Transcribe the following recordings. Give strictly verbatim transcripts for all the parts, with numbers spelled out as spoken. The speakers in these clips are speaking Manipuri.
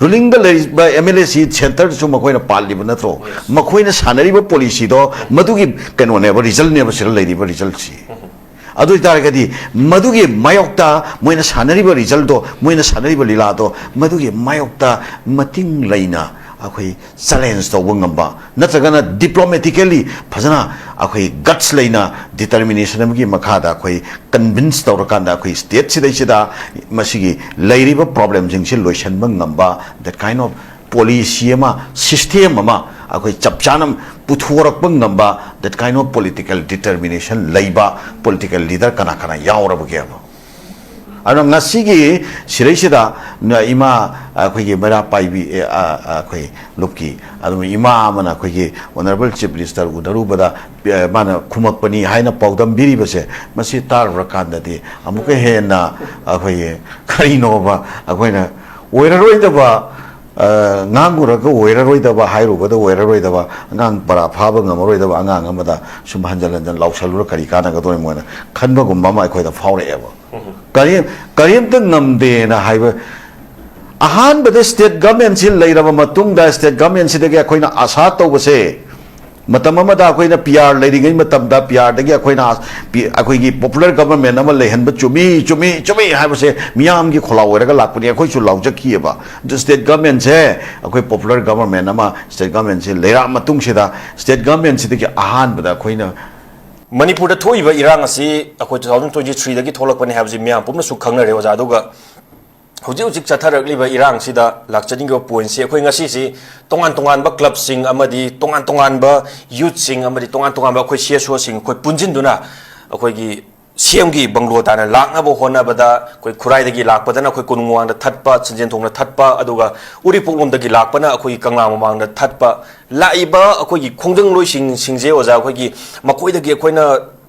ꯔꯨꯂꯤꯡꯗ ꯂꯩꯔꯤꯕ ꯑꯦꯝ ꯑꯦꯜ ꯑꯦꯁꯤ ꯁꯦꯟꯇꯔꯗꯁꯨ ꯃꯈꯣꯏꯅ ꯄꯥꯜꯂꯤꯕ ꯅꯠꯇ꯭ꯔꯣ? ꯃꯈꯣꯏꯅ ꯁꯥꯟꯅꯔꯤꯕ ꯄꯣꯂꯤꯁꯤꯗꯣ ꯃꯗꯨꯒꯤ ꯀꯩꯅꯣꯅꯦꯕ, ꯔꯤꯖꯜꯅꯦꯕ ꯁꯤꯗ ꯂꯩꯔꯤꯕ ꯔꯤꯖꯜꯁꯤ꯫ ꯑꯗꯨ ꯑꯣꯏꯇꯥꯔꯒꯗꯤ ꯃꯗꯨꯒꯤ ꯃꯥꯌꯣꯛꯇ ꯃꯣꯏꯅ ꯁꯥꯟꯅꯔꯤꯕ ꯔꯤꯖꯜꯗꯣ, ꯃꯣꯏꯅ ꯁꯥꯟꯅꯔꯤꯕ ꯂꯤꯂꯥꯗꯣ, ꯃꯗꯨꯒꯤ ꯃꯥꯌꯣꯛꯇ ꯃꯇꯤꯡ ꯂꯩꯅ ꯑꯩꯈꯣꯏ ꯆꯦꯂꯦꯟꯖ ꯇꯧꯕ ꯉꯝꯕ, ꯅꯠꯇ꯭ꯔꯒꯅ ꯗꯤꯄ꯭ꯂꯣꯃꯦꯇꯤꯀꯦꯜꯂꯤ ꯐꯖꯅ ꯑꯩꯈꯣꯏ ꯒꯠꯁ ꯂꯩꯅ ꯗꯤꯇꯔꯃꯤꯅꯦꯁꯟ ꯑꯃꯒꯤ ꯃꯈꯥꯗ ꯑꯩꯈꯣꯏ ꯀꯟꯚꯤꯟꯁ ꯇꯧꯔꯀꯥꯟꯗ ꯑꯩꯈꯣꯏ ꯁ꯭ꯇꯦꯠꯁꯤꯗꯩꯁꯤꯗ ꯃꯁꯤꯒꯤ ꯂꯩꯔꯤꯕ ꯄ꯭ꯔꯣꯕ꯭ꯂꯦꯝꯁꯤꯡꯁꯤ ꯂꯣꯏꯁꯤꯟꯕ ꯉꯝꯕ, that kind of policy ꯑꯃ, ꯁꯤꯁꯇꯦꯝ ꯑꯃ ꯑꯩꯈꯣꯏ ꯆꯞ ꯆꯥꯅ ꯄꯨꯊꯣꯔꯛꯄ ꯉꯝꯕ, that kind of political determination ꯂꯩꯕ ꯄꯣꯂꯤꯇꯤꯀꯦꯜ ꯂꯤꯗꯔ ꯀꯅꯥ ꯀꯅꯥ ꯌꯥꯎꯔꯕꯒꯦꯕ? ꯑꯗꯨꯅ ꯉꯁꯤꯒꯤ ꯁꯤꯔꯩꯁꯤꯗ ꯏꯃꯥ ꯑꯩꯈꯣꯏꯒꯤ ꯃꯩꯔꯥ ꯄꯥꯏꯕꯤ, ꯑꯦ, ꯑ, ꯑ, ꯑꯩꯈꯣꯏ ꯂꯨꯞꯀꯤ ꯑꯗꯨꯝ ꯏꯃꯥ ꯑꯃꯅ ꯑꯩꯈꯣꯏꯒꯤ ꯑꯣꯅꯔꯦꯕꯜ ꯆꯤꯐ ꯃꯤꯅꯤꯁꯇꯔ ꯎꯅꯔꯨꯕꯗ, ꯑꯦ, ꯃꯥꯅ ꯈꯨꯝꯃꯛꯄꯅꯤ ꯍꯥꯏꯅ ꯄꯥꯎꯗꯝꯕꯤꯔꯤꯕꯁꯦ, ꯃꯁꯤ ꯇꯥꯔꯨꯔꯀꯥꯟꯗꯗꯤ ꯑꯃꯨꯛꯀ ꯍꯦꯟꯅ ꯑꯩꯈꯣꯏꯒꯤ ꯀꯔꯤꯅꯣꯕ, ꯑꯩꯈꯣꯏꯅ ꯑꯣꯏꯔꯔꯣꯏꯗꯕ, ꯑ, ꯉꯥꯡꯉꯨꯔꯒ ꯑꯣꯏꯔꯔꯣꯏꯗꯕ, ꯍꯥꯏꯔꯨꯕꯗ ꯑꯣꯏꯔꯔꯣꯏꯗꯕ, ꯑꯉꯥꯡ ꯄꯔꯥ ꯐꯥꯕ ꯉꯝꯃꯔꯣꯏꯗꯕ ꯑꯉꯥꯡ ꯑꯃꯗ ꯁꯨꯝ ꯍꯟꯖꯟ ꯍꯟꯖꯟ ꯂꯥꯎꯁꯜꯂꯨꯔ ꯀꯔꯤ ꯀꯥꯟꯅꯒꯗꯣꯔꯤꯃꯣ ꯍꯥꯏꯅ ꯈꯟꯕꯒꯨꯝꯕ ꯑꯃ ꯑꯩꯈꯣꯏꯗ ꯐꯥꯎꯔꯛꯑꯦꯕ꯫ ꯀꯔꯤ-, ꯀꯔꯤꯝꯇ ꯉꯝꯗꯦꯅ ꯍꯥꯏꯕ꯫ ꯑꯍꯥꯟꯕꯗ ꯁ꯭ꯇꯦꯠ ꯒꯚꯔꯟꯃꯦꯟꯠꯁꯤ ꯂꯩꯔꯕ ꯃꯇꯨꯡꯗ, ꯁ꯭ꯇꯦꯠ ꯒꯚꯔꯟꯃꯦꯟꯠꯁꯤꯗꯒꯤ ꯑꯩꯈꯣꯏꯅ ꯑꯥꯁꯥ ꯇꯧꯕꯁꯦ, ꯃꯇꯝ ꯑꯃꯗ ꯑꯩꯈꯣꯏꯅ ꯄꯤ ꯑꯥꯔ ꯂꯩꯔꯤꯉꯩ ꯃꯇꯝꯗ, ꯄꯤ ꯑꯥꯔꯗꯒꯤ ꯑꯩꯈꯣꯏꯅ ꯄꯤ-, ꯑꯩꯈꯣꯏꯒꯤ ꯄꯣꯄꯨꯂꯔ ꯒꯚꯔꯟꯃꯦꯟꯠ ꯑꯃ ꯂꯩꯍꯟꯕ ꯆꯨꯝꯃꯤ, ꯆꯨꯝꯃꯤ, ꯆꯨꯝꯃꯤ ꯍꯥꯏꯕꯁꯦ ꯃꯤꯌꯥꯝꯒꯤ ꯈꯣꯜꯂꯥꯎ ꯑꯣꯏꯔꯒ ꯂꯥꯛꯄꯅꯤ, ꯑꯩꯈꯣꯏꯁꯨ ꯂꯥꯎꯖꯈꯤꯑꯕ꯫ ꯑꯗꯨ ꯁ꯭ꯇꯦꯠ ꯒꯚꯔꯟꯃꯦꯟꯠꯁꯦ, ꯑꯩꯈꯣꯏ ꯄꯣꯄꯨꯂꯔ ꯒꯚꯔꯟꯃꯦꯟꯠ ꯑꯃ ꯁ꯭ꯇꯦꯠ ꯒꯚꯔꯟꯃꯦꯟꯠꯁꯤ ꯂꯩꯔꯛꯑ ꯃꯇꯨꯡꯁꯤꯗ, ꯁ꯭ꯇꯦꯠ ꯒꯚꯔꯟꯃꯦꯟꯠꯁꯤꯗꯒꯤ ꯑꯍꯥꯟꯕꯗ ꯑꯩꯈꯣꯏꯅ ꯃꯅꯤꯄꯨꯔꯗ ꯊꯣꯛꯏꯕ ꯏꯔꯥꯡ ꯑꯁꯤ ꯑꯩꯈꯣꯏ two thousand twenty threeꯗꯒꯤ ꯊꯣꯛꯂꯛꯄꯅꯤ ꯍꯥꯏꯕꯁꯤ ꯃꯤꯌꯥꯝ ꯄꯨꯝꯅꯁꯨ ꯈꯪꯅꯔꯦ, ꯑꯣꯖꯥ꯫ ꯑꯗꯨꯒ ꯍꯧꯖꯤꯛ ꯍꯧꯖꯤꯛ ꯆꯠꯊꯔꯛꯂꯤꯕ ꯏꯔꯥꯡꯁꯤꯗ ꯂꯥꯛꯆꯅꯤꯡꯉꯤꯕ ꯄꯣꯏꯟꯠꯁꯤ, ꯑꯩꯈꯣꯏ ꯉꯁꯤꯁꯤ ꯇꯣꯉꯥꯟ ꯇꯣꯉꯥꯟꯕ ꯀ꯭ꯂꯕꯁꯤꯡ ꯑꯃꯗꯤ ꯇꯣꯉꯥꯟ ꯇꯣꯉꯥꯟꯕ ꯌꯨꯠꯁꯤꯡ ꯑꯃꯗꯤ ꯇꯣꯉꯥꯟ ꯇꯣꯉꯥꯟꯕ ꯑꯩꯈꯣꯏ ꯁꯤ ꯑꯦꯁ ꯑꯣꯁꯤꯡ ꯑꯩꯈꯣꯏ ꯄꯨꯟꯁꯤꯟꯗꯨꯅ ꯑꯩꯈꯣꯏꯒꯤ ꯁꯤ ꯑꯦꯝꯒꯤ ꯕꯪꯒ꯭ꯂꯣ ꯇꯥꯟꯅ ꯂꯥꯛꯅꯕ ꯍꯣꯠꯅꯕꯗ, ꯑꯩꯈꯣꯏ ꯈꯨꯔꯥꯏꯗꯒꯤ ꯂꯥꯛꯄꯗꯅ ꯑꯩꯈꯣꯏ ꯀꯣꯅꯨꯡ ꯋꯥꯡꯗ ꯊꯠꯄ, ꯆꯤꯡꯖꯦꯟꯊꯣꯡꯗ ꯊꯠꯄ, ꯑꯗꯨꯒ ꯎꯔꯤꯄꯣꯛꯂꯣꯝꯗꯒꯤ ꯂꯥꯛꯄꯅ ꯑꯩꯈꯣꯏꯒꯤ ꯀꯪꯂꯥ ꯃꯃꯥꯡꯗ ꯊꯠꯄ, ꯂꯥꯛꯏꯕ ꯑꯩꯈꯣꯏꯒꯤ ꯈꯣꯡꯖꯪꯂꯣꯏꯁꯤꯡꯁꯤꯡꯁꯦ, ꯑꯣꯖꯥ, ꯑꯩꯈꯣꯏꯒꯤ ꯃꯈꯣꯏꯗꯒꯤ ꯑꯩꯈꯣꯏꯅ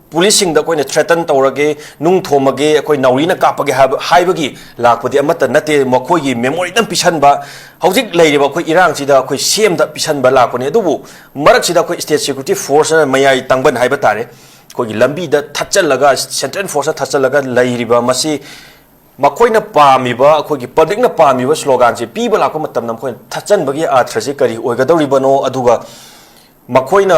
ꯄꯨꯂꯤꯁꯁꯤꯡꯗ ꯑꯩꯈꯣꯏꯅ ꯊ꯭ꯔꯦꯇꯟ ꯇꯧꯔꯒꯦ, ꯅꯨꯡ ꯊꯣꯝꯃꯒꯦ, ꯑꯩꯈꯣꯏ ꯅꯥꯎꯔꯤꯅ ꯀꯥꯞꯄꯒꯦ ꯍꯥꯏꯕ, ꯍꯥꯏꯕꯒꯤ ꯂꯥꯛꯄꯗꯤ ꯑꯃꯠꯇ ꯅꯠꯇꯦ꯫ ꯃꯈꯣꯏꯒꯤ ꯃꯦꯃꯣꯔꯦꯟꯗꯝ ꯄꯤꯁꯟꯕ, ꯍꯧꯖꯤꯛ ꯂꯩꯔꯤꯕ ꯑꯩꯈꯣꯏ ꯏꯔꯥꯡꯁꯤꯗ ꯑꯩꯈꯣꯏ ꯁꯤ ꯑꯦꯝꯗ ꯄꯤꯁꯟꯕ ꯂꯥꯛꯄꯅꯤ꯫ ꯑꯗꯨꯕꯨ ꯃꯔꯛꯁꯤꯗ ꯑꯩꯈꯣꯏ ꯁ꯭ꯇꯦꯠ ꯁꯦꯀ꯭ꯌꯨꯔꯤꯇꯤ ꯐꯣꯔꯁꯅ ꯃꯌꯥꯏ ꯇꯪꯕꯟ ꯍꯥꯏꯕ ꯇꯥꯔꯦ, ꯑꯩꯈꯣꯏꯒꯤ ꯂꯝꯕꯤꯗ ꯊꯠꯆꯜꯂꯒ, ꯁꯦꯟꯇ꯭ꯔꯦꯜ ꯐꯣꯔꯁꯇ ꯊꯠꯆꯜꯂꯒ ꯂꯩꯔꯤꯕ ꯃꯁꯤ ꯃꯈꯣꯏꯅ ꯄꯥꯝꯃꯤꯕ, ꯑꯩꯈꯣꯏꯒꯤ ꯄꯕ꯭ꯂꯤꯛꯅ ꯄꯥꯝꯃꯤꯕ ꯁ꯭ꯂꯣꯒꯥꯟꯁꯦ ꯄꯤꯕ ꯂꯥꯛꯄ ꯃꯇꯝꯗ ꯃꯈꯣꯏꯅ ꯊꯠꯆꯟꯕꯒꯤ ꯑꯥꯔꯊ꯭ꯔꯁꯦ ꯀꯔꯤ ꯑꯣꯏꯒꯗꯧꯔꯤꯕꯅꯣ? ꯑꯗꯨꯒ ꯃꯈꯣꯏꯅ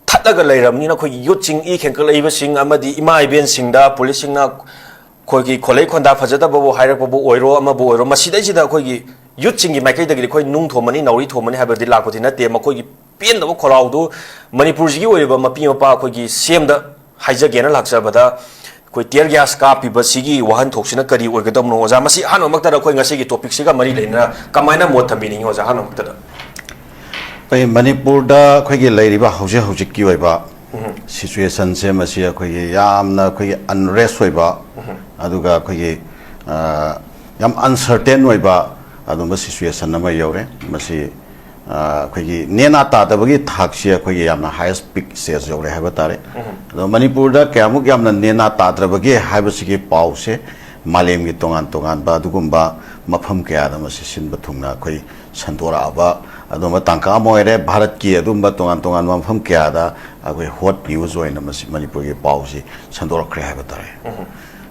ꯊꯠꯂꯒ ꯂꯩꯔꯕꯅꯤꯅ ꯑꯩꯈꯣꯏꯒꯤ ꯌꯨꯠꯁꯤꯡ, ꯏ ꯈꯦꯡꯀꯠꯂꯛꯏꯕꯁꯤꯡ ꯑꯃꯗꯤ ꯏꯃꯥ ꯏꯕꯦꯟꯁꯤꯡꯗ ꯄꯨꯂꯤꯁꯁꯤꯡꯅ ꯑꯩꯈꯣꯏꯒꯤ ꯈꯣꯂꯩ ꯈꯣꯟꯗꯥ ꯐꯖꯗꯕꯕꯨ ꯍꯥꯏꯔꯛꯄꯕꯨ ꯑꯣꯏꯔꯣ, ꯑꯃꯕꯨ ꯑꯣꯏꯔꯣ, ꯃꯁꯤꯗꯩꯁꯤꯗ ꯑꯩꯈꯣꯏꯒꯤ ꯌꯨꯠꯁꯤꯡꯒꯤ ꯃꯥꯏꯀꯩꯗꯒꯤꯗꯤ ꯑꯩꯈꯣꯏ ꯅꯨꯡ ꯊꯣꯝꯃꯅꯤ, ꯅꯥꯎꯔꯤ ꯊꯣꯝꯃꯅꯤ ꯍꯥꯏꯕꯗꯤ ꯂꯥꯛꯄꯗꯤ ꯅꯠꯇꯦ꯫ ꯃꯈꯣꯏꯒꯤ ꯄꯦꯟꯗꯕ ꯈꯣꯜꯂꯥꯎꯗꯨ ꯃꯅꯤꯄꯨꯔꯁꯤꯒꯤ ꯑꯣꯏꯔꯤꯕ ꯃꯄꯤ ꯃꯄꯥ ꯑꯩꯈꯣꯏꯒꯤ ꯁꯤ ꯑꯦꯝꯗ ꯍꯥꯏꯖꯒꯦꯅ ꯂꯥꯛꯆꯕꯗ, ꯑꯩꯈꯣꯏ tear gas ꯀꯥꯞꯄꯤꯕꯁꯤꯒꯤ ꯋꯥꯍꯟꯊꯣꯛꯁꯤꯅ ꯀꯔꯤ ꯑꯣꯏꯒꯗꯕꯅꯣ, ꯑꯣꯖꯥ? ꯃꯁꯤ ꯑꯍꯥꯟꯕꯃꯛꯇꯗ ꯑꯩꯈꯣꯏ ꯉꯁꯤꯒꯤ topicꯁꯤꯒ ꯃꯔꯤ ꯂꯩꯅꯅ ꯀꯃꯥꯏꯅ ꯃꯣꯠ ꯊꯝꯕꯤꯅꯤꯡꯉꯤ, ꯑꯣꯖꯥ? ꯑꯍꯥꯟꯕꯃꯛꯇꯗ ꯑꯩꯈꯣꯏ ꯃꯅꯤꯄꯨꯔꯗ ꯑꯩꯈꯣꯏꯒꯤ ꯂꯩꯔꯤꯕ ꯍꯧꯖꯤꯛ ꯍꯧꯖꯤꯛꯀꯤ ꯑꯣꯏꯕ situationꯁꯦ, ꯃꯁꯤ ꯑꯩꯈꯣꯏꯒꯤ ꯌꯥꯝꯅ ꯑꯩꯈꯣꯏꯒꯤ unrest ꯑꯣꯏꯕ, ꯑꯗꯨꯒ ꯑꯩꯈꯣꯏꯒꯤ, ꯑ, ꯌꯥꯝ uncertain ꯑꯣꯏꯕ ꯑꯗꯨꯝꯕ situation ꯑꯃ ꯌꯧꯔꯦ꯫ ꯃꯁꯤ, ꯑ, ꯑꯩꯈꯣꯏꯒꯤ ꯅꯦꯅꯥ ꯇꯥꯗꯕꯒꯤ ꯊꯥꯛꯁꯤ ꯑꯩꯈꯣꯏꯒꯤ ꯌꯥꯝꯅ highest peak stage ꯌꯧꯔꯦ ꯍꯥꯏꯕ ꯇꯥꯔꯦ꯫ ꯑꯗꯣ ꯃꯅꯤꯄꯨꯔꯗ ꯀꯌꯥꯃꯨꯛ ꯌꯥꯝꯅ ꯅꯦꯅꯥ ꯇꯥꯗ꯭ꯔꯕꯒꯦ ꯍꯥꯏꯕꯁꯤꯒꯤ ꯄꯥꯎꯁꯦ ꯃꯥꯂꯦꯝꯒꯤ ꯇꯣꯉꯥꯟ ꯇꯣꯉꯥꯟꯕ ꯑꯗꯨꯒꯨꯝꯕ ꯃꯐꯝ ꯀꯌꯥꯗ ꯃꯁꯤ ꯁꯤꯟꯕ ꯊꯨꯡꯅ ꯑꯩꯈꯣꯏ ꯁꯟꯗꯣꯔꯛꯑꯕ ꯑꯗꯨꯝꯕ ꯇꯥꯡꯀꯛ ꯑꯃ ꯑꯣꯏꯔꯦ꯫ ꯚꯥꯔꯠꯀꯤ ꯑꯗꯨꯝꯕ ꯇꯣꯉꯥꯟ ꯇꯣꯉꯥꯟꯕ ꯃꯐꯝ ꯀꯌꯥꯗ ꯑꯩꯈꯣꯏ hot news ꯑꯣꯏꯅ ꯃꯁꯤ ꯃꯅꯤꯄꯨꯔꯒꯤ ꯄꯥꯎꯁꯤ ꯁꯟꯗꯣꯔꯛꯈ꯭ꯔꯦ ꯍꯥꯏꯕ ꯇꯥꯔꯦ꯫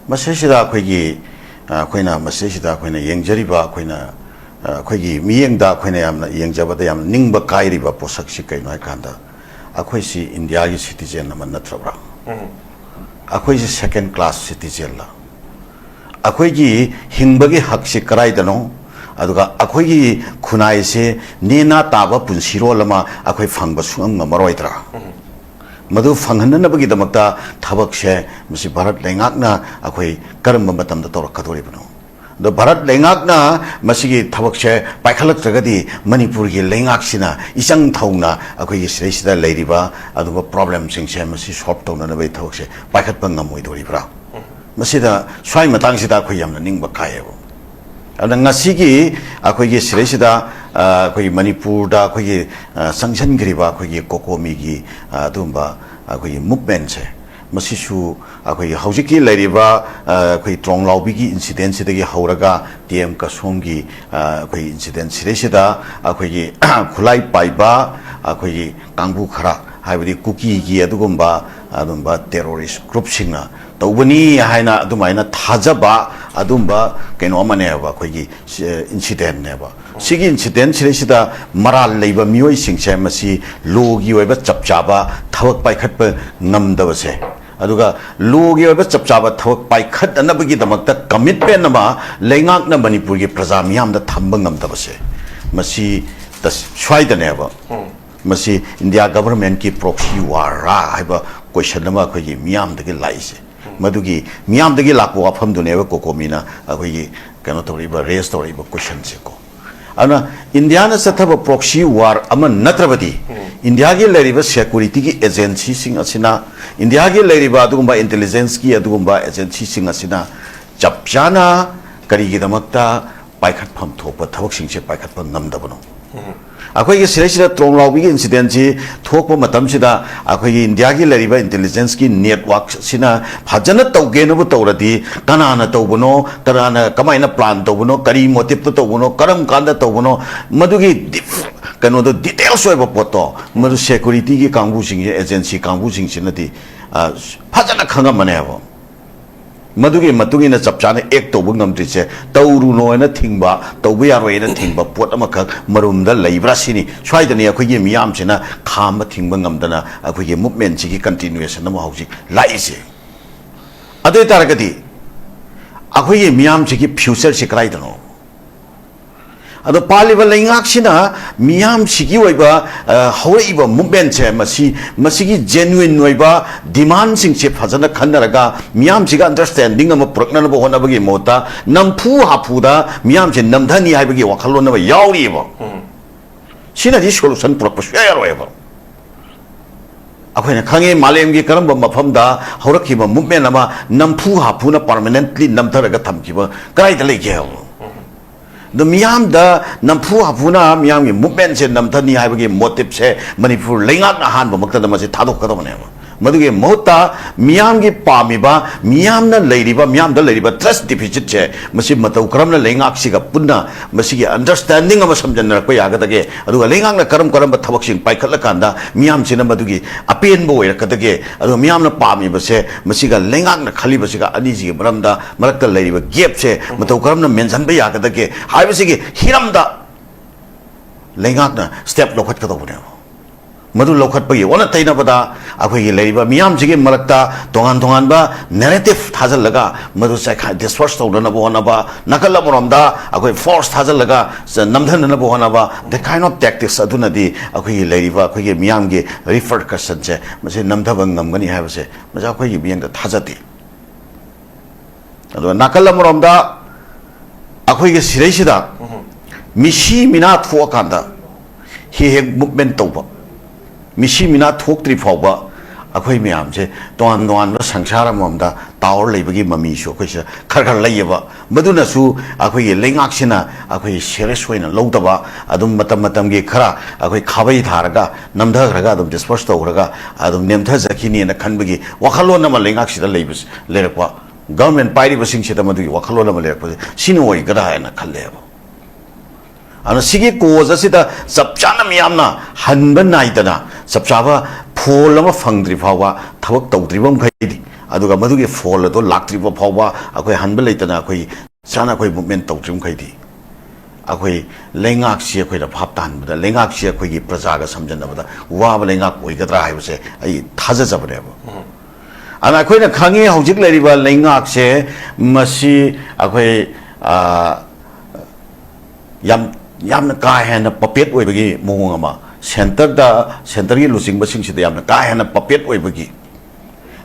ꯃꯁꯤꯁꯤꯗ ꯑꯩꯈꯣꯏꯒꯤ, ꯑ, ꯑꯩꯈꯣꯏꯅ ꯃꯁꯤꯁꯤꯗ ꯑꯩꯈꯣꯏꯅ ꯌꯦꯡꯖꯔꯤꯕ, ꯑꯩꯈꯣꯏꯅ, ꯑ, ꯑꯩꯈꯣꯏꯒꯤ ꯃꯤꯠꯌꯦꯡꯗ ꯑꯩꯈꯣꯏꯅ ꯌꯥꯝꯅ ꯌꯦꯡꯖꯕꯗ ꯌꯥꯝꯅ ꯅꯤꯡꯕ ꯀꯥꯏꯔꯤꯕ ꯄꯣꯠꯁꯛꯁꯤ ꯀꯩꯅꯣ ꯍꯥꯏꯀꯥꯟꯗ, ꯑꯩꯈꯣꯏꯁꯤ ꯏꯟꯗꯤꯌꯥꯒꯤ citizen ꯑꯃ ꯅꯠꯇ꯭ꯔꯕ꯭ꯔꯥ? ꯑꯩꯈꯣꯏꯁꯤ second class citizenꯂ? ꯑꯩꯈꯣꯏꯒꯤ ꯍꯤꯡꯕꯒꯤ ꯍꯛꯁꯤ ꯀꯗꯥꯏꯗꯅꯣ? ꯑꯗꯨꯒ ꯑꯩꯈꯣꯏꯒꯤ ꯈꯨꯟꯅꯥꯏꯁꯦ ꯅꯦꯅꯥ ꯇꯥꯕ ꯄꯨꯟꯁꯤꯔꯣꯜ ꯑꯃ ꯑꯩꯈꯣꯏ ꯐꯪꯕ ꯁꯨꯡꯉꯝ ꯉꯝꯃꯔꯣꯏꯗ꯭ꯔꯥ? ꯃꯗꯨ ꯐꯪꯍꯟꯅꯅꯕꯒꯤꯗꯃꯛꯇ ꯊꯕꯛꯁꯦ ꯃꯁꯤ ꯚꯥꯔꯠ ꯂꯩꯉꯥꯛꯅ ꯑꯩꯈꯣꯏ ꯀꯔꯝꯕ ꯃꯇꯝꯗ ꯇꯧꯔꯛꯀꯗꯧꯔꯤꯕꯅꯣ? ꯑꯗꯣ ꯚꯥꯔꯠ ꯂꯩꯉꯥꯛꯅ ꯃꯁꯤꯒꯤ ꯊꯕꯛꯁꯦ ꯄꯥꯏꯈꯠꯂꯛꯇ꯭ꯔꯒꯗꯤ ꯃꯅꯤꯄꯨꯔꯒꯤ ꯂꯩꯉꯥꯛꯁꯤꯅ ꯏꯆꯪ ꯊꯧꯅ ꯑꯩꯈꯣꯏꯒꯤ ꯁꯤꯗꯩꯁꯤꯗ ꯂꯩꯔꯤꯕ ꯑꯗꯨꯒꯨꯝꯕ problemꯁꯤꯡꯁꯦ ꯃꯁꯤ solve ꯇꯧꯅꯅꯕꯒꯤ ꯊꯕꯛꯁꯦ ꯄꯥꯏꯈꯠꯄ ꯉꯝꯃꯣꯏꯗꯧꯔꯤꯕ꯭ꯔꯥ? ꯃꯁꯤꯗ, ꯁ꯭ꯋꯥꯏ ꯃꯇꯥꯡꯁꯤꯗ ꯑꯩꯈꯣꯏ ꯌꯥꯝꯅ ꯅꯤꯡꯕ ꯀꯥꯏꯌꯦꯕ꯫ ꯑꯗꯨꯅ ꯉꯁꯤꯒꯤ ꯑꯩꯈꯣꯏꯒꯤ ꯁꯤꯗꯩꯁꯤꯗ, ꯑ, ꯑꯩꯈꯣꯏꯒꯤ ꯃꯅꯤꯄꯨꯔꯗ ꯑꯩꯈꯣꯏꯒꯤ, ꯑ, ꯆꯪꯁꯤꯟꯈ꯭ꯔꯤꯕ ꯑꯩꯈꯣꯏꯒꯤ COCOMIꯒꯤ, ꯑ, ꯑꯗꯨꯒꯨꯝꯕ ꯑꯩꯈꯣꯏꯒꯤ movementꯁꯦ, ꯃꯁꯤꯁꯨ ꯑꯩꯈꯣꯏꯒꯤ ꯍꯧꯖꯤꯛꯀꯤ ꯂꯩꯔꯤꯕ, ꯑ, ꯑꯩꯈꯣꯏ ꯇ꯭ꯔꯣꯡꯂꯥꯎꯕꯤꯒꯤ incidentꯁꯤꯗꯒꯤ ꯍꯧꯔꯒ ꯇꯤ ꯑꯦꯝ ꯀꯁꯣꯝꯒꯤ, ꯑ, ꯑꯩꯈꯣꯏꯒꯤ incident ꯁꯤꯗꯩꯁꯤꯗ ꯑꯩꯈꯣꯏꯒꯤ ꯈꯨꯠꯂꯥꯏ ꯄꯥꯏꯕ ꯑꯩꯈꯣꯏꯒꯤ ꯀꯥꯡꯕꯨ ꯈꯔ, ꯍꯥꯏꯕꯗꯤ ꯀꯨꯀꯤꯒꯤ ꯑꯗꯨꯒꯨꯝꯕ, ꯑꯗꯨꯝꯕ terrorist groupꯁꯤꯡꯅ ꯇꯧꯕꯅꯤ ꯍꯥꯏꯅ ꯑꯗꯨꯃꯥꯏꯅ ꯊꯥꯖꯕ ꯑꯗꯨꯝꯕ ꯀꯩꯅꯣ ꯑꯃꯅꯦꯕ, ꯑꯩꯈꯣꯏꯒꯤ ꯏꯟꯁꯤꯗꯦꯟꯅꯦꯕ꯫ ꯁꯤꯒꯤ ꯏꯟꯁꯤꯗꯦꯟꯁꯤꯗꯩꯁꯤꯗ ꯃꯔꯥꯜ ꯂꯩꯕ ꯃꯤꯑꯣꯏꯁꯤꯡꯁꯦ ꯃꯁꯤ ꯂꯣꯒꯤ ꯑꯣꯏꯕ ꯆꯞ ꯆꯥꯕ ꯊꯕꯛ ꯄꯥꯏꯈꯠꯄ ꯉꯝꯗꯕꯁꯦ, ꯑꯗꯨꯒ ꯂꯣꯒꯤ ꯑꯣꯏꯕ ꯆꯞ ꯆꯥꯕ ꯊꯕꯛ ꯄꯥꯏꯈꯠꯅꯅꯕꯒꯤꯗꯃꯛꯇ ꯀꯃꯤꯠꯃꯦꯟ ꯑꯃ ꯂꯩꯉꯥꯛꯅ ꯃꯅꯤꯄꯨꯔꯒꯤ ꯄ꯭ꯔꯖꯥ ꯃꯤꯌꯥꯝꯗ ꯊꯝꯕ ꯉꯝꯗꯕꯁꯦ, ꯃꯁꯤ ꯇꯁ-, ꯁ꯭ꯋꯥꯏꯗꯅꯦꯕ꯫ ꯃꯁꯤ ꯏꯟꯗꯤꯌꯥ ꯒꯚꯔꯟꯃꯦꯟꯠꯀꯤ ꯄ꯭ꯔꯣꯛꯁꯤ ꯋꯥꯔꯔꯥ ꯍꯥꯏꯕ ꯀꯣꯏꯁꯟ ꯑꯃ ꯑꯩꯈꯣꯏꯒꯤ ꯃꯤꯌꯥꯝꯗꯒꯤ ꯂꯥꯛꯏꯁꯦ꯫ ꯃꯗꯨꯒꯤ ꯃꯤꯌꯥꯝꯗꯒꯤ ꯂꯥꯛꯄ ꯋꯥꯐꯝꯗꯨꯅꯦꯕ ꯀꯣꯀꯣꯃꯤꯅ ꯑꯩꯈꯣꯏꯒꯤ ꯀꯩꯅꯣ ꯇꯧꯔꯛꯏꯕ, ꯔꯦꯖ ꯇꯧꯔꯛꯏꯕ ꯀꯣꯏꯁꯟꯁꯦꯀꯣ꯫ ꯑꯗꯨꯅ ꯏꯟꯗꯤꯌꯥꯅ ꯆꯠꯊꯕ ꯄ꯭ꯔꯣꯛꯁꯤ ꯋꯥꯔ ꯑꯃ ꯅꯠꯇ꯭ꯔꯕꯗꯤ ꯏꯟꯗꯤꯌꯥꯒꯤ ꯂꯩꯔꯤꯕ ꯁꯦꯀꯨꯔꯤꯇꯤꯒꯤ ꯑꯦꯖꯦꯟꯁꯤꯁꯤꯡ ꯑꯁꯤꯅ, ꯏꯟꯗꯤꯌꯥꯒꯤ ꯂꯩꯔꯤꯕ ꯑꯗꯨꯒꯨꯝꯕ ꯏꯟꯇꯦꯂꯤꯖꯦꯟꯁꯀꯤ ꯑꯗꯨꯒꯨꯝꯕ ꯑꯦꯖꯦꯟꯁꯤꯁꯤꯡ ꯑꯁꯤꯅ ꯆꯞ ꯆꯥꯅ ꯀꯔꯤꯒꯤꯗꯃꯛꯇ ꯄꯥꯏꯈꯠꯐꯝ ꯊꯣꯛꯄ ꯊꯕꯛꯁꯤꯡꯁꯦ ꯄꯥꯏꯈꯠꯄ ꯉꯝꯗꯕꯅꯣ? ꯑꯩꯈꯣꯏꯒꯤ ꯁꯤꯗꯩꯁꯤꯗ ꯇ꯭ꯔꯣꯡꯂꯥꯎꯕꯤꯒꯤ ꯏꯟꯁꯤꯗꯦꯟꯁꯤ ꯊꯣꯛꯄ ꯃꯇꯝꯁꯤꯗ ꯑꯩꯈꯣꯏꯒꯤ ꯏꯟꯗꯤꯌꯥꯒꯤ ꯂꯩꯔꯤꯕ ꯏꯟꯇꯦꯂꯤꯖꯦꯟꯁꯀꯤ ꯅꯦꯠꯋꯥꯛꯁꯤꯅ ꯐꯖꯅ ꯇꯧꯒꯦꯅꯕꯨ ꯇꯧꯔꯗꯤ ꯀꯅꯥꯅ ꯇꯧꯕꯅꯣ, ꯀꯅꯥꯅ ꯀꯃꯥꯏꯅ ꯄ꯭ꯂꯥꯟ ꯇꯧꯕꯅꯣ, ꯀꯔꯤ ꯃꯣꯇꯤꯞꯇ ꯇꯧꯕꯅꯣ, ꯀꯔꯝ ꯀꯥꯟꯗ ꯇꯧꯕꯅꯣ, ꯃꯗꯨꯒꯤ ꯗꯤꯞ-, ꯀꯩꯅꯣꯗꯣ, ꯗꯤꯇꯦꯜꯁ ꯑꯣꯏꯕ ꯄꯣꯠꯇꯣ ꯃꯗꯨ ꯁꯦꯀꯨꯔꯤꯇꯤꯒꯤ ꯀꯥꯡꯕꯨꯁꯤꯡꯁꯦ, ꯑꯦꯖꯦꯟꯁꯤ ꯀꯥꯡꯕꯨꯁꯤꯡꯁꯤꯅꯗꯤ, ꯑ, ꯐꯖꯅ ꯈꯪꯉꯝꯃꯅꯦꯕ꯫ ꯃꯗꯨꯒꯤ ꯃꯇꯨꯡ ꯏꯟꯅ ꯆꯞ ꯆꯥꯅ ꯑꯦꯛ ꯇꯧꯕ ꯉꯝꯗ꯭ꯔꯤꯁꯦ, ꯇꯧꯔꯨꯅꯣ ꯍꯥꯏꯅ ꯊꯤꯡꯕ, ꯇꯧꯕ ꯌꯥꯔꯣꯏ ꯍꯥꯏꯅ ꯊꯤꯡꯕ ꯄꯣꯠ ꯑꯃꯈꯛ ꯃꯔꯨꯝꯗ ꯂꯩꯕ꯭ꯔꯥ ꯁꯤꯅꯤ꯫ ꯁ꯭ꯋꯥꯏꯗꯅꯤ ꯑꯩꯈꯣꯏꯒꯤ ꯃꯤꯌꯥꯝꯁꯤꯅ ꯈꯥꯝꯕ ꯊꯤꯡꯕ ꯉꯝꯗꯅ ꯑꯩꯈꯣꯏꯒꯤ ꯃꯨꯞꯃꯦꯟꯁꯤꯒꯤ ꯀꯟꯇꯤꯅ꯭ꯌꯨꯑꯦꯁꯟ ꯑꯃ ꯍꯧꯖꯤꯛ ꯂꯥꯛꯏꯁꯦ꯫ ꯑꯗꯨ ꯑꯣꯏ ꯇꯥꯔꯒꯗꯤ ꯑꯩꯈꯣꯏꯒꯤ ꯃꯤꯌꯥꯝꯁꯤꯒꯤ ꯐ꯭ꯌꯨꯆꯔꯁꯤ ꯀꯗꯥꯏꯗꯅꯣ? ꯑꯗꯣ ꯄꯥꯜꯂꯤꯕ ꯂꯩꯉꯥꯛꯁꯤꯅ ꯃꯤꯌꯥꯝꯁꯤꯒꯤ ꯑꯣꯏꯕ, ꯑ, ꯍꯧꯔꯛꯏꯕ ꯃꯨꯞꯃꯦꯟꯁꯦ, ꯃꯁꯤ, ꯃꯁꯤꯒꯤ ꯖꯦꯅꯨꯏꯟ ꯑꯣꯏꯕ ꯗꯤꯃꯥꯟꯁꯤꯡꯁꯦ ꯐꯖꯅ ꯈꯟꯅꯔꯒ ꯃꯤꯌꯥꯝꯁꯤꯒ ꯑꯟꯗꯔꯁ꯭ꯇꯦꯟꯗꯤꯡ ꯑꯃ ꯄꯨꯔꯛꯅꯅꯕ ꯍꯣꯠꯅꯕꯒꯤ ꯃꯍꯨꯠꯇ ꯅꯝꯐꯨ ꯍꯥꯐꯨꯗ ꯃꯤꯌꯥꯝꯁꯦ ꯅꯝꯊꯅꯤ ꯍꯥꯏꯕꯒꯤ ꯋꯥꯈꯜꯂꯣꯟ ꯑꯃ ꯌꯥꯎꯔꯤꯑꯕ꯫ ꯁꯤꯅꯗꯤ ꯁꯣꯂꯨꯁꯟ ꯄꯨꯔꯛꯄ ꯁꯨꯡꯌꯥ ꯌꯥꯔꯣꯏꯕ꯫ ꯑꯩꯈꯣꯏꯅ ꯈꯪꯉꯤ, ꯃꯥꯂꯦꯝꯒꯤ ꯀꯔꯝꯕ ꯃꯐꯝꯗ ꯍꯧꯔꯛꯈꯤꯕ ꯃꯨꯞꯃꯦꯟ ꯑꯃ ꯅꯝꯐꯨ ꯍꯥꯐꯨꯅ ꯄꯔꯃꯅꯦꯟꯠꯂꯤ ꯅꯝꯊꯔꯒ ꯊꯝꯈꯤꯕ ꯀꯗꯥꯏꯗ ꯂꯩꯒꯦ ꯍꯥꯏꯕ? ꯑꯗꯣ ꯃꯤꯌꯥꯝꯗ ꯅꯝꯐꯨ ꯍꯥꯐꯨꯅ ꯃꯤꯌꯥꯝꯒꯤ ꯃꯨꯞꯃꯦꯟꯁꯦ ꯅꯝꯊꯅꯤ ꯍꯥꯏꯕꯒꯤ ꯃꯣꯇꯤꯞꯁꯦ ꯃꯅꯤꯄꯨꯔ ꯂꯩꯉꯥꯛꯅ ꯑꯍꯥꯟꯕꯃꯛꯇꯗ ꯃꯁꯤ ꯊꯥꯗꯣꯛꯀꯗꯕꯅꯦꯕ꯫ ꯃꯗꯨꯒꯤ ꯃꯍꯨꯠꯇ ꯃꯤꯌꯥꯝꯒꯤ ꯄꯥꯝꯃꯤꯕ, ꯃꯤꯌꯥꯝꯅ ꯂꯩꯔꯤꯕ, ꯃꯤꯌꯥꯝꯗ ꯂꯩꯔꯤꯕ trust deficitꯁꯦ, ꯃꯁꯤ ꯃꯇꯧ ꯀꯔꯝꯅ ꯂꯩꯉꯥꯛꯁꯤꯒ ꯄꯨꯟꯅ ꯃꯁꯤꯒꯤ understanding ꯑꯃ ꯁꯝꯖꯟꯅꯔꯛꯄ ꯌꯥꯒꯗꯒꯦ, ꯑꯗꯨꯒ ꯂꯩꯉꯥꯛꯅ ꯀꯔꯝ ꯀꯔꯝꯕ ꯊꯕꯛꯁꯤꯡ ꯄꯥꯏꯈꯠꯂꯀꯥꯟꯗ ꯃꯤꯌꯥꯝꯁꯤꯅ ꯃꯗꯨꯒꯤ ꯑꯄꯦꯟꯕ ꯑꯣꯏꯔꯛꯀꯗꯒꯦ, ꯑꯗꯨꯒ ꯃꯤꯌꯥꯝꯅ ꯄꯥꯝꯃꯤꯕꯁꯦ, ꯃꯁꯤꯒ ꯂꯩꯉꯥꯛꯅ ꯈꯜꯂꯤꯕꯁꯤꯒ ꯑꯅꯤꯁꯤꯒꯤ ꯃꯔꯝꯗ, ꯃꯔꯛꯇ ꯂꯩꯔꯤꯕ gapꯁꯦ ꯃꯇꯧ ꯀꯔꯝꯅ ꯃꯦꯟꯁꯤꯟꯕ ꯌꯥꯒꯗꯒꯦ ꯍꯥꯏꯕꯁꯤꯒꯤ ꯍꯤꯔꯝꯗ ꯂꯩꯉꯥꯛꯅ step ꯂꯧꯈꯠꯀꯗꯧꯕꯅꯦꯕ꯫ ꯃꯗꯨ ꯂꯧꯈꯠꯄꯒꯤ ꯑꯣꯟꯅ ꯇꯩꯅꯕꯗ, ꯑꯩꯈꯣꯏꯒꯤ ꯂꯩꯔꯤꯕ ꯃꯤꯌꯥꯝꯁꯤꯒꯤ ꯃꯔꯛꯇ ꯇꯣꯉꯥꯟ ꯇꯣꯉꯥꯟꯕ narrative ꯊꯥꯖꯤꯜꯂꯒ, ꯃꯗꯨ ꯆꯥꯏꯈꯥꯏ, disperse ꯇꯧꯅꯅꯕ ꯍꯣꯠꯅꯕ, ꯅꯥꯀꯜ ꯑꯃꯔꯣꯝꯗ ꯑꯩꯈꯣꯏ force ꯊꯥꯖꯤꯜꯂꯒ ꯆ-, ꯅꯝꯊꯅꯅꯕ ꯍꯣꯠꯅꯕ, that kind of tactics ꯑꯗꯨꯅꯗꯤ ꯑꯩꯈꯣꯏꯒꯤ ꯂꯩꯔꯤꯕ ꯑꯩꯈꯣꯏꯒꯤ ꯃꯤꯌꯥꯝꯒꯤ repercussionꯁꯦ ꯃꯁꯤ ꯅꯝꯊꯕ ꯉꯝꯒꯅꯤ ꯍꯥꯏꯕꯁꯦ ꯃꯁꯤ ꯑꯩꯈꯣꯏꯒꯤ ꯃꯤꯠꯌꯦꯡꯗ ꯊꯥꯖꯗꯦ꯫ ꯑꯗꯨꯒ ꯅꯥꯀꯜ ꯑꯃꯔꯣꯝꯗ ꯑꯩꯈꯣꯏꯒꯤ ꯁꯤꯗꯩꯁꯤꯗ ꯃꯤꯁꯤ ꯃꯤꯅꯥ ꯊꯣꯛꯑꯀꯥꯟꯗ ꯍꯦꯛ ꯍꯦꯛ movement ꯇꯧꯕ, ꯃꯤꯁꯤ ꯃꯤꯅꯥ ꯊꯣꯛꯇ꯭ꯔꯤ ꯐꯥꯎꯕ ꯑꯩꯈꯣꯏ ꯃꯌꯥꯝꯁꯦ ꯇꯣꯉꯥꯟ ꯇꯣꯉꯥꯟꯕ ꯁꯪꯁꯥꯔ ꯑꯃꯃꯝꯗ ꯇꯥꯎꯔ ꯂꯩꯕꯒꯤ ꯃꯃꯤꯁꯨ ꯑꯩꯈꯣꯏꯁꯤꯗ ꯈꯔ ꯈꯔ ꯂꯩꯌꯦꯕ꯫ ꯃꯗꯨꯅꯁꯨ ꯑꯩꯈꯣꯏꯒꯤ ꯂꯩꯉꯥꯛꯁꯤꯅ ꯑꯩꯈꯣꯏ serious ꯑꯣꯏꯅ ꯂꯧꯗꯕ, ꯑꯗꯨꯝ ꯃꯇꯝ ꯃꯇꯝꯒꯤ ꯈꯔ ꯑꯩꯈꯣꯏ ꯈꯥꯕꯩ ꯊꯥꯔꯒ, ꯅꯝꯊꯈ꯭ꯔꯒ, ꯑꯗꯨꯝ disperse ꯇꯧꯈ꯭ꯔꯒ ꯑꯗꯨꯝ ꯅꯦꯝꯊꯖꯈꯤꯅꯤꯅ ꯈꯟꯕꯒꯤ ꯋꯥꯈꯜꯂꯣꯟ ꯑꯃ ꯂꯩꯉꯥꯛꯁꯤꯗ ꯂꯩꯕ, ꯂꯩꯔꯛꯄ꯫ Government ꯄꯥꯏꯔꯤꯕꯁꯤꯡꯁꯤꯗ ꯃꯗꯨꯒꯤ ꯋꯥꯈꯜꯂꯣꯟ ꯑꯃ ꯂꯩꯔꯛꯄꯁꯦ ꯁꯤꯅ ꯑꯣꯏꯒꯗ꯭ꯔꯥ ꯍꯥꯏꯅ ꯈꯜꯂꯦꯕ꯫ ꯑꯗꯨꯅ ꯁꯤꯒꯤ cause ꯑꯁꯤꯗ ꯆꯞ ꯆꯥꯅ ꯃꯤꯌꯥꯝꯅ ꯍꯟꯕ ꯅꯥꯏꯗꯅ ꯆꯞ ꯆꯥꯕ ꯐꯣꯜ ꯑꯃ ꯐꯪꯗ꯭ꯔꯤ ꯐꯥꯎꯕ, ꯊꯕꯛ ꯇꯧꯗ꯭ꯔꯤꯕ ꯃꯈꯩꯗꯤ, ꯑꯗꯨꯒ ꯃꯗꯨꯒꯤ ꯐꯣꯜ ꯑꯗꯣ ꯂꯥꯛꯇ꯭ꯔꯤꯕ ꯐꯥꯎꯕ ꯑꯩꯈꯣꯏ ꯍꯟꯕ ꯂꯩꯇꯅ ꯑꯩꯈꯣꯏ ꯆꯥꯅ ꯑꯩꯈꯣꯏ movement ꯇꯧꯗ꯭ꯔꯤ ꯃꯈꯩꯗꯤ, ꯑꯩꯈꯣꯏ ꯂꯩꯉꯥꯛꯁꯤ ꯑꯩꯈꯣꯏꯅ ꯚꯥꯞ ꯇꯥꯍꯟꯕꯗ, ꯂꯩꯉꯥꯛꯁꯤ ꯑꯩꯈꯣꯏꯒꯤ ꯄ꯭ꯔꯖꯥꯒ ꯁꯝꯖꯟꯅꯕꯗ ꯋꯥꯕ ꯂꯩꯉꯥꯛ ꯑꯣꯏꯒꯗ꯭ꯔꯥ ꯍꯥꯏꯕꯁꯦ ꯑꯩ ꯊꯥꯖꯖꯕꯅꯦꯕ꯫ ꯑꯗꯨꯅ ꯑꯩꯈꯣꯏꯅ ꯈꯪꯉꯤ, ꯍꯧꯖꯤꯛ ꯂꯩꯔꯤꯕ ꯂꯩꯉꯥꯛꯁꯦ ꯃꯁꯤ ꯑꯩꯈꯣꯏ, ꯑ, ꯌꯥꯝ, ꯌꯥꯝꯅ ꯀꯥ ꯍꯦꯟꯅ puppet ꯑꯣꯏꯕꯒꯤ ꯃꯑꯣꯡ ꯑꯃ, centreꯗ, centreꯒꯤ ꯂꯨꯆꯤꯡꯕꯁꯤꯡꯁꯤꯗ ꯌꯥꯝꯅ ꯀꯥ ꯍꯦꯟꯅ puppet ꯑꯣꯏꯕꯒꯤ,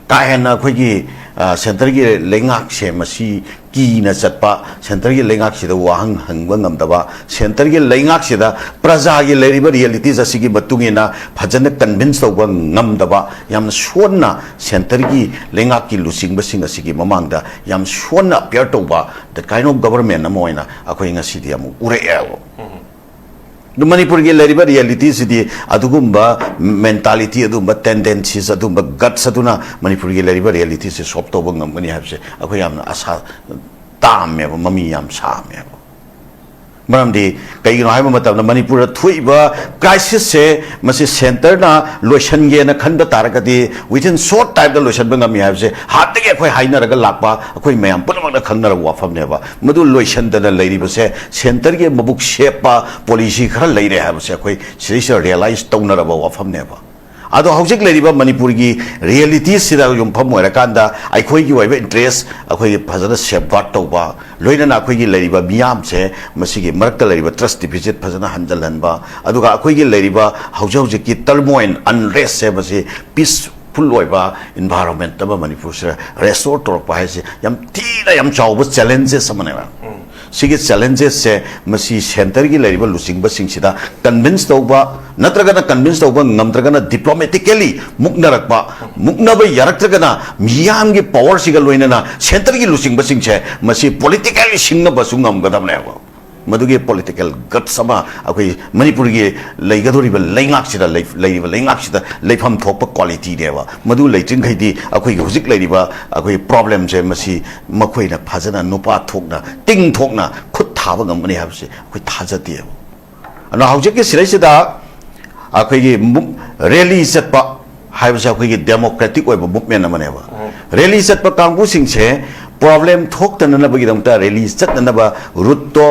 ꯀꯥ ꯍꯦꯟꯅ ꯑꯩꯈꯣꯏꯒꯤ, ꯑ, centreꯒꯤ ꯂꯩꯉꯥꯛꯁꯦ ꯃꯁꯤ ꯀꯤꯅ ꯆꯠꯄ, centreꯒꯤ ꯂꯩꯉꯥꯛꯁꯤꯗ ꯋꯥꯍꯪ ꯍꯪꯕ ꯉꯝꯗꯕ, centreꯒꯤ ꯂꯩꯉꯥꯛꯁꯤꯗ ꯄ꯭ꯔꯖꯥꯒꯤ ꯂꯩꯔꯤꯕ realities ꯑꯁꯤꯒꯤ ꯃꯇꯨꯡ ꯏꯟꯅ ꯐꯖꯅ convince ꯇꯧꯕ ꯉꯝꯗꯕ, ꯌꯥꯝꯅ ꯁꯣꯟꯅ centreꯒꯤ ꯂꯩꯉꯥꯛꯀꯤ ꯂꯨꯆꯤꯡꯕꯁꯤꯡ ꯑꯁꯤꯒꯤ ꯃꯃꯥꯡꯗ ꯌꯥꯝ ꯁꯣꯟꯅ appear ꯇꯧꯕ, that kind of government ꯑꯃ ꯑꯣꯏꯅ ꯑꯩꯈꯣꯏ ꯉꯁꯤꯗꯤ ꯑꯃꯨꯛ ꯎꯔꯛꯑꯦꯕ꯫ ꯑꯗꯨ ꯃꯅꯤꯄꯨꯔꯒꯤ ꯂꯩꯔꯤꯕ ꯔꯤꯌꯦꯂꯤꯇꯤꯁꯤꯗꯤ ꯑꯗꯨꯒꯨꯝꯕ ꯃꯦꯟꯇꯥꯂꯤꯇꯤ, ꯑꯗꯨꯒꯨꯝꯕ ꯇꯦꯟꯗꯦꯟꯁꯤꯁ, ꯑꯗꯨꯒꯨꯝꯕ ꯒꯠꯁ ꯑꯗꯨꯅ ꯃꯅꯤꯄꯨꯔꯒꯤ ꯂꯩꯔꯤꯕ ꯔꯤꯌꯦꯂꯤꯇꯤꯁꯤ ꯁꯣꯜꯕ ꯇꯧꯕ ꯉꯝꯒꯅꯤ ꯍꯥꯏꯕꯁꯦ ꯑꯩꯈꯣꯏ ꯌꯥꯝꯅ ꯑꯁꯥ ꯇꯥꯝꯃꯦꯕ, ꯃꯃꯤ ꯌꯥꯝ ꯁꯥꯝꯃꯦꯕ꯫ ꯃꯔꯝꯗꯤ ꯀꯩꯒꯤꯅꯣ ꯍꯥꯏꯕ ꯃꯇꯝꯗ ꯃꯅꯤꯄꯨꯔꯗ ꯊꯣꯛꯏꯕ ꯀ꯭ꯔꯥꯏꯁꯤꯁꯁꯦ ꯃꯁꯤ ꯁꯦꯟꯇꯔꯅ ꯂꯣꯏꯁꯤꯟꯒꯦꯅ ꯈꯟꯕ ꯇꯥꯔꯒꯗꯤ within short timeꯗ ꯂꯣꯏꯁꯤꯟꯕ ꯉꯝꯃꯤ ꯍꯥꯏꯕꯁꯦ ꯍꯥꯟꯅꯗꯒꯤ ꯑꯩꯈꯣꯏ ꯍꯥꯏꯅꯔꯒ ꯂꯥꯛꯄ, ꯑꯩꯈꯣꯏ ꯃꯌꯥꯝ ꯄꯨꯝꯅꯃꯛꯅ ꯈꯪꯅꯔꯕ ꯋꯥꯐꯝꯅꯦꯕ꯫ ꯃꯗꯨ ꯂꯣꯏꯁꯤꯟꯗꯅ ꯂꯩꯔꯤꯕꯁꯦ ꯁꯦꯟꯇꯔꯒꯤ ꯃꯕꯨꯛ ꯁꯦꯞꯄ ꯄꯣꯂꯤꯁꯤ ꯈꯔ ꯂꯩꯔꯦ ꯍꯥꯏꯕꯁꯦ ꯑꯩꯈꯣꯏ ꯁꯤꯗꯩꯁꯤꯗ ꯔꯤꯌꯦꯂꯥꯏꯁ ꯇꯧꯅꯔꯕ ꯋꯥꯐꯝꯅꯦꯕ꯫ ꯑꯗꯣ ꯍꯧꯖꯤꯛ ꯂꯩꯔꯤꯕ ꯃꯅꯤꯄꯨꯔꯒꯤ ꯔꯤꯌꯦꯂꯤꯇꯤꯁꯤꯗ ꯌꯨꯝꯐꯝ ꯑꯣꯏꯔꯀꯥꯟꯗ ꯑꯩꯈꯣꯏꯒꯤ ꯑꯣꯏꯕ ꯏꯟꯇꯔꯦꯁ ꯑꯩꯈꯣꯏ ꯐꯖꯅ ꯁꯦꯐꯒꯥꯔꯗ ꯇꯧꯕ, ꯂꯣꯏꯅꯅ ꯑꯩꯈꯣꯏꯒꯤ ꯂꯩꯔꯤꯕ ꯃꯤꯌꯥꯝꯁꯦ ꯃꯁꯤꯒꯤ ꯃꯔꯛꯇ ꯂꯩꯔꯤꯕ ꯇ꯭ꯔꯁ ꯗꯤꯐꯤꯁꯤꯠ ꯐꯖꯅ ꯍꯟꯖꯤꯜꯍꯟꯕ, ꯑꯗꯨꯒ ꯑꯩꯈꯣꯏꯒꯤ ꯂꯩꯔꯤꯕ ꯍꯧꯖꯤꯛ ꯍꯧꯖꯤꯛꯀꯤ ꯇꯔꯃꯣꯏꯜ ꯑꯟꯔꯦꯁꯁꯦ ꯃꯁꯤ ꯄꯤꯁꯐꯨꯜ ꯑꯣꯏꯕ ꯏꯟꯚꯥꯏꯔꯣꯟꯃꯦꯟꯠ ꯑꯃ ꯃꯅꯤꯄꯨꯔꯁꯤꯗ ꯔꯦꯁꯇꯣꯔ ꯇꯧꯔꯛꯄ ꯍꯥꯏꯁꯦ ꯌꯥꯝ ꯊꯤꯅ ꯌꯥꯝ ꯆꯥꯎꯕ ꯆꯦꯂꯦꯟꯖꯦꯁ ꯑꯃꯅꯦꯕ꯫ ꯁꯤꯒꯤ ꯆꯦꯂꯦꯟꯖꯦꯁꯁꯦ ꯃꯁꯤ ꯁꯦꯟꯇꯔꯒꯤ ꯂꯩꯔꯤꯕ ꯂꯨꯆꯤꯡꯕꯁꯤꯡꯁꯤꯗ ꯀꯟꯚꯤꯟꯁ ꯇꯧꯕ, ꯅꯠꯇ꯭ꯔꯒꯅ ꯀꯟꯚꯤꯟꯁ ꯇꯧꯕ ꯉꯝꯗ꯭ꯔꯒꯅ ꯗꯤꯄ꯭ꯂꯣꯃꯦꯇꯤꯀꯦꯂꯤ ꯃꯨꯛꯅꯔꯛꯄ, ꯃꯨꯛꯅꯕ ꯌꯥꯔꯛꯇ꯭ꯔꯒꯅ ꯃꯤꯌꯥꯝꯒꯤ ꯄꯋꯥꯔꯁꯤꯒ ꯂꯣꯏꯅꯅ ꯁꯦꯟꯇꯔꯒꯤ ꯂꯨꯆꯤꯡꯕꯁꯤꯡꯁꯦ ꯃꯁꯤ ꯄꯣꯂꯤꯇꯤꯀꯦꯜꯂꯤ ꯁꯤꯡꯅꯕꯁꯨ ꯉꯝꯒꯗꯕꯅꯦꯕ꯫ ꯃꯗꯨꯒꯤ ꯄꯣꯂꯤꯇꯤꯀꯦꯜ ꯒꯠꯁ ꯑꯃ ꯑꯩꯈꯣꯏ ꯃꯅꯤꯄꯨꯔꯒꯤ ꯂꯩꯒꯗꯧꯔꯤꯕ ꯂꯩꯉꯥꯛꯁꯤꯗ, ꯂꯩ-, ꯂꯩꯔꯤꯕ ꯂꯩꯉꯥꯛꯁꯤꯗ ꯂꯩꯐꯝ ꯊꯣꯛꯄ ꯀ꯭ꯋꯥꯂꯤꯇꯤꯅꯦꯕ꯫ ꯃꯗꯨ ꯂꯩꯇ꯭ꯔꯤꯡꯈꯩꯗꯤ ꯑꯩꯈꯣꯏꯒꯤ ꯍꯧꯖꯤꯛ ꯂꯩꯔꯤꯕ ꯑꯩꯈꯣꯏ ꯄ꯭ꯔꯣꯕ꯭ꯂꯦꯝꯁꯦ ꯃꯁꯤ ꯃꯈꯣꯏꯅ ꯐꯖꯅ ꯅꯨꯄꯥ ꯊꯣꯛꯅ, ꯇꯤꯡ ꯊꯣꯛꯅ ꯈꯨꯠ ꯊꯥꯕ ꯉꯝꯒꯅꯤ ꯍꯥꯏꯕꯁꯤ ꯑꯩꯈꯣꯏ ꯊꯥꯖꯗꯦꯕ꯫ ꯑꯗꯨꯅ ꯍꯧꯖꯤꯛꯀꯤ ꯁꯤꯗꯩꯁꯤꯗ ꯑꯩꯈꯣꯏꯒꯤ ꯃꯨꯞ-, ꯔꯦꯂꯤ ꯆꯠꯄ ꯍꯥꯏꯕꯁꯦ ꯑꯩꯈꯣꯏꯒꯤ ꯗꯦꯃꯣꯀ꯭ꯔꯦꯇꯤꯛ ꯑꯣꯏꯕ ꯃꯨꯞꯃꯦꯟ ꯑꯃꯅꯦꯕ꯫ ꯎꯝ꯫ ꯔꯦꯂꯤ ꯆꯠꯄ ꯀꯥꯡꯕꯨꯁꯤꯡꯁꯦ ꯄ꯭ꯔꯣꯕ꯭ꯂꯦꯝ ꯊꯣꯛꯇꯅꯅꯕꯒꯤꯗꯃꯛꯇ ꯔꯦꯂꯤ ꯆꯠꯅꯅꯕ ꯔꯨꯠꯇꯣ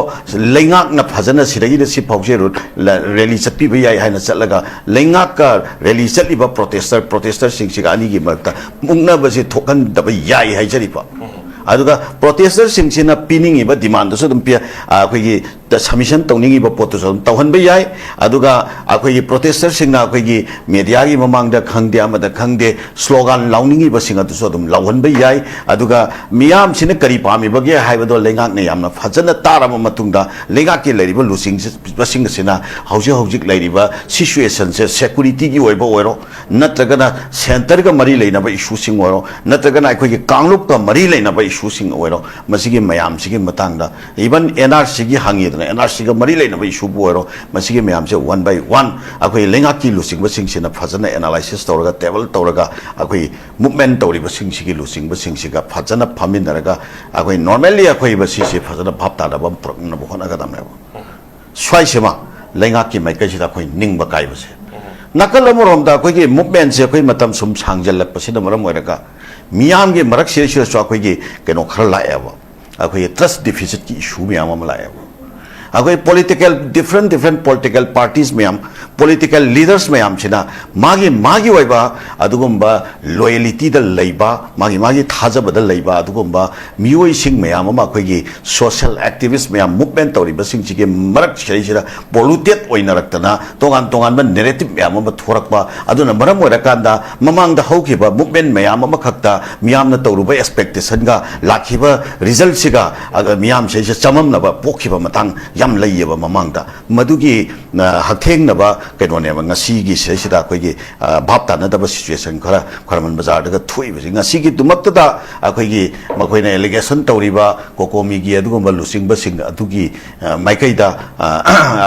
ꯂꯩꯉꯥꯛꯅ ꯐꯖꯅ ꯁꯤꯗꯒꯤꯅ ꯁꯤ ꯐꯥꯎꯁꯦ ꯔꯨꯠ ꯂ-, ꯔꯦꯂꯤ ꯆꯠꯄꯤꯕ ꯌꯥꯏ ꯍꯥꯏꯅ ꯆꯠꯂꯒ ꯂꯩꯉꯥꯛꯀ ꯔꯦꯂꯤ ꯆꯠꯂꯤꯕ ꯄ꯭ꯔꯣꯇꯦꯁꯇꯔ, ꯄ꯭ꯔꯣꯇꯦꯁꯇꯔꯁꯤꯡꯁꯤꯒ ꯑꯅꯤꯒꯤ ꯃꯔꯛꯇ ꯃꯨꯛꯅꯕꯁꯦ ꯊꯣꯛꯍꯟꯗꯕ ꯌꯥꯏ ꯍꯥꯏꯖꯔꯤꯕ꯫ ꯎꯝ꯫ ꯑꯗꯨꯒ ꯄ꯭ꯔꯣꯇꯦꯁꯇꯔꯁꯤꯡꯁꯤꯅ ꯄꯤꯅꯤꯡꯉꯤꯕ ꯗꯤꯃꯥꯟꯗꯨꯁꯨ ꯑꯗꯨꯝ ꯄꯤ-, ꯑ, ꯑꯩꯈꯣꯏꯒꯤ ꯁꯕꯃꯤꯁꯟ ꯇꯧꯅꯤꯡꯉꯤꯕ ꯄꯣꯠꯇꯨꯁꯨ ꯑꯗꯨꯝ ꯇꯧꯍꯟꯕ ꯌꯥꯏ꯫ ꯑꯗꯨꯒ ꯑꯩꯈꯣꯏꯒꯤ ꯄ꯭ꯔꯣꯇꯦꯁꯇꯔꯁꯤꯡꯅ ꯑꯩꯈꯣꯏꯒꯤ ꯃꯦꯗꯤꯌꯥꯒꯤ ꯃꯃꯥꯡꯗ ꯈꯪꯗꯦ, ꯑꯃꯗ ꯈꯪꯗꯦ, ꯁ꯭ꯂꯣꯒꯥꯟ ꯂꯥꯎꯅꯤꯡꯉꯤꯕꯁꯤꯡ ꯑꯗꯨꯁꯨ ꯑꯗꯨꯝ ꯂꯥꯎꯍꯟꯕ ꯌꯥꯏ꯫ ꯑꯗꯨꯒ ꯃꯤꯌꯥꯝꯁꯤꯅ ꯀꯔꯤ ꯄꯥꯝꯃꯤꯕꯒꯦ ꯍꯥꯏꯕꯗꯣ ꯂꯩꯉꯥꯛꯅ ꯌꯥꯝꯅ ꯐꯖꯅ ꯇꯥꯔꯕ ꯃꯇꯨꯡꯗ, ꯂꯩꯉꯥꯛꯀꯤ ꯂꯩꯔꯤꯕ ꯂꯨꯆꯤꯡꯕꯁꯤꯡ ꯑꯁꯤꯅ ꯍꯧꯖꯤꯛ ꯍꯧꯖꯤꯛ ꯂꯩꯔꯤꯕ ꯁꯤꯆꯨꯋꯦꯁꯟꯁꯦ, ꯁꯦꯀꯨꯔꯤꯇꯤꯒꯤ ꯑꯣꯏꯕ ꯑꯣꯏꯔꯣ, ꯅꯠꯇ꯭ꯔꯒꯅ ꯁꯦꯟꯇꯔꯒ ꯃꯔꯤ ꯂꯩꯅꯕ ꯏꯁꯨꯁꯤꯡ ꯑꯣꯏꯔꯣ, ꯅꯠꯇ꯭ꯔꯒꯅ ꯑꯩꯈꯣꯏꯒꯤ ꯀꯥꯡꯂꯨꯞꯀ ꯃꯔꯤ ꯂꯩꯅꯕ ꯏꯁꯨꯁꯤꯡ ꯑꯣꯏꯔꯣ, ꯃꯁꯤꯒꯤ ꯃꯌꯥꯝꯁꯤꯒꯤ ꯃꯇꯥꯡꯗ, ꯏꯚꯟ ꯑꯦꯟ ꯑꯥꯔ ꯁꯤꯒꯤ ꯍꯪꯉꯤꯗꯅ, ꯑꯦꯟ ꯑꯥꯔ ꯁꯤꯒ ꯃꯔꯤ ꯂꯩꯅꯕ ꯏꯁꯨꯕꯨ ꯑꯣꯏꯔꯣ, ꯃꯁꯤꯒꯤ ꯃꯌꯥꯝꯁꯦ ꯋꯥꯟ ꯕꯥꯏ ꯋꯥꯟ ꯑꯩꯈꯣꯏ ꯂꯩꯉꯥꯛꯀꯤ ꯂꯨꯆꯤꯡꯕꯁꯤꯡꯁꯤꯅ ꯐꯖꯅ ꯑꯦꯅꯥꯂꯥꯏꯁꯤꯁ ꯇꯧꯔꯒ, ꯇꯦꯕꯜ ꯇꯧꯔꯒ, ꯑꯩꯈꯣꯏ ꯃꯨꯞꯃꯦꯟ ꯇꯧꯔꯤꯕꯁꯤꯡꯁꯤꯒꯤ ꯂꯨꯆꯤꯡꯕꯁꯤꯡꯁꯤꯒ ꯐꯖꯅ ꯐꯝꯃꯤꯟꯅꯔꯒ, ꯑꯩꯈꯣꯏ ꯅꯣꯔꯃꯦꯜꯂꯤ ꯑꯩꯈꯣꯏ ꯃꯁꯤꯁꯦ ꯐꯖꯅ ꯚꯥꯞ ꯇꯥꯅꯕ ꯑꯃ ꯄꯨꯔꯛꯅꯕ ꯍꯣꯠꯅꯒꯗꯕꯅꯦꯕ꯫ ꯁ꯭ꯋꯥꯏꯁꯤꯃ ꯂꯩꯉꯥꯛꯀꯤ ꯃꯥꯏꯀꯩꯁꯤꯗ ꯑꯩꯈꯣꯏ ꯅꯤꯡꯕ ꯀꯥꯏꯕꯁꯦ꯫ ꯅꯥꯀꯜ ꯑꯃꯔꯣꯝꯗ ꯑꯩꯈꯣꯏꯒꯤ ꯃꯨꯞꯃꯦꯟꯁꯦ ꯑꯩꯈꯣꯏ ꯃꯇꯝ ꯁꯨꯝ ꯁꯥꯡꯖꯜꯂꯛꯄꯁꯤꯅ ꯃꯔꯝ ꯑꯣꯏꯔꯒ ꯃꯤꯌꯥꯝꯒꯤ ꯃꯔꯛꯁꯤꯗꯩꯁꯤꯗꯁꯨ ꯑꯩꯈꯣꯏꯒꯤ ꯀꯩꯅꯣ ꯈꯔ ꯂꯥꯛꯑꯦꯕ, ꯑꯩꯈꯣꯏꯒꯤ ꯇ꯭ꯔꯁ ꯗꯤꯐꯤꯁꯤꯠꯀꯤ ꯏꯁꯨ ꯃꯌꯥꯝ ꯑꯃ ꯂꯥꯛꯑꯦꯕ꯫ ꯑꯩꯈꯣꯏ political, different different political parties ꯃꯌꯥꯝ, ꯄꯣꯂꯤꯇꯤꯀꯦꯜ ꯂꯤꯗꯔꯁ ꯃꯌꯥꯝꯁꯤꯅ ꯃꯥꯒꯤ ꯃꯥꯒꯤ ꯑꯣꯏꯕ ꯑꯗꯨꯒꯨꯝꯕ ꯂꯣꯌꯦꯂꯤꯇꯤꯗ ꯂꯩꯕ, ꯃꯥꯒꯤ ꯃꯥꯒꯤ ꯊꯥꯖꯕꯗ ꯂꯩꯕ ꯑꯗꯨꯒꯨꯝꯕ ꯃꯤꯑꯣꯏꯁꯤꯡ ꯃꯌꯥꯝ ꯑꯃ, ꯑꯩꯈꯣꯏꯒꯤ ꯁꯣꯁꯤꯌꯦꯜ ꯑꯦꯛꯇꯤꯚꯤꯁ꯭ꯠ ꯃꯌꯥꯝ, ꯃꯨꯞꯃꯦꯟ ꯇꯧꯔꯤꯕꯁꯤꯡꯁꯤꯒꯤ ꯃꯔꯛꯁꯤꯗꯩꯁꯤꯗ ꯄꯣꯂꯨꯇꯦꯠ ꯑꯣꯏꯅꯔꯛꯇꯅ ꯇꯣꯉꯥꯟ ꯇꯣꯉꯥꯟꯕ ꯅꯦꯔꯦꯇꯤꯚ ꯃꯌꯥꯝ ꯑꯃ ꯊꯣꯔꯛꯄ, ꯑꯗꯨꯅ ꯃꯔꯝ ꯑꯣꯏꯔꯀꯥꯟꯗ ꯃꯃꯥꯡꯗ ꯍꯧꯈꯤꯕ ꯃꯨꯞꯃꯦꯟ ꯃꯌꯥꯝ ꯑꯃꯈꯛꯇ ꯃꯤꯌꯥꯝꯅ ꯇꯧꯔꯨꯕ ꯑꯦꯛꯁꯄꯦꯛꯇꯦꯁꯟꯒ ꯂꯥꯛꯈꯤꯕ ꯔꯤꯖꯜꯠꯁꯤꯒ, ꯑ, ꯃꯤꯌꯥꯝꯁꯤꯗꯩꯁꯤꯗ ꯆꯃꯝꯅꯕ ꯄꯣꯛꯈꯤꯕ ꯃꯇꯥꯡ ꯌꯥꯝ ꯂꯩꯌꯦꯕ ꯃꯃꯥꯡꯗ꯫ ꯃꯗꯨꯒꯤ, ꯑ, ꯍꯛꯊꯦꯡꯅꯕ ꯀꯩꯅꯣꯅꯦꯕ ꯉꯁꯤꯒꯤ ꯁꯤꯗꯩꯁꯤꯗ ꯑꯩꯈꯣꯏꯒꯤ, ꯑ, ꯚꯥꯞ ꯇꯥꯅꯗꯕ ꯁꯤꯆꯨꯋꯦꯁꯟ ꯈꯔ ꯈ꯭ꯋꯥꯏꯔꯝꯕꯟ ꯕꯖꯥꯔꯗꯒ ꯊꯣꯛꯏꯕꯁꯤ꯫ ꯉꯁꯤꯒꯤꯗꯨꯃꯛꯇꯗ ꯑꯩꯈꯣꯏꯒꯤ ꯃꯈꯣꯏꯅ ꯑꯦꯂꯤꯒꯦꯁꯟ ꯇꯧꯔꯤꯕ ꯀꯣꯀꯣꯃꯤꯒꯤ ꯑꯗꯨꯒꯨꯝꯕ ꯂꯨꯆꯤꯡꯕꯁꯤꯡ ꯑꯗꯨꯒꯤ, ꯑ, ꯃꯥꯏꯀꯩꯗ, ꯑ,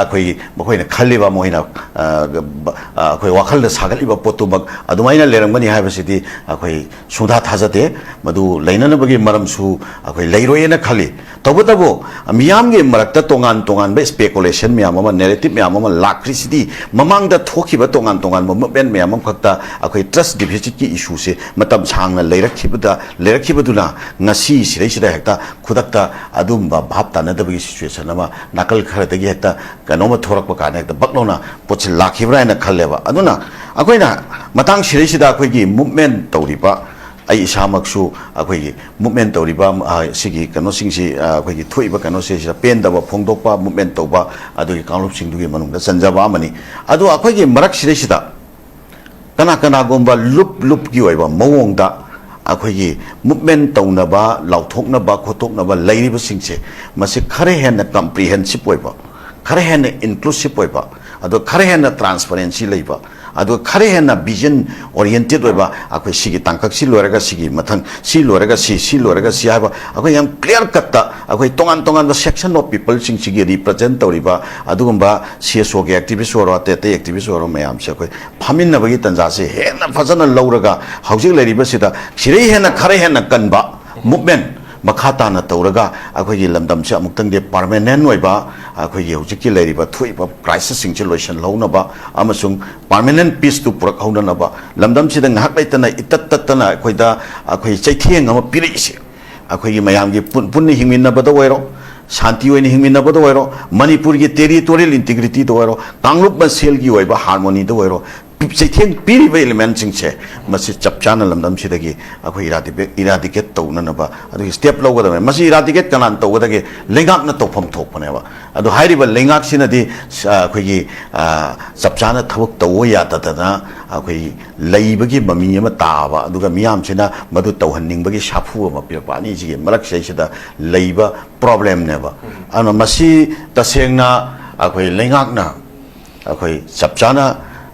ꯑꯩꯈꯣꯏꯒꯤ ꯃꯈꯣꯏꯅ ꯈꯜꯂꯤꯕ, ꯃꯈꯣꯏꯅ, ꯑ, ꯕ-, ꯑ, ꯑꯩꯈꯣꯏ ꯋꯥꯈꯜꯗ ꯁꯥꯒꯠꯂꯤꯕ ꯄꯣꯠꯇꯨꯃꯛ ꯑꯗꯨꯃꯥꯏꯅ ꯂꯩꯔꯝꯒꯅꯤ ꯍꯥꯏꯕꯁꯤꯗꯤ ꯑꯩꯈꯣꯏ ꯁꯨꯡꯊꯥ ꯊꯥꯖꯗꯦ꯫ ꯃꯗꯨ ꯂꯩꯅꯅꯕꯒꯤ ꯃꯔꯝꯁꯨ ꯑꯩꯈꯣꯏ ꯂꯩꯔꯣꯏꯅ ꯈꯜꯂꯤ꯫ ꯇꯧꯕꯇꯕꯨ ꯃꯤꯌꯥꯝꯒꯤ ꯃꯔꯛꯇ ꯇꯣꯉꯥꯟ ꯇꯣꯉꯥꯟꯕ ꯁ꯭ꯄꯦꯀꯨꯂꯦꯁꯟ ꯃꯌꯥꯝ ꯑꯃ, ꯅꯦꯔꯦꯇꯤꯚ ꯃꯌꯥꯝ ꯑꯃ ꯂꯥꯛꯈ꯭ꯔꯤꯁꯤꯗꯤ ꯃꯃꯥꯡꯗ ꯊꯣꯛꯈꯤꯕ ꯇꯣꯉꯥꯟ ꯇꯣꯉꯥꯟꯕ ꯃꯨꯞꯃꯦꯟ ꯃꯌꯥꯝ ꯑꯃꯈꯛꯇ ꯑꯩꯈꯣꯏ ꯇ꯭ꯔꯁ ꯗꯤꯐꯤꯁꯤꯠꯀꯤ ꯏꯁꯨꯁꯦ ꯃꯇꯝ ꯁꯥꯡꯅ ꯂꯩꯔꯛꯈꯤꯕꯗ, ꯂꯩꯔꯛꯈꯤꯕꯗꯨꯅ ꯉꯁꯤ ꯁꯤꯗꯩꯁꯤꯗ ꯍꯦꯛꯇ ꯈꯨꯗꯛꯇ ꯑꯗꯨꯝꯕ ꯚꯥꯞ ꯇꯥꯅꯗꯕꯒꯤ ꯁꯤꯆꯨꯋꯦꯁꯟ ꯑꯃ ꯅꯥꯀꯜ ꯈꯔꯗꯒꯤ ꯍꯦꯛꯇ ꯀꯩꯅꯣꯝꯃ ꯊꯣꯔꯛꯄ ꯀꯥꯟꯗ ꯍꯦꯛꯇ ꯕꯛ ꯂꯥꯎꯅ ꯄꯣꯠꯁꯦ ꯂꯥꯛꯈꯤꯕ꯭ꯔꯥ ꯍꯥꯏꯅ ꯈꯜꯂꯦꯕ꯫ ꯑꯗꯨꯅ ꯑꯩꯈꯣꯏꯅ ꯃꯇꯥꯡ ꯁꯤꯗꯩꯁꯤꯗ ꯑꯩꯈꯣꯏꯒꯤ ꯃꯨꯞꯃꯦꯟ ꯇꯧꯔꯤꯕ, ꯑꯩ ꯏꯁꯥꯃꯛꯁꯨ ꯑꯩꯈꯣꯏꯒꯤ ꯃꯨꯞꯃꯦꯟ ꯇꯧꯔꯤꯕ, ꯑ, ꯁꯤꯒꯤ ꯀꯩꯅꯣꯁꯤꯡꯁꯤ, ꯑ, ꯑꯩꯈꯣꯏꯒꯤ ꯊꯣꯛꯏꯕ ꯀꯩꯅꯣꯁꯤꯗ ꯄꯦꯟꯗꯕ ꯐꯣꯡꯗꯣꯛꯄ, ꯃꯨꯞꯃꯦꯟ ꯇꯧꯕ, ꯑꯗꯨꯒꯤ ꯀꯥꯡꯂꯨꯞꯁꯤꯡꯗꯨꯒꯤ ꯃꯅꯨꯡꯗ ꯆꯟꯖꯕ ꯑꯃꯅꯤ꯫ ꯑꯗꯨ ꯑꯩꯈꯣꯏꯒꯤ ꯃꯔꯛꯁꯤꯗꯩꯁꯤꯗ ꯀꯅꯥ ꯀꯅꯥꯒꯨꯝꯕ ꯂꯨꯞ ꯂꯨꯞꯀꯤ ꯑꯣꯏꯕ ꯃꯑꯣꯡꯗ ꯑꯩꯈꯣꯏꯒꯤ ꯃꯨꯞꯃꯦꯟ ꯇꯧꯅꯕ, ꯂꯥꯎꯊꯣꯛꯅꯕ, ꯈꯣꯠꯇꯣꯛꯅꯕ ꯂꯩꯔꯤꯕꯁꯤꯡꯁꯦ, ꯃꯁꯤ ꯈꯔ ꯍꯦꯟꯅ ꯀꯝꯄ꯭ꯔꯤꯍꯦꯟꯁꯤꯞ ꯑꯣꯏꯕ, ꯈꯔ ꯍꯦꯟꯅ ꯏꯟꯀ꯭ꯂꯨꯁꯤꯞ ꯑꯣꯏꯕ, ꯑꯗꯣ ꯈꯔ ꯍꯦꯟꯅ ꯇ꯭ꯔꯥꯟꯁꯄꯔꯦꯟꯁꯤ ꯂꯩꯕ, ꯑꯗꯨꯒ ꯈꯔ ꯍꯦꯟꯅ vision oriented ꯑꯣꯏꯕ, ꯑꯩꯈꯣꯏ ꯁꯤꯒꯤ ꯇꯥꯡꯀꯛ ꯁꯤ ꯂꯣꯏꯔꯒ ꯁꯤꯒꯤ ꯃꯊꯪ, ꯁꯤ ꯂꯣꯏꯔꯒ ꯁꯤ, ꯁꯤ ꯂꯣꯏꯔꯒ ꯁꯤ ꯍꯥꯏꯕ, ꯑꯩꯈꯣꯏ ꯌꯥꯝ clear cut ꯑꯩꯈꯣꯏ ꯇꯣꯉꯥꯟ ꯇꯣꯉꯥꯟꯕ section of people ꯁꯤꯡꯁꯤꯒꯤ represent ꯇꯧꯔꯤꯕ ꯑꯗꯨꯒꯨꯝꯕ C S O ꯒꯤ activist ꯑꯣꯏꯔꯣ, ꯑꯇꯩ ꯑꯇꯩ activist ꯑꯣꯏꯔꯣ ꯃꯌꯥꯝꯁꯦ ꯑꯩꯈꯣꯏ ꯐꯝꯃꯤꯟꯅꯕꯒꯤ ꯇꯥꯟꯖꯥꯁꯦ ꯍꯦꯟꯅ ꯐꯖꯅ ꯂꯧꯔꯒ, ꯍꯧꯖꯤꯛ ꯂꯩꯔꯤꯕꯁꯤꯗ ꯁꯤꯗꯩ ꯍꯦꯟꯅ ꯈꯔ ꯍꯦꯟꯅ ꯀꯟꯕ movement ꯃꯈꯥ ꯇꯥꯅ ꯇꯧꯔꯒ, ꯑꯩꯈꯣꯏꯒꯤ ꯂꯝꯗꯝꯁꯦ ꯑꯃꯨꯛꯇꯪꯗꯤ permanent ꯑꯣꯏꯕ, ꯑꯩꯈꯣꯏꯒꯤ ꯍꯧꯖꯤꯛꯀꯤ ꯂꯩꯔꯤꯕ ꯊꯣꯛꯏꯕ crisis ꯁꯤꯡꯁꯦ ꯂꯣꯏꯁꯤꯜꯍꯧꯅꯕ ꯑꯃꯁꯨꯡ permanent peace ꯇꯨ ꯄꯨꯔꯛꯍꯧꯅꯅꯕ, ꯂꯝꯗꯝꯁꯤꯗ ꯉꯥꯏꯍꯥꯛ ꯂꯩꯇꯅ ꯏꯇꯠ ꯇꯠꯇꯅ ꯑꯩꯈꯣꯏꯗ, ꯑꯩꯈꯣꯏ ꯆꯩꯊꯦꯡ ꯑꯃ ꯄꯤꯔꯛꯏꯁꯦ, ꯑꯩꯈꯣꯏꯒꯤ ꯃꯌꯥꯝꯒꯤ ꯄꯨꯟ-, ꯄꯨꯟꯅ ꯍꯤꯡꯃꯤꯟꯅꯕꯗ ꯑꯣꯏꯔꯣ, ꯁꯥꯟꯇꯤ ꯑꯣꯏꯅ ꯍꯤꯡꯃꯤꯟꯅꯕꯗ ꯑꯣꯏꯔꯣ, ꯃꯅꯤꯄꯨꯔꯒꯤ territorial integrity ꯗ ꯑꯣꯏꯔꯣ, ꯀꯥꯡꯂꯨꯞ ꯃꯁꯦꯜꯒꯤ ꯑꯣꯏꯕ harmony ꯗ ꯑꯣꯏꯔꯣ, ꯆꯩꯊꯦꯡ ꯄꯤꯔꯤꯕ element ꯁꯤꯡꯁꯦ, ꯃꯁꯤ ꯆꯞ ꯆꯥꯅ ꯂꯝꯗꯝꯁꯤꯗꯒꯤ ꯑꯩꯈꯣꯏ eradicate, eradicate ꯇꯧꯅꯅꯕ ꯑꯗꯨꯒꯤ step ꯂꯧꯒꯗꯕꯅꯤ꯫ ꯃꯁꯤ eradicate ꯀꯅꯥꯅ ꯇꯧꯒꯗꯒꯦ? ꯂꯩꯉꯥꯛꯅ ꯇꯧꯐꯝ ꯊꯣꯛꯄꯅꯦꯕ꯫ ꯑꯗꯣ ꯍꯥꯏꯔꯤꯕ ꯂꯩꯉꯥꯛꯁꯤꯅꯗꯤ, ꯑ, ꯑꯩꯈꯣꯏꯒꯤ, ꯑ, ꯆꯞ ꯆꯥꯅ ꯊꯕꯛ ꯇꯧꯕ ꯌꯥꯗꯗꯅ ꯑꯩꯈꯣꯏ ꯂꯩꯕꯒꯤ ꯃꯃꯤ ꯑꯃ ꯇꯥꯕ, ꯑꯗꯨꯒ ꯃꯤꯌꯥꯝꯁꯤꯅ ꯃꯗꯨ ꯇꯧꯍꯟꯅꯤꯡꯕꯒꯤ ꯁꯥꯐꯨ ꯑꯃ ꯄꯤꯔꯛꯄ, ꯑꯅꯤꯁꯤꯒꯤ ꯃꯔꯛꯁꯤꯗꯩꯁꯤꯗ ꯂꯩꯕ problem ꯅꯦꯕ꯫ ꯑꯗꯨꯅ ꯃꯁꯤ ꯇꯁꯦꯡꯅ ꯑꯩꯈꯣꯏ ꯂꯩꯉꯥꯛꯅ ꯑꯩꯈꯣꯏ ꯆꯞ ꯆꯥꯅ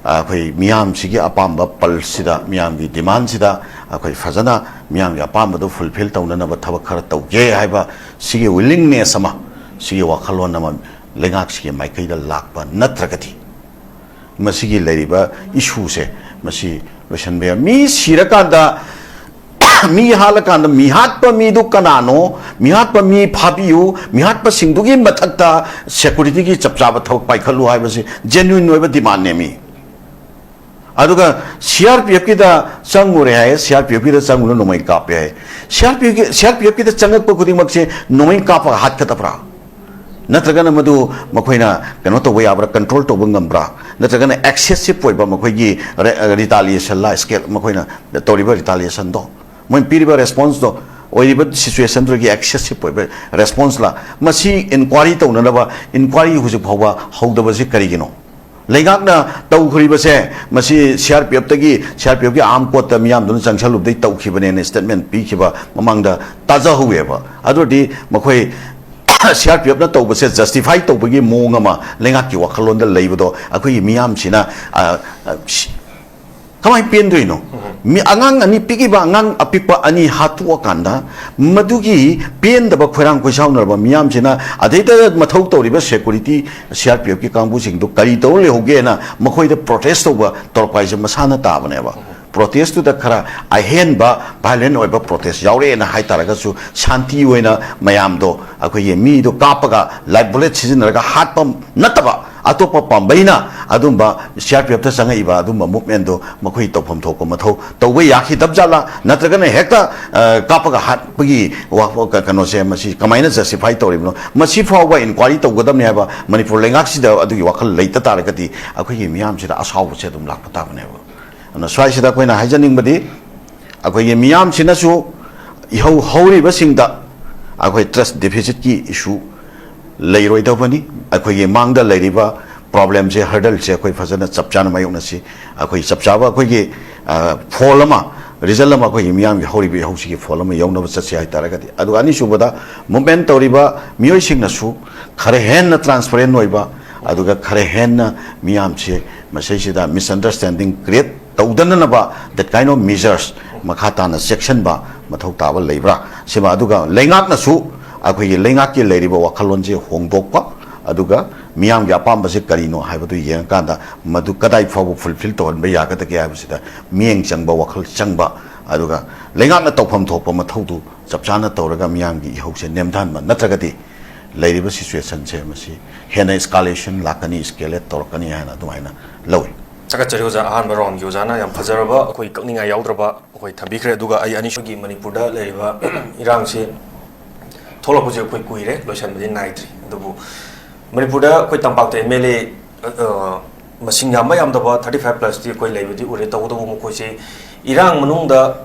ꯑꯩꯈꯣꯏ ꯃꯤꯌꯥꯝꯁꯤꯒꯤ ꯑꯄꯥꯝꯕ pulse ꯁꯤꯗ, ꯃꯤꯌꯥꯝꯒꯤ demand ꯁꯤꯗ ꯑꯩꯈꯣꯏ ꯐꯖꯅ ꯃꯤꯌꯥꯝꯒꯤ ꯑꯄꯥꯝꯕꯗꯨ fulfill ꯇꯧꯅꯅꯕ ꯊꯕꯛ ꯈꯔ ꯇꯧꯒꯦ ꯍꯥꯏꯕ ꯁꯤꯒꯤ willingness ꯑꯃ, ꯁꯤꯒꯤ ꯋꯥꯈꯜꯂꯣꯟ ꯑꯃ ꯂꯩꯉꯥꯛꯁꯤꯒꯤ ꯃꯥꯏꯀꯩꯗ ꯂꯥꯛꯄ ꯅꯠꯇ꯭ꯔꯒꯗꯤ, ꯃꯁꯤꯒꯤ ꯂꯩꯔꯤꯕ issue ꯁꯦ, ꯃꯁꯤ ꯂꯣꯏꯁꯤꯟꯕ ꯌꯥꯏ꯫ ꯃꯤ ꯁꯤꯔꯀꯥꯟꯗ, ꯃꯤ ꯍꯥꯠꯂꯀꯥꯟꯗ ꯃꯤꯍꯥꯠꯄ ꯃꯤꯗꯨ ꯀꯅꯥꯅꯣ? ꯃꯤꯍꯥꯠꯄ ꯃꯤ ꯐꯥꯕꯤꯌꯨ꯫ ꯃꯤꯍꯥꯠꯄꯁꯤꯡꯗꯨꯒꯤ ꯃꯊꯛꯇ security ꯒꯤ ꯆꯞ ꯆꯥꯕ ꯊꯕꯛ ꯄꯥꯏꯈꯠꯂꯨ ꯍꯥꯏꯕꯁꯤ genuine ꯑꯣꯏꯕ demand ꯅꯦꯃꯤ꯫ ꯑꯗꯨꯒ C R P F ꯀꯤꯗ ꯆꯪꯉꯨꯔꯦ ꯍꯥꯏ, C R P F ꯀꯤꯗ ꯆꯪꯉꯨꯔ ꯅꯣꯡꯃꯩ ꯀꯥꯞꯄꯦ ꯍꯥꯏ꯫ C R P F ꯀꯤ, C R P F ꯀꯤꯗ ꯆꯪꯉꯛꯄ ꯈꯨꯗꯤꯡꯃꯛꯁꯦ ꯅꯣꯡꯃꯩ ꯀꯥꯞꯄꯒ ꯍꯥꯠꯀꯗꯕ꯭ꯔꯥ? ꯅꯠꯇ꯭ꯔꯒꯅ ꯃꯗꯨ ꯃꯈꯣꯏꯅ ꯀꯩꯅꯣ ꯇꯧꯕ ꯌꯥꯕ꯭ꯔꯥ, control ꯇꯧꯕ ꯉꯝꯕ꯭ꯔꯥ? ꯅꯠꯇ꯭ꯔꯒꯅ excessive ꯑꯣꯏꯕ ꯃꯈꯣꯏꯒꯤ ꯔꯦ-, retaliation ꯂ, scale, ꯃꯈꯣꯏꯅ ꯇꯧꯔꯤꯕ retaliation ꯗꯣ, ꯃꯣꯏꯅ ꯄꯤꯔꯤꯕ response ꯗꯣ, ꯑꯣꯏꯔꯤꯕ situation ꯗꯨꯒꯤ excessive ꯑꯣꯏꯕ response ꯂ? ꯃꯁꯤ inquiry ꯇꯧꯅꯅꯕ inquiry ꯍꯧꯖꯤꯛ ꯐꯥꯎꯕ ꯍꯧꯗꯕꯁꯤ ꯀꯔꯤꯒꯤꯅꯣ? ꯂꯩꯉꯥꯛꯅ ꯇꯧꯈ꯭ꯔꯤꯕꯁꯦ, ꯃꯁꯤ C R P F ꯇꯒꯤ, C R P F ꯀꯤ armed court ꯇ ꯃꯤꯌꯥꯝꯗꯨꯅ ꯆꯪꯁꯜꯂꯨꯕꯗꯩ ꯇꯧꯈꯤꯕꯅꯦꯅ statement ꯄꯤꯈꯤꯕ ꯃꯃꯥꯡꯗ ꯇꯥꯖꯍꯧꯋꯦꯕ꯫ ꯑꯗꯨ ꯑꯣꯏꯔꯗꯤ ꯃꯈꯣꯏ ꯁꯤ ꯑꯥꯔ ꯄꯤ ꯑꯦꯐꯅ ꯇꯧꯕꯁꯦ ꯖꯁꯇꯤꯐꯥꯏ ꯇꯧꯕꯒꯤ ꯃꯑꯣꯡ ꯑꯃ ꯂꯩꯉꯥꯛꯀꯤ ꯋꯥꯈꯜꯂꯣꯟꯗ ꯂꯩꯕꯗꯣ ꯑꯩꯈꯣꯏꯒꯤ ꯃꯤꯌꯥꯝꯁꯤꯅ, ꯑ, ꯑ, ꯁꯤ-, ꯀꯃꯥꯏꯅ ꯄꯦꯟꯗꯣꯏꯅꯣ? ꯃꯤ, ꯑꯉꯥꯡ ꯑꯅꯤ, ꯄꯤꯛꯏꯕ ꯑꯉꯥꯡ ꯑꯄꯤꯛꯄ ꯑꯅꯤ ꯍꯥꯠꯇꯣꯛꯑꯀꯥꯟꯗ, ꯃꯗꯨꯒꯤ ꯄꯦꯟꯗꯕ ꯈꯣꯏꯔꯥꯡ ꯈꯣꯏꯁꯥꯎꯅꯔꯕ ꯃꯤꯌꯥꯝꯁꯤꯅ ꯑꯗꯩꯗ ꯃꯊꯧ ꯇꯧꯔꯤꯕ ꯁꯦꯀꯨꯔꯤꯇꯤ, ꯁꯤ ꯑꯥꯔ ꯄꯤ ꯑꯦꯐꯀꯤ ꯀꯥꯡꯕꯨꯁꯤꯡꯗꯨ ꯀꯔꯤ ꯇꯧꯔ ꯂꯩꯍꯧꯒꯦꯅ ꯃꯈꯣꯏꯗ ꯄ꯭ꯔꯣꯇꯦꯁ ꯇꯧꯕ ꯇꯧꯔꯛꯄ ꯍꯥꯏꯁꯦ ꯃꯁꯥꯅ ꯇꯥꯕꯅꯦꯕ꯫ ꯄ꯭ꯔꯣꯇꯦꯁꯇꯨꯗ ꯈꯔ ꯑꯍꯦꯟꯕ ꯚꯥꯏꯂꯦꯟ ꯑꯣꯏꯕ ꯄ꯭ꯔꯣꯇꯦꯁ ꯌꯥꯎꯔꯛꯑꯦꯅ ꯍꯥꯏ ꯇꯥꯔꯒꯁꯨ, ꯁꯥꯟꯇꯤ ꯑꯣꯏꯅ ꯃꯌꯥꯝꯗꯣ, ꯑꯩꯈꯣꯏꯒꯤ ꯃꯤꯗꯣ ꯀꯥꯞꯄꯒ, ꯂꯥꯏꯐ ꯕꯨꯂꯦꯠ ꯁꯤꯖꯤꯟꯅꯔꯒ ꯍꯥꯠꯄ ꯅꯠꯇꯕ, ꯑꯇꯣꯞꯄ ꯄꯥꯝꯕꯩꯅ ꯑꯗꯨꯝꯕ ꯁꯤ ꯑꯥꯔ ꯄꯤ ꯑꯦꯐꯇ ꯆꯪꯉꯛꯏꯕ ꯑꯗꯨꯝꯕ ꯃꯨꯞꯃꯦꯟꯗꯣ ꯃꯈꯣꯏ ꯇꯧꯐꯝ ꯊꯣꯛꯄ ꯃꯊꯧ ꯇꯧꯕ ꯌꯥꯈꯤꯗꯕ ꯖꯥꯠꯂꯥ? ꯅꯠꯇ꯭ꯔꯒꯅ ꯍꯦꯛꯇ, ꯑ, ꯀꯥꯞꯄꯒ ꯍꯥꯠꯄꯒꯤ ꯋꯥ-, ꯀ-, ꯀꯩꯅꯣꯁꯦ ꯃꯁꯤ ꯀꯃꯥꯏꯅ ꯖꯁꯇꯤꯐꯥꯏ ꯇꯧꯔꯤꯕꯅꯣ? ꯃꯁꯤ ꯐꯥꯎꯕ ꯏꯟꯀ꯭ꯋꯥꯏꯔꯤ ꯇꯧꯒꯗꯕꯅꯤ ꯍꯥꯏꯕ ꯃꯅꯤꯄꯨꯔ ꯂꯩꯉꯥꯛꯁꯤꯗ ꯑꯗꯨꯒꯤ ꯋꯥꯈꯜ ꯂꯩꯇ ꯇꯥꯔꯒꯗꯤ, ꯑꯩꯈꯣꯏꯒꯤ ꯃꯤꯌꯥꯝꯁꯤꯗ ꯑꯁꯥꯎꯕꯁꯦ ꯑꯗꯨꯝ ꯂꯥꯛꯄ ꯇꯥꯕꯅꯦꯕ꯫ ꯑꯗꯨꯅ ꯁ꯭ꯋꯥꯏꯁꯤꯗ ꯑꯩꯈꯣꯏꯅ ꯍꯥꯏꯖꯅꯤꯡꯕꯗꯤ, ꯑꯩꯈꯣꯏꯒꯤ ꯃꯤꯌꯥꯝꯁꯤꯅꯁꯨ ꯏꯍꯧ ꯍꯧꯔꯤꯕꯁꯤꯡꯗ ꯑꯩꯈꯣꯏ ꯇ꯭ꯔꯁ ꯗꯤꯐꯤꯁꯤꯠꯀꯤ ꯏꯁꯨ ꯂꯩꯔꯣꯏꯗꯧꯕꯅꯤ꯫ ꯑꯩꯈꯣꯏꯒꯤ ꯃꯥꯡꯗ ꯂꯩꯔꯤꯕ ꯄ꯭ꯔꯣꯕ꯭ꯂꯦꯝꯁꯦ, ꯍꯔꯗꯜꯁꯦ ꯑꯩꯈꯣꯏ ꯐꯖꯅ ꯆꯞ ꯆꯥꯅ ꯃꯥꯌꯣꯛꯅꯁꯤ꯫ ꯑꯩꯈꯣꯏ ꯆꯞ ꯆꯥꯕ ꯑꯩꯈꯣꯏꯒꯤ, ꯑ, ꯐꯣꯜ ꯑꯃ, ꯔꯤꯖꯜ ꯑꯃ ꯑꯩꯈꯣꯏꯒꯤ ꯃꯤꯌꯥꯝꯒꯤ ꯍꯧꯔꯤꯕ ꯏꯍꯧꯁꯤꯒꯤ ꯐꯣꯜ ꯑꯃ ꯌꯧꯅꯕ ꯆꯠꯁꯤ ꯍꯥꯏ ꯇꯥꯔꯒꯗꯤ꯫ ꯑꯗꯨꯒ ꯑꯅꯤꯁꯨꯕꯗ, ꯃꯨꯞꯃꯦꯟ ꯇꯧꯔꯤꯕ ꯃꯤꯑꯣꯏꯁꯤꯡꯅꯁꯨ ꯈꯔ ꯍꯦꯟꯅ ꯇ꯭ꯔꯥꯟꯁꯄꯔꯦꯟ ꯑꯣꯏꯕ, ꯑꯗꯨꯒ ꯈꯔ ꯍꯦꯟꯅ ꯃꯤꯌꯥꯝꯁꯦ ꯃꯁꯤꯁꯤꯗ ꯃꯤꯁꯑꯟꯗꯔꯁꯇꯦꯟꯗꯤꯡ ꯀ꯭ꯔꯤꯌꯦꯠ ꯇꯧꯗꯅꯅꯕ that kind of measures ꯃꯈꯥ ꯇꯥꯅ ꯆꯦꯛꯁꯤꯟꯕ ꯃꯊꯧ ꯇꯥꯕ ꯂꯩꯕ꯭ꯔꯥ? ꯁꯤꯃ, ꯑꯗꯨꯒ ꯂꯩꯉꯥꯛꯅꯁꯨ ꯑꯩꯈꯣꯏꯒꯤ ꯂꯩꯉꯥꯛꯀꯤ ꯂꯩꯔꯤꯕ ꯋꯥꯈꯜꯂꯣꯟꯁꯦ ꯍꯣꯡꯗꯣꯛꯄ, ꯑꯗꯨꯒ ꯃꯤꯌꯥꯝꯒꯤ ꯑꯄꯥꯝꯕꯁꯦ ꯀꯔꯤꯅꯣ ꯍꯥꯏꯕꯗꯨ ꯌꯦꯡꯉꯀꯥꯟꯗ ꯃꯗꯨ ꯀꯗꯥꯏ ꯐꯥꯎꯕ ꯐꯨꯜꯐꯤꯜ ꯇꯧꯍꯟꯕ ꯌꯥꯒꯗꯒꯦ ꯍꯥꯏꯕꯁꯤꯗ ꯃꯤꯠꯌꯦꯡ ꯆꯪꯕ, ꯋꯥꯈꯜ ꯆꯪꯕ, ꯑꯗꯨꯒ ꯂꯩꯉꯥꯛꯅ ꯇꯧꯐꯝ ꯊꯣꯛꯄ ꯃꯊꯧꯗꯨ ꯆꯞ ꯆꯥꯅ ꯇꯧꯔꯒ ꯃꯤꯌꯥꯝꯒꯤ ꯏꯍꯧꯁꯦ ꯅꯦꯝꯊꯍꯟꯕ, ꯅꯠꯇ꯭ꯔꯒꯗꯤ ꯂꯩꯔꯤꯕ ꯁꯤꯆꯨꯋꯦꯁꯟꯁꯦ ꯃꯁꯤ ꯍꯦꯟꯅ ꯏꯁꯀꯥꯂꯦꯁꯟ ꯂꯥꯛꯀꯅꯤ, ꯏꯁꯀꯦꯂꯦꯠ ꯇꯧꯔꯛꯀꯅꯤ ꯍꯥꯏꯅ ꯑꯗꯨꯃꯥꯏꯅ ꯂꯧꯏ꯫ ꯊꯥꯒꯠꯆꯔꯤ ꯑꯣꯖꯥ, ꯑꯍꯥꯟꯕ ꯔꯥꯎꯟꯒꯤ ꯑꯣꯖꯥꯅ ꯌꯥꯝ ꯐꯖꯔꯕ, ꯑꯩꯈꯣꯏ ꯀꯛꯅꯤꯡꯉꯥꯏ ꯌꯥꯎꯗ꯭ꯔꯕ ꯑꯩꯈꯣꯏ ꯊꯝꯕꯤꯈ꯭ꯔꯦ꯫ ꯑꯗꯨꯒ ꯑꯩ ꯑꯅꯤꯁꯨꯒꯤ ꯃꯅꯤꯄꯨꯔꯗ ꯂꯩꯔꯤꯕ ꯏꯔꯥꯡꯁꯤ ꯊꯣꯛꯂꯛꯄꯁꯦ ꯑꯩꯈꯣꯏ ꯀꯨꯏꯔꯦ, ꯂꯣꯏꯁꯟꯕꯗꯤ ꯅꯥꯏꯗ꯭ꯔꯤ꯫ ꯑꯗꯨꯕꯨ ꯃꯅꯤꯄꯨꯔꯗ ꯑꯩꯈꯣꯏ ꯇꯝꯄꯥꯛꯇ ꯑꯦꯝ ꯑꯦꯜ ꯑꯦ, ꯑ, ꯃꯁꯤꯡ ꯌꯥꯝꯕ ꯌꯥꯝꯗꯕ thirty five plusꯇꯤ ꯑꯩꯈꯣꯏ ꯂꯩꯕꯗꯤ ꯎꯔꯦ꯫ ꯇꯧꯕꯇꯕꯨ ꯃꯈꯣꯏꯁꯦ ꯏꯔꯥꯡ ꯃꯅꯨꯡꯗ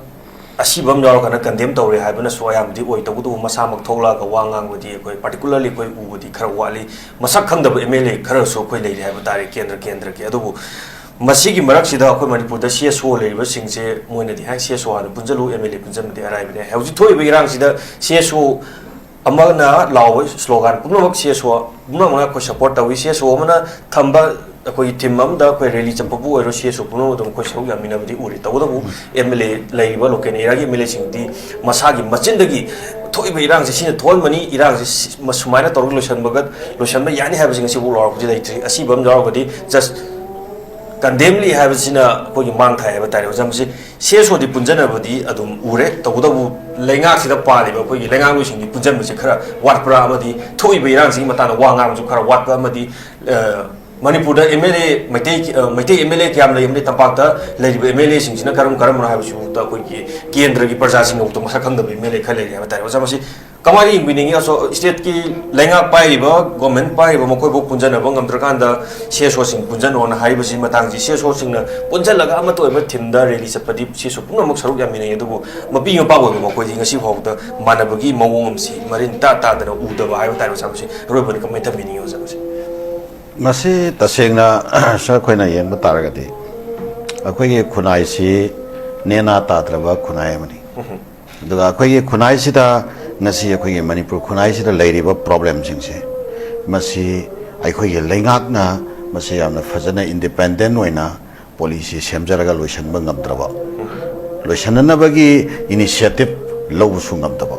ꯑꯁꯤꯕ ꯑꯃ ꯌꯥꯎꯔꯀꯥꯟꯗ ꯀꯟꯗꯦꯝ ꯇꯧꯔꯦ ꯍꯥꯏꯕꯅꯁꯨ ꯑꯌꯥꯝꯕꯗꯤ ꯑꯣꯏ꯫ ꯇꯧꯕꯇꯕꯨ ꯃꯁꯥꯃꯛ ꯊꯣꯛꯂꯛꯑꯒ ꯋꯥ ꯉꯥꯡꯕꯗꯤ ꯑꯩꯈꯣꯏ particularly ꯑꯩꯈꯣꯏ ꯎꯕꯗꯤ ꯈꯔ ꯋꯥꯠꯂꯤ꯫ ꯃꯁꯛ ꯈꯪꯗꯕ ꯑꯦꯝ ꯑꯦꯜ ꯑꯦ ꯈꯔꯁꯨ ꯑꯩꯈꯣꯏ ꯂꯩꯔꯤ ꯍꯥꯏꯕ ꯇꯥꯔꯦ, ꯀꯦꯟꯗ꯭ꯔ ꯀꯦꯟꯗ꯭ꯔꯒꯤ꯫ ꯑꯗꯨꯕꯨ ꯃꯁꯤꯒꯤ ꯃꯔꯛꯁꯤꯗ ꯑꯩꯈꯣꯏ ꯃꯅꯤꯄꯨꯔꯗ ꯁꯤ ꯑꯦꯁ ꯑꯣ ꯂꯩꯔꯤꯕꯁꯤꯡꯁꯦ ꯃꯣꯏꯅꯗꯤ ꯍꯥꯏ, ꯁꯤ ꯑꯦꯁ ꯑꯣ ꯍꯥꯟꯅ ꯄꯨꯟꯁꯤꯜꯂꯨ, ꯑꯦꯝ ꯑꯦꯜ ꯑꯦ ꯄꯨꯟꯁꯤꯟꯕꯗꯤ ꯑꯔꯥꯏꯕꯅꯤ꯫ ꯍꯧꯖꯤꯛ ꯊꯣꯛꯏꯕ ꯏꯔꯥꯡꯁꯤꯗ ꯁꯤ ꯑꯦꯁ ꯑꯣ ꯑꯃꯅ ꯂꯥꯎꯕ ꯁ꯭ꯂꯣꯒꯥꯟ ꯄꯨꯝꯅꯃꯛ ꯁꯤ ꯑꯦꯁ ꯑꯣ ꯄꯨꯝꯅꯃꯛꯅ ꯑꯩꯈꯣꯏ ꯁꯄꯣꯔꯠ ꯇꯧꯏ꯫ ꯁꯤ ꯑꯦꯁ ꯑꯣ ꯑꯃꯅ ꯊꯝꯕ ꯑꯩꯈꯣꯏꯒꯤ ꯊꯤꯝ ꯑꯃꯗ ꯑꯩꯈꯣꯏ ꯔꯦꯂꯤ ꯆꯠꯄꯕꯨ ꯑꯣꯏꯔꯣ, ꯁꯤ ꯑꯦꯁ ꯑꯣ ꯄꯨꯝꯅꯃꯛ ꯑꯗꯨꯝ ꯑꯩꯈꯣꯏ ꯁꯔꯨꯛ ꯌꯥꯃꯤꯟꯅꯕꯗꯤ ꯎꯔꯤ꯫ ꯇꯧꯕꯇꯕꯨ ꯑꯦꯝ ꯑꯦꯜ ꯑꯦ, ꯂꯩꯔꯤꯕ ꯂꯣꯀꯦꯜ ꯑꯦꯔꯤꯌꯥꯒꯤ ꯑꯦꯝ ꯑꯦꯜ ꯑꯦꯁꯤꯡꯗꯤ ꯃꯁꯥꯒꯤ ꯃꯆꯤꯟꯗꯒꯤ ꯊꯣꯛꯏꯕ ꯏꯔꯥꯡꯁꯦ ꯁꯤꯅ ꯊꯣꯛꯍꯟꯕꯅꯤ, ꯏꯔꯥꯡꯁꯦ ꯁꯤ-, ꯃ-, ꯁꯨꯃꯥꯏꯅ ꯇꯧꯔꯒ ꯂꯣꯏꯁꯤꯟꯕꯒ, ꯂꯣꯏꯁꯤꯟꯕ ꯌꯥꯅꯤ ꯍꯥꯏꯕꯁꯤ ꯉꯁꯤꯐꯥꯎ ꯂꯥꯎꯔꯛꯄꯗꯤ ꯂꯩꯇ꯭ꯔꯤ꯫ ꯑꯁꯤꯕ ꯑꯃ ꯌꯥꯎꯔꯒꯗꯤ ꯖꯁ ꯀꯟꯗꯦꯝꯂꯤ ꯍꯥꯏꯕꯁꯤꯅ ꯑꯩꯈꯣꯏꯒꯤ ꯃꯥꯡ ꯊꯥꯏ ꯍꯥꯏꯕ ꯇꯥꯔꯦ꯫ ꯑꯣꯖꯥ, ꯃꯁꯤ ꯁꯤ ꯑꯦꯁ ꯑꯣꯗꯤ ꯄꯨꯟꯖꯟꯅꯕꯗꯤ ꯑꯗꯨꯝ ꯎꯔꯦ, ꯇꯧꯕꯇꯕꯨ ꯂꯩꯉꯥꯛꯁꯤꯗ ꯄꯥꯜꯂꯤꯕ ꯑꯩꯈꯣꯏꯒꯤ ꯂꯩꯉꯥꯛꯂꯣꯏꯁꯤꯡꯗꯤ ꯄꯨꯟꯖꯟꯕꯁꯦ ꯈꯔ ꯋꯥꯠꯄ꯭ꯔꯥ, ꯑꯃꯗꯤ ꯊꯣꯛꯏꯕ ꯏꯔꯥꯡꯁꯤꯒꯤ ꯃꯇꯥꯡꯗ ꯋꯥ ꯉꯥꯡꯕꯁꯨ ꯈꯔ ꯋꯥꯠꯄ, ꯑꯃꯗꯤ, ꯑ, ꯃꯅꯤꯄꯨꯔꯗ ꯑꯦꯝ ꯑꯦꯜ ꯑꯦ, ꯃꯩꯇꯩ, ꯑ, ꯃꯩꯇꯩ ꯑꯦꯝ ꯑꯦꯜ ꯑꯦ ꯀꯌꯥꯝ ꯂꯩ, ꯑꯃꯗꯤ ꯇꯝꯄꯥꯛꯇ ꯂꯩꯔꯤꯕ ꯑꯦꯝ ꯑꯦꯜ ꯑꯦꯁꯤꯡꯁꯤꯅ ꯀꯔꯝ ꯀꯔꯝꯕꯅꯣ ꯍꯥꯏꯕꯁꯤꯐꯥꯎꯗ ꯑꯩꯈꯣꯏꯒꯤ ꯀꯦꯟꯗ꯭ꯔꯒꯤ ꯄ꯭ꯔꯖꯥꯁꯤꯡꯅꯐꯥꯎꯗ ꯃꯁꯛ ꯈꯪꯗꯕ ꯑꯦꯝ ꯑꯦꯜ ꯑꯦ ꯈꯔ ꯂꯩꯔꯤ ꯍꯥꯏꯕ ꯇꯥꯔꯦ꯫ ꯑꯣꯖꯥ, ꯃꯁꯤ ꯀꯃꯥꯏꯅ ꯌꯦꯡꯕꯤꯅꯤꯡꯉꯤ? ꯑꯁꯣ-, ꯁ꯭ꯇꯦꯠꯀꯤ ꯂꯩꯉꯥꯛ ꯄꯥꯏꯔꯤꯕ, ꯒꯣꯔꯃꯦꯟ ꯄꯥꯏꯔꯤꯕ ꯃꯈꯣꯏꯕꯨ ꯄꯨꯟꯖꯟꯅꯕ ꯉꯝꯗ꯭ꯔꯀꯥꯟꯗ ꯁꯤ ꯑꯦꯁ ꯑꯣꯁꯤꯡ ꯄꯨꯟꯖꯟꯅꯣꯅ ꯍꯥꯏꯔꯤꯕꯁꯤ ꯃꯇꯥꯡꯁꯤ, ꯁꯤ ꯑꯦꯁ ꯑꯣꯁꯤꯡꯅ ꯄꯨꯟꯖꯜꯂꯒ ꯑꯃꯠꯇ ꯑꯣꯏꯕ ꯊꯤꯝꯗ ꯔꯦꯂꯤ ꯆꯠꯄꯗꯤ ꯁꯤ ꯑꯦꯁ ꯑꯣ ꯄꯨꯝꯅꯃꯛ ꯁꯔꯨꯛ ꯌꯥꯃꯤꯟꯅꯩ, ꯑꯗꯨꯕꯨ ꯃꯄꯤ ꯃꯄꯥ ꯑꯣꯏꯕ ꯃꯈꯣꯏꯗꯤ ꯉꯁꯤ ꯐꯥꯎꯕꯗ ꯃꯥꯟꯅꯕꯒꯤ ꯃꯑꯣꯡ ꯑꯃꯁꯤ ꯃꯔꯤꯟ ꯇꯥ ꯇꯥꯗꯅ ꯎꯗꯕ ꯍꯥꯏꯕ ꯇꯥꯔꯦ꯫ ꯑꯣꯖꯥ, ꯃꯁꯤ ꯑꯔꯣꯏꯕꯗ ꯀꯃꯥꯏꯅ ꯊꯝꯕꯤꯅꯤꯡꯉꯤ, ꯑꯣꯖꯥ, ꯃꯁꯤ? ꯃꯁꯤ ꯇꯁꯦꯡꯅ, ꯁꯥꯔ, ꯑꯩꯈꯣꯏꯅ ꯌꯦꯡꯕ ꯇꯥꯔꯒꯗꯤ ꯑꯩꯈꯣꯏꯒꯤ ꯈꯨꯟꯅꯥꯏꯁꯤ ꯅꯦꯅꯥ ꯇꯥꯗ꯭ꯔꯕ ꯈꯨꯟꯅꯥꯏ ꯑꯃꯅꯤ꯫ ꯎꯝ꯫ ꯑꯗꯨꯒ ꯑꯩꯈꯣꯏꯒꯤ ꯈꯨꯟꯅꯥꯏꯁꯤꯗ, ꯉꯁꯤ ꯑꯩꯈꯣꯏꯒꯤ ꯃꯅꯤꯄꯨꯔ ꯈꯨꯟꯅꯥꯏꯁꯤꯗ ꯂꯩꯔꯤꯕ ꯄ꯭ꯔꯣꯕ꯭ꯂꯦꯝꯁꯤꯡꯁꯦ, ꯃꯁꯤ ꯑꯩꯈꯣꯏꯒꯤ ꯂꯩꯉꯥꯛꯅ ꯃꯁꯤ ꯌꯥꯝꯅ ꯐꯖꯅ ꯏꯟꯗꯤꯄꯦꯟꯗꯦꯟ ꯑꯣꯏꯅ ꯄꯣꯂꯤꯁꯤ ꯁꯦꯝꯖꯔꯒ ꯂꯣꯏꯁꯤꯟꯕ ꯉꯝꯗ꯭ꯔꯕ, ꯂꯣꯏꯁꯤꯟꯅꯅꯕꯒꯤ ꯏꯅꯤꯁꯤꯌꯦꯇꯤꯞ ꯂꯧꯕꯁꯨ ꯉꯝꯗꯕ,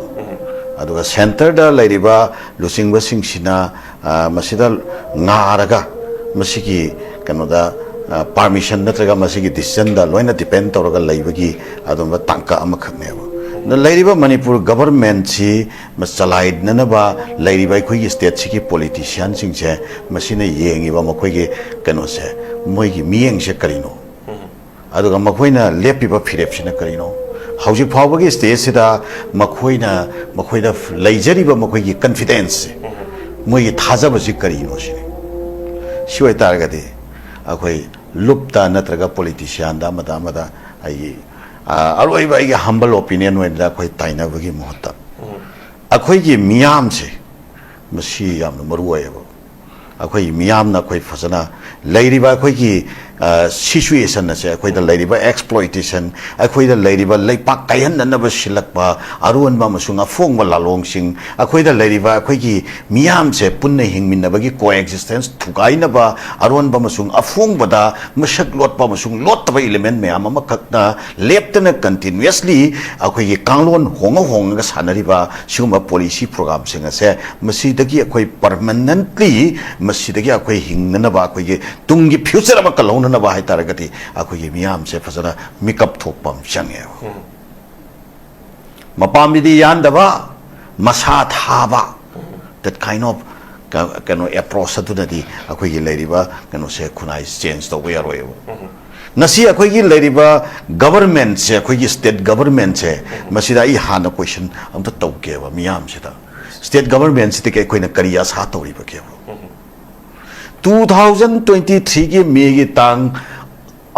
ꯑꯗꯨꯒ ꯁꯦꯟꯇꯔꯗ ꯂꯩꯔꯤꯕ ꯂꯨꯆꯤꯡꯕꯁꯤꯡꯁꯤꯅ, ꯑ, ꯃꯁꯤꯗ ꯉꯥꯔꯒ ꯃꯁꯤꯒꯤ ꯀꯩꯅꯣꯗ, ꯑ, ꯄꯥꯔꯃꯤꯁꯟ ꯅꯠꯇ꯭ꯔꯒ ꯃꯁꯤꯒꯤ ꯗꯤꯁꯤꯖꯟꯗ ꯂꯣꯏꯅ ꯗꯤꯄꯦꯟ ꯇꯧꯔꯒ ꯂꯩꯕꯒꯤ ꯑꯗꯨꯝꯕ ꯇꯥꯡꯀꯛ ꯑꯃꯈꯛꯅꯦꯕ꯫ ꯑꯗꯨꯅ ꯂꯩꯔꯤꯕ ꯃꯅꯤꯄꯨꯔ ꯒꯚꯔꯟꯃꯦꯟꯁꯤ ꯃ-, ꯆꯂꯥꯏꯅꯅꯕ ꯂꯩꯔꯤꯕ ꯑꯩꯈꯣꯏꯒꯤ ꯁ꯭ꯇꯦꯠꯁꯤꯒꯤ ꯄꯣꯂꯤꯇꯤꯁꯤꯌꯥꯟꯁꯤꯡꯁꯦ ꯃꯁꯤꯅ ꯌꯦꯡꯉꯤꯕ ꯃꯈꯣꯏꯒꯤ ꯀꯩꯅꯣꯁꯦ, ꯃꯣꯏꯒꯤ ꯃꯤꯠꯌꯦꯡꯁꯦ ꯀꯔꯤꯅꯣ? ꯑꯗꯨꯒ ꯃꯈꯣꯏꯅ ꯂꯦꯞꯄꯤꯕ ꯐꯤꯔꯦꯞꯁꯤꯅ ꯀꯔꯤꯅꯣ? ꯍꯧꯖꯤꯛ ꯐꯥꯎꯕꯒꯤ ꯁ꯭ꯇꯦꯖꯁꯤꯗ ꯃꯈꯣꯏꯅ, ꯃꯈꯣꯏꯗ ꯂꯩꯖꯔꯤꯕ ꯃꯈꯣꯏꯒꯤ ꯀꯟꯐꯤꯗꯦꯟꯁꯁꯦ, ꯃꯣꯏꯒꯤ ꯊꯥꯖꯕꯁꯤ ꯀꯔꯤꯅꯣ ꯁꯤꯅꯤ꯫ ꯁꯤ ꯑꯣꯏꯇꯥꯔꯒꯗꯤ ꯑꯩꯈꯣꯏ ꯂꯨꯞꯇ ꯅꯠꯇ꯭ꯔꯒ ꯄꯣꯂꯤꯇꯤꯁꯤꯌꯥꯟꯗ ꯑꯃꯗ ꯑꯃꯗ ꯑꯩꯒꯤ, ꯑ, ꯑꯔꯣꯏꯕ ꯑꯩꯒꯤ ꯍꯝꯕꯜ ꯑꯣꯄꯤꯅꯤꯌꯟ ꯑꯣꯏꯅ ꯑꯩꯈꯣꯏ ꯇꯥꯏꯅꯕꯒꯤ ꯃꯍꯨꯠꯇ ꯑꯩꯈꯣꯏꯒꯤ ꯃꯤꯌꯥꯝꯁꯦ ꯃꯁꯤ ꯌꯥꯝꯅ ꯃꯔꯨ ꯑꯣꯏꯌꯦꯕ꯫ ꯑꯩꯈꯣꯏ ꯃꯤꯌꯥꯝꯅ ꯑꯩꯈꯣꯏ ꯐꯖꯅ ꯂꯩꯔꯤꯕ ꯑꯩꯈꯣꯏꯒꯤ ꯁꯤꯆꯨꯋꯦꯁꯟ ꯑꯁꯦ, ꯑꯩꯈꯣꯏꯗ ꯂꯩꯔꯤꯕ ꯑꯦꯛꯁꯄ꯭ꯂꯣꯏꯇꯦꯁꯟ, ꯑꯩꯈꯣꯏꯗ ꯂꯩꯔꯤꯕ ꯂꯩꯄꯥꯛ ꯀꯥꯏꯍꯟꯅꯅꯕ ꯁꯤꯜꯂꯛꯄ ꯑꯔꯣꯟꯕ ꯑꯃꯁꯨꯡ ꯑꯐꯣꯡꯕ ꯂꯥꯂꯣꯡꯁꯤꯡ, ꯑꯩꯈꯣꯏꯗ ꯂꯩꯔꯤꯕ ꯑꯩꯈꯣꯏꯒꯤ ꯃꯤꯌꯥꯝꯁꯦ ꯄꯨꯟꯅ ꯍꯤꯡꯃꯤꯟꯅꯕꯒꯤ ꯀꯣ ꯑꯦꯛꯖꯤꯁꯇꯦꯟꯁ ꯊꯨꯒꯥꯏꯅꯕ ꯑꯔꯣꯟꯕ ꯑꯃꯁꯨꯡ ꯑꯐꯣꯡꯕꯗ ꯃꯁꯛ ꯂꯣꯠꯄ ꯑꯃꯁꯨꯡ ꯂꯣꯠꯇꯕ ꯏꯂꯤꯃꯦꯟ ꯃꯌꯥꯝ ꯑꯃꯈꯛꯅ ꯂꯦꯞꯇꯅ ꯀꯟꯇꯤꯅ꯭ꯌꯨꯁꯂꯤ ꯑꯩꯈꯣꯏꯒꯤ ꯀꯥꯡꯂꯣꯟ ꯍꯣꯡꯉ ꯍꯣꯡꯉꯒ ꯁꯥꯟꯅꯔꯤꯕ ꯁꯤꯒꯨꯝꯕ ꯄꯣꯂꯤꯁꯤ ꯄ꯭ꯔꯣꯒ꯭ꯔꯥꯝꯁꯤꯡ ꯑꯁꯦ ꯃꯁꯤꯗꯒꯤ ꯑꯩꯈꯣꯏ ꯄꯔꯃꯅꯦꯟꯠꯂꯤ ꯃꯁꯤꯗꯒꯤ ꯑꯩꯈꯣꯏ ꯍꯤꯡꯅꯅꯕ, ꯑꯩꯈꯣꯏꯒꯤ ꯇꯨꯡꯒꯤ ꯐ꯭ꯌꯨꯆꯔ ꯑꯃ ꯀꯜꯍꯧꯅꯅꯕ ꯍꯥꯏ ꯇꯥꯔꯒꯗꯤ ꯑꯩꯈꯣꯏꯒꯤ ꯃꯤꯌꯥꯝꯁꯦ ꯐꯖꯅ ꯃꯤꯀꯞ ꯊꯣꯛꯄ ꯑꯃ ꯆꯪꯉꯦꯕ꯫ ꯃꯄꯥꯝꯕꯤꯗꯤ ꯌꯥꯟꯗꯕ, ꯃꯁꯥ ꯊꯥꯕ, that kind of ꯀ-, ꯀꯩꯅꯣ ꯑꯦꯄ꯭ꯔꯣꯆ ꯑꯗꯨꯅꯗꯤ ꯑꯩꯈꯣꯏꯒꯤ ꯂꯩꯔꯤꯕ ꯀꯩꯅꯣꯁꯦ ꯈꯨꯟꯅꯥꯏ ꯆꯦꯟꯖ ꯇꯧꯕ ꯌꯥꯔꯣꯏꯕ꯫ ꯉꯁꯤ ꯑꯩꯈꯣꯏꯒꯤ ꯂꯩꯔꯤꯕ ꯒꯕꯔꯃꯦꯟꯁꯦ, ꯑꯩꯈꯣꯏꯒꯤ ꯁ꯭ꯇꯦꯠ ꯒꯕꯔꯃꯦꯟꯁꯦ, ꯃꯁꯤꯗ ꯑꯩ ꯍꯥꯟꯅ ꯀꯣꯏꯁꯟ ꯑꯝꯇ ꯇꯧꯒꯦꯕ ꯃꯤꯌꯥꯝꯁꯤꯗ꯫ ꯁ꯭ꯇꯦꯠ ꯒꯕꯔꯃꯦꯟꯁꯤꯗꯒꯤ ꯑꯩꯈꯣꯏꯅ ꯀꯔꯤ ꯑꯁꯥ ꯇꯧꯔꯤꯕꯒꯦꯕ? ꯇꯨ ꯊꯥꯎꯖꯟ ꯇ꯭ꯋꯦꯟꯇꯤ ꯊ꯭ꯔꯤꯒꯤ ꯃꯦꯒꯤ ꯇꯥꯡ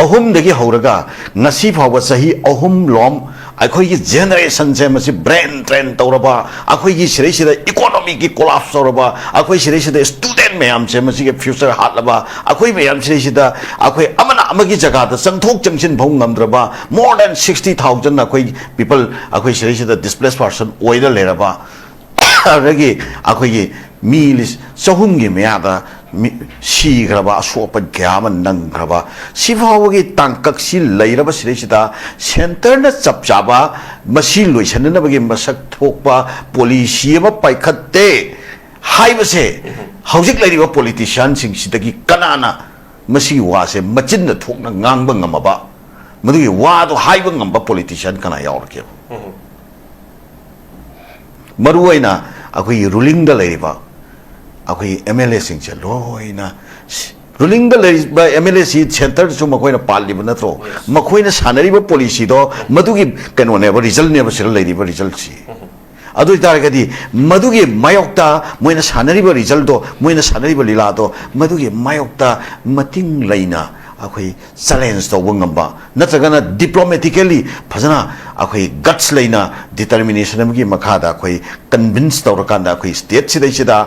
ꯑꯍꯨꯝꯗꯒꯤ ꯍꯧꯔꯒ ꯉꯁꯤ ꯐꯥꯎꯕ ꯆꯍꯤ ꯑꯍꯨꯝ ꯂꯣꯝ ꯑꯩꯈꯣꯏꯒꯤ ꯖꯦꯅꯦꯔꯦꯁꯟꯁꯦ ꯃꯁꯤ ꯕ꯭ꯔꯦꯟ ꯗ꯭ꯔꯦꯟ ꯇꯧꯔꯕ, ꯑꯩꯈꯣꯏꯒꯤ ꯁꯤꯗꯩꯁꯤꯗ ꯏꯀꯣꯅꯣꯃꯤꯒꯤ ꯀꯣꯂꯥꯞꯁ ꯇꯧꯔꯕ, ꯑꯩꯈꯣꯏ ꯁꯤꯗꯩꯁꯤꯗ ꯁ꯭ꯇꯨꯗꯦꯟ ꯃꯌꯥꯝꯁꯦ ꯃꯁꯤꯒꯤ ꯐ꯭ꯌꯨꯆꯔ ꯍꯥꯠꯂꯕ, ꯑꯩꯈꯣꯏ ꯃꯌꯥꯝ ꯁꯤꯗꯩꯁꯤꯗ ꯑꯩꯈꯣꯏ ꯑꯃꯅ ꯑꯃꯒꯤ ꯖꯒꯥꯗ ꯆꯪꯊꯣꯛ ꯆꯪꯁꯤꯟ ꯐꯥꯎ ꯉꯝꯗ꯭ꯔꯕ more than sixty thousand ꯑꯩꯈꯣꯏ ꯄꯤꯄꯜ ꯑꯩꯈꯣꯏ ꯁꯤꯗꯩꯁꯤꯗ ꯗꯤꯁꯄ꯭ꯂꯦꯁ ꯄꯥꯔꯁꯟ ꯑꯣꯏꯔ ꯂꯩꯔꯕ, ꯑꯗꯨꯗꯒꯤ ꯑꯩꯈꯣꯏꯒꯤ ꯃꯤ ꯂꯤꯁ-, ꯆꯍꯨꯝꯒꯤ ꯃꯌꯥꯗ ꯃꯤ ꯁꯤꯈ꯭ꯔꯕ, ꯑꯁꯣꯛ ꯑꯄꯟ ꯀꯌꯥ ꯑꯃ ꯅꯪꯈ꯭ꯔꯕ, ꯁꯤꯐꯥꯎꯕꯒꯤ ꯇꯥꯡꯀꯛꯁꯤ ꯂꯩꯔꯕ ꯁꯤꯗꯩꯁꯤꯗ ꯁꯦꯟꯇꯔꯅ ꯆꯞ ꯆꯥꯕ ꯃꯁꯤ ꯂꯣꯏꯁꯤꯟꯅꯅꯕꯒꯤ ꯃꯁꯛ ꯊꯣꯛꯄ ꯄꯣꯂꯤꯁꯤ ꯑꯃ ꯄꯥꯏꯈꯠꯇꯦ ꯍꯥꯏꯕꯁꯦ ꯍꯧꯖꯤꯛ ꯂꯩꯔꯤꯕ ꯄꯣꯂꯤꯇꯤꯁꯤꯌꯥꯟꯁꯤꯡꯁꯤꯗꯒꯤ ꯀꯅꯥꯅ ꯃꯁꯤꯒꯤ ꯋꯥꯁꯦ ꯃꯆꯤꯟꯅ ꯊꯣꯛꯅ ꯉꯥꯡꯕ ꯉꯝꯃꯕ, ꯃꯗꯨꯒꯤ ꯋꯥꯗꯣ ꯍꯥꯏꯕ ꯉꯝꯕ ꯄꯣꯂꯤꯇꯤꯁꯤꯌꯥꯟ ꯀꯅꯥ ꯌꯥꯎꯔꯒꯦꯕ? ꯃꯔꯨꯑꯣꯏꯅ ꯑꯩꯈꯣꯏꯒꯤ ꯔꯨꯂꯤꯡꯗ ꯂꯩꯔꯤꯕ ꯑꯩꯈꯣꯏꯒꯤ ꯑꯦꯝ ꯑꯦꯜ ꯑꯦꯁꯤꯡꯁꯦ ꯂꯣꯏꯅ, ꯔꯨꯂꯤꯡꯗ ꯂꯩꯔꯤꯕ ꯑꯦꯝ ꯑꯦꯜ ꯑꯦꯁꯤ ꯁꯦꯟꯇꯔꯗꯁꯨ ꯃꯈꯣꯏꯅ ꯄꯥꯜꯂꯤꯕ ꯅꯠꯇ꯭ꯔꯣ? ꯃꯈꯣꯏꯅ ꯁꯥꯟꯅꯔꯤꯕ ꯄꯣꯂꯤꯁꯤꯗꯣ ꯃꯗꯨꯒꯤ ꯀꯩꯅꯣꯅꯦꯕ, ꯔꯤꯖꯜꯅꯦꯕ ꯁꯤꯗ ꯂꯩꯔꯤꯕ ꯔꯤꯖꯜꯁꯤ꯫ ꯑꯗꯨ ꯑꯣꯏꯇꯥꯔꯒꯗꯤ ꯃꯗꯨꯒꯤ ꯃꯥꯌꯣꯛꯇ, ꯃꯣꯏꯅ ꯁꯥꯟꯅꯔꯤꯕ ꯔꯤꯖꯜꯗꯣ, ꯃꯣꯏꯅ ꯁꯥꯟꯅꯔꯤꯕ ꯂꯤꯂꯥꯗꯣ, ꯃꯗꯨꯒꯤ ꯃꯥꯌꯣꯛꯇ ꯃꯇꯤꯡ ꯂꯩꯅ ꯑꯩꯈꯣꯏ ꯆꯦꯂꯦꯟꯖ ꯇꯧꯕ ꯉꯝꯕ, ꯅꯠꯇ꯭ꯔꯒꯅ ꯗꯤꯄ꯭ꯂꯣꯃꯦꯇꯤꯀꯦꯜꯂꯤ ꯐꯖꯅ ꯑꯩꯈꯣꯏ ꯒꯠꯁ ꯂꯩꯅ ꯗꯤꯇꯔꯃꯤꯅꯦꯁꯟ ꯑꯃꯒꯤ ꯃꯈꯥꯗ ꯑꯩꯈꯣꯏ ꯀꯟꯚꯤꯟꯁ ꯇꯧꯔꯀꯥꯟꯗ ꯑꯩꯈꯣꯏ ꯁ꯭ꯇꯦꯠ ꯁꯤꯗꯩꯁꯤꯗ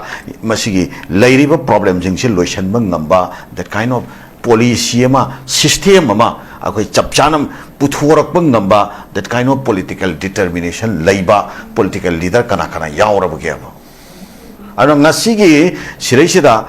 ꯃꯁꯤꯒꯤ ꯂꯩꯔꯤꯕ ꯄ꯭ꯔꯣꯕ꯭ꯂꯦꯝꯁꯤꯡꯁꯤ ꯂꯣꯏꯁꯤꯟꯕ ꯉꯝꯕ, that kind of ꯄꯣꯂꯤꯁꯤ ꯑꯃ, ꯁꯤꯁꯇꯦꯝ ꯑꯃ ꯑꯩꯈꯣꯏ ꯆꯞ ꯆꯥꯅ ꯄꯨꯊꯣꯔꯛꯄ ꯉꯝꯕ that kind of political determination ꯂꯩꯕ ꯄꯣꯂꯤꯇꯤꯀꯦꯜ ꯂꯤꯗꯔ ꯀꯅꯥ ꯀꯅꯥ ꯌꯥꯎꯔꯕꯒꯦꯕ? ꯑꯗꯣ ꯉꯁꯤꯒꯤ ꯁꯤꯔꯩꯁꯤꯗ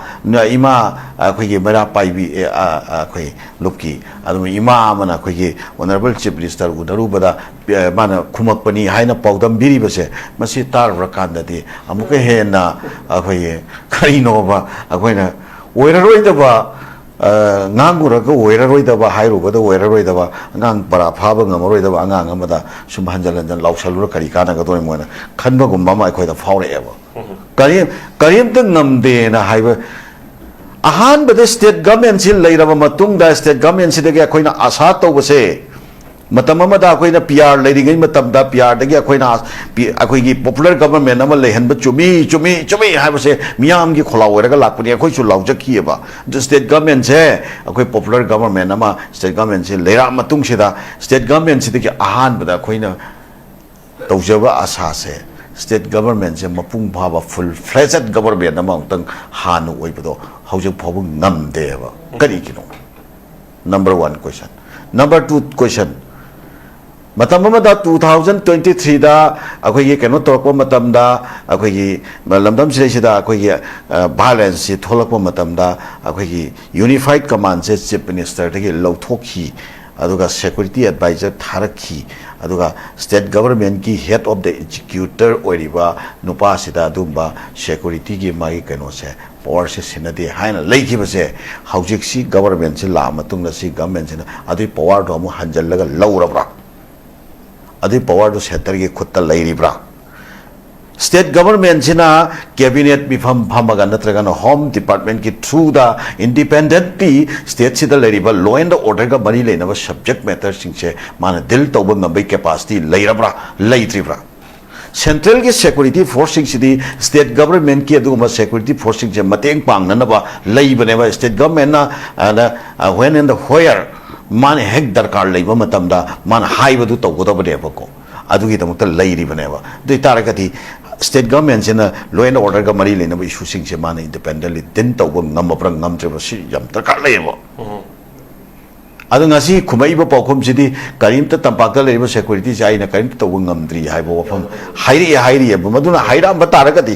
ꯏꯃꯥ ꯑꯩꯈꯣꯏꯒꯤ ꯃꯩꯔꯥ ꯄꯥꯏꯕꯤ, ꯑꯦ, ꯑ, ꯑ, ꯑꯩꯈꯣꯏ ꯂꯨꯞꯀꯤ ꯑꯗꯨꯝ ꯏꯃꯥ ꯑꯃꯅ ꯑꯩꯈꯣꯏꯒꯤ ꯑꯣꯅꯔꯦꯕꯜ ꯆꯤꯐ ꯃꯤꯅꯤꯁꯇꯔ ꯎꯅꯔꯨꯕꯗ, ꯑꯦ, ꯃꯥꯅ ꯈꯨꯝꯃꯛꯄꯅꯤ ꯍꯥꯏꯅ ꯄꯥꯎꯗꯝꯕꯤꯔꯤꯕꯁꯦ, ꯃꯁꯤ ꯇꯥꯔꯨꯔꯀꯥꯟꯗꯗꯤ ꯑꯃꯨꯛꯀ ꯍꯦꯟꯅ ꯑꯩꯈꯣꯏꯒꯤ ꯀꯔꯤꯅꯣꯕ ꯑꯩꯈꯣꯏꯅ ꯑꯣꯏꯔꯔꯣꯏꯗꯕ, ꯑ, ꯉꯥꯡꯉꯨꯔꯒ ꯑꯣꯏꯔꯔꯣꯏꯗꯕ, ꯍꯥꯏꯔꯨꯕꯗ ꯑꯣꯏꯔꯔꯣꯏꯗꯕ, ꯑꯉꯥꯡ ꯄꯔꯥ ꯐꯥꯕ ꯉꯝꯃꯔꯣꯏꯗꯕ ꯑꯉꯥꯡ ꯑꯃꯗ ꯁꯨꯝ ꯍꯟꯖꯟ ꯍꯟꯖꯟ ꯂꯥꯎꯁꯜꯂꯨꯔ ꯀꯔꯤ ꯀꯥꯟꯅꯒꯗꯣꯔꯤꯃꯣ ꯍꯥꯏꯅ ꯈꯟꯕꯒꯨꯝꯕ ꯑꯃ ꯑꯩꯈꯣꯏꯗ ꯐꯥꯎꯔꯛꯑꯦꯕ꯫ ꯀꯔꯤ-, ꯀꯔꯤꯝꯇ ꯉꯝꯗꯦꯅ ꯍꯥꯏꯕ꯫ ꯑꯍꯥꯟꯕꯗ ꯁ꯭ꯇꯦꯠ ꯒꯚꯔꯟꯃꯦꯟꯁꯤ ꯂꯩꯔꯕ ꯃꯇꯨꯡꯗ, ꯁ꯭ꯇꯦꯠ ꯒꯚꯔꯟꯃꯦꯟꯁꯤꯗꯒꯤ ꯑꯩꯈꯣꯏꯅ ꯑꯥꯁꯥ ꯇꯧꯕꯁꯦ, ꯃꯇꯝ ꯑꯃꯗ ꯑꯩꯈꯣꯏꯅ ꯄꯤ ꯑꯥꯔ ꯂꯩꯔꯤꯉꯩ ꯃꯇꯝꯗ, ꯄꯤ ꯑꯥꯔꯗꯒꯤ ꯑꯩꯈꯣꯏꯅ ꯄꯤ-, ꯑꯩꯈꯣꯏꯒꯤ ꯄꯣꯄꯨꯂꯔ ꯒꯚꯔꯟꯃꯦꯟ ꯑꯃ ꯂꯩꯍꯟꯕ ꯆꯨꯝꯃꯤ, ꯆꯨꯝꯃꯤ, ꯆꯨꯝꯃꯤ ꯍꯥꯏꯕꯁꯦ ꯃꯤꯌꯥꯝꯒꯤ ꯈꯣꯜꯂꯥꯎ ꯑꯣꯏꯔꯒ ꯂꯥꯛꯄꯅꯤ꯫ ꯑꯩꯈꯣꯏꯁꯨ ꯂꯥꯎꯖꯈꯤꯑꯕ꯫ ꯑꯗꯨ ꯁ꯭ꯇꯦꯠ ꯒꯚꯔꯟꯃꯦꯟꯁꯦ ꯑꯩꯈꯣꯏ ꯄꯣꯄꯨꯂꯔ ꯒꯚꯔꯟꯃꯦꯟ ꯑꯃ, ꯁ꯭ꯇꯦꯠ ꯒꯚꯔꯟꯃꯦꯟꯁꯦ ꯂꯩꯔꯛꯑ ꯃꯇꯨꯡꯁꯤꯗ, ꯁ꯭ꯇꯦꯠ ꯒꯚꯔꯟꯃꯦꯟꯁꯤꯗꯒꯤ ꯑꯍꯥꯟꯕꯗ ꯑꯩꯈꯣꯏꯅ ꯇꯧꯖꯕ ꯑꯥꯁꯥꯁꯦ, ꯁ꯭ꯇꯦꯠ ꯒꯚꯔꯟꯃꯦꯟꯁꯦ ꯃꯄꯨꯡ ꯐꯥꯕ, ꯐꯨꯜ ꯐ꯭ꯂꯦꯖꯦꯠ ꯒꯚꯔꯟꯃꯦꯟ ꯑꯃ ꯑꯃꯨꯛꯇꯪ ꯍꯥꯟꯅ ꯑꯣꯏꯕꯗꯣ ꯍꯧꯖꯤꯛ ꯐꯥꯎꯕ ꯉꯝꯗꯦꯕ꯫ ꯀꯔꯤꯒꯤꯅꯣ? Number one question. Number two question, ꯃꯇꯝ ꯑꯃꯗ two thousand twenty threeꯗ ꯑꯩꯈꯣꯏꯒꯤ ꯀꯩꯅꯣ ꯇꯧꯔꯛꯄ ꯃꯇꯝꯗ, ꯑꯩꯈꯣꯏꯒꯤ ꯂꯝꯗꯝꯁꯤꯗꯩꯁꯤꯗ ꯑꯩꯈꯣꯏꯒꯤ, ꯑ, ꯚꯥꯏꯑꯣꯂꯦꯟꯁꯁꯤ ꯊꯣꯛꯂꯛꯄ ꯃꯇꯝꯗ, ꯑꯩꯈꯣꯏꯒꯤ ꯌꯨꯅꯤꯐꯥꯏꯠ ꯀꯃꯥꯟꯁꯦ ꯆꯤꯐ ꯃꯤꯅꯤꯁꯇꯔꯗꯒꯤ ꯂꯧꯊꯣꯛꯈꯤ, ꯑꯗꯨꯒ ꯁꯦꯀ꯭ꯌꯨꯔꯤꯇꯤ ꯑꯦꯗꯚꯥꯏꯖꯔ ꯊꯥꯔꯛꯈꯤ, ꯑꯗꯨꯒ ꯁ꯭ꯇꯦꯠ ꯒꯚꯔꯟꯃꯦꯟꯒꯤ ꯍꯦꯗ ꯑꯣꯐ ꯗ ꯑꯦꯛꯖꯤꯀ꯭ꯌꯨꯇꯔ ꯑꯣꯏꯔꯤꯕ ꯅꯨꯄꯥꯁꯤꯗ ꯑꯗꯨꯒꯨꯝꯕ ꯁꯦꯀ꯭ꯌꯨꯔꯤꯇꯤꯒꯤ ꯃꯥꯒꯤ ꯀꯩꯅꯣꯁꯦ, ꯄꯋꯥꯔꯁꯦ ꯁꯤꯟꯅꯗꯦ ꯍꯥꯏꯅ ꯂꯩꯈꯤꯕꯁꯦ, ꯍꯧꯖꯤꯛꯁꯤ ꯒꯚꯔꯟꯃꯦꯟꯁꯤ ꯂꯥꯛꯑ ꯃꯇꯨꯡꯗ ꯁꯤ ꯒꯚꯔꯟꯃꯦꯟꯁꯤꯅ ꯑꯗꯨꯒꯤ ꯄꯋꯥꯔꯗꯣ ꯑꯃꯨꯛ ꯍꯟꯖꯜꯂꯒ ꯂꯧꯔꯕ꯭ꯔꯥ? ꯑꯗꯨꯒꯤ ꯄꯋꯥꯔꯗꯨ ꯁꯦꯟꯇꯔꯒꯤ ꯈꯨꯠꯇ ꯂꯩꯔꯤꯕ꯭ꯔꯥ? ꯁ꯭ꯇꯦꯠ ꯒꯚꯔꯟꯃꯦꯟꯁꯤꯅ ꯀꯦꯕꯤꯅꯦꯠ ꯃꯤꯐꯝ ꯐꯝꯃꯒ ꯅꯠꯇ꯭ꯔꯒꯅ ꯍꯣꯝ ꯗꯤꯄꯥꯔꯠꯃꯦꯟꯒꯤ ꯊ꯭ꯔꯨꯗ ꯏꯟꯗꯤꯄꯦꯟꯗꯦꯟꯠꯂꯤ ꯁ꯭ꯇꯦꯠꯁꯤꯗ ꯂꯩꯔꯤꯕ ꯂꯣ ꯑꯦꯟ ꯑꯣꯔꯗꯔꯒ ꯃꯔꯤ ꯂꯩꯅꯕ ꯁꯕꯖꯦꯛ ꯃꯦꯇꯔꯁꯤꯡꯁꯦ ꯃꯥꯅ ꯗꯤꯜ ꯇꯧꯕ ꯉꯝꯕꯒꯤ ꯀꯦꯄꯥꯁꯤꯇꯤ ꯂꯩꯔꯕ꯭ꯔꯥ, ꯂꯩꯇ꯭ꯔꯤꯕ꯭ꯔꯥ? ꯁꯦꯟꯇ꯭ꯔꯦꯜꯒꯤ ꯁꯦꯀ꯭ꯌꯨꯔꯤꯇꯤ ꯐꯣꯔꯁꯁꯤꯡꯁꯤꯗꯤ ꯁ꯭ꯇꯦꯠ ꯒꯚꯔꯟꯃꯦꯟꯠꯀꯤ ꯑꯗꯨꯒꯨꯝꯕ ꯁꯦꯀ꯭ꯌꯨꯔꯤꯇꯤ ꯐꯣꯔꯁꯁꯤꯡꯁꯦ ꯃꯇꯦꯡ ꯄꯥꯡꯅꯅꯕ ꯂꯩꯕꯅꯦꯕ꯫ ꯁ꯭ꯇꯦꯠ ꯒꯚꯔꯟꯃꯦꯟꯠꯅ, ꯑꯗ, ꯑ, when and where ꯃꯥꯅ ꯍꯦꯛ ꯗꯔꯀꯥꯔ ꯂꯩꯕ ꯃꯇꯝꯗ ꯃꯥꯅ ꯍꯥꯏꯕꯗꯨ ꯇꯧꯒꯗꯕꯅꯦꯕꯀꯣ꯫ ꯑꯗꯨꯒꯤꯗꯃꯛꯇ ꯂꯩꯔꯤꯕꯅꯦꯕ꯫ ꯑꯗꯨ ꯑꯣꯏ ꯇꯥꯔꯒꯗꯤ ꯁ꯭ꯇꯦꯠ ꯒꯚꯔꯟꯃꯦꯟꯠꯁꯤꯅ law and orderꯒ ꯃꯔꯤ ꯂꯩꯅꯕ ꯏꯁꯨꯁꯤꯡꯁꯦ ꯃꯥꯅ independently deal ꯇꯧꯕ ꯉꯝꯃꯕ꯭ꯔꯥ ꯉꯝꯗ꯭ꯔꯤꯕ꯭ꯔꯥ, ꯁꯤ ꯌꯥꯝ ꯗꯔꯀꯥꯔ ꯂꯩꯌꯦꯕ꯫ ꯑꯗꯣ ꯉꯁꯤ ꯈꯨꯝꯃꯛꯏꯕ ꯄꯥꯎꯈꯨꯝꯁꯤꯗꯤ ꯀꯔꯤꯝꯇ ꯇꯝꯄꯥꯛꯇ ꯂꯩꯔꯤꯕ securityꯁꯦ ꯑꯩꯅ ꯀꯔꯤꯝꯇ ꯇꯧꯕ ꯉꯝꯗ꯭ꯔꯤ ꯍꯥꯏꯕ ꯋꯥꯐꯝ ꯍꯥꯏꯔꯛꯑꯦ ꯍꯥꯏꯔꯤꯑꯕ꯫ ꯃꯗꯨꯅ ꯍꯥꯏꯔꯛꯑꯝꯕ ꯇꯥꯔꯒꯗꯤ,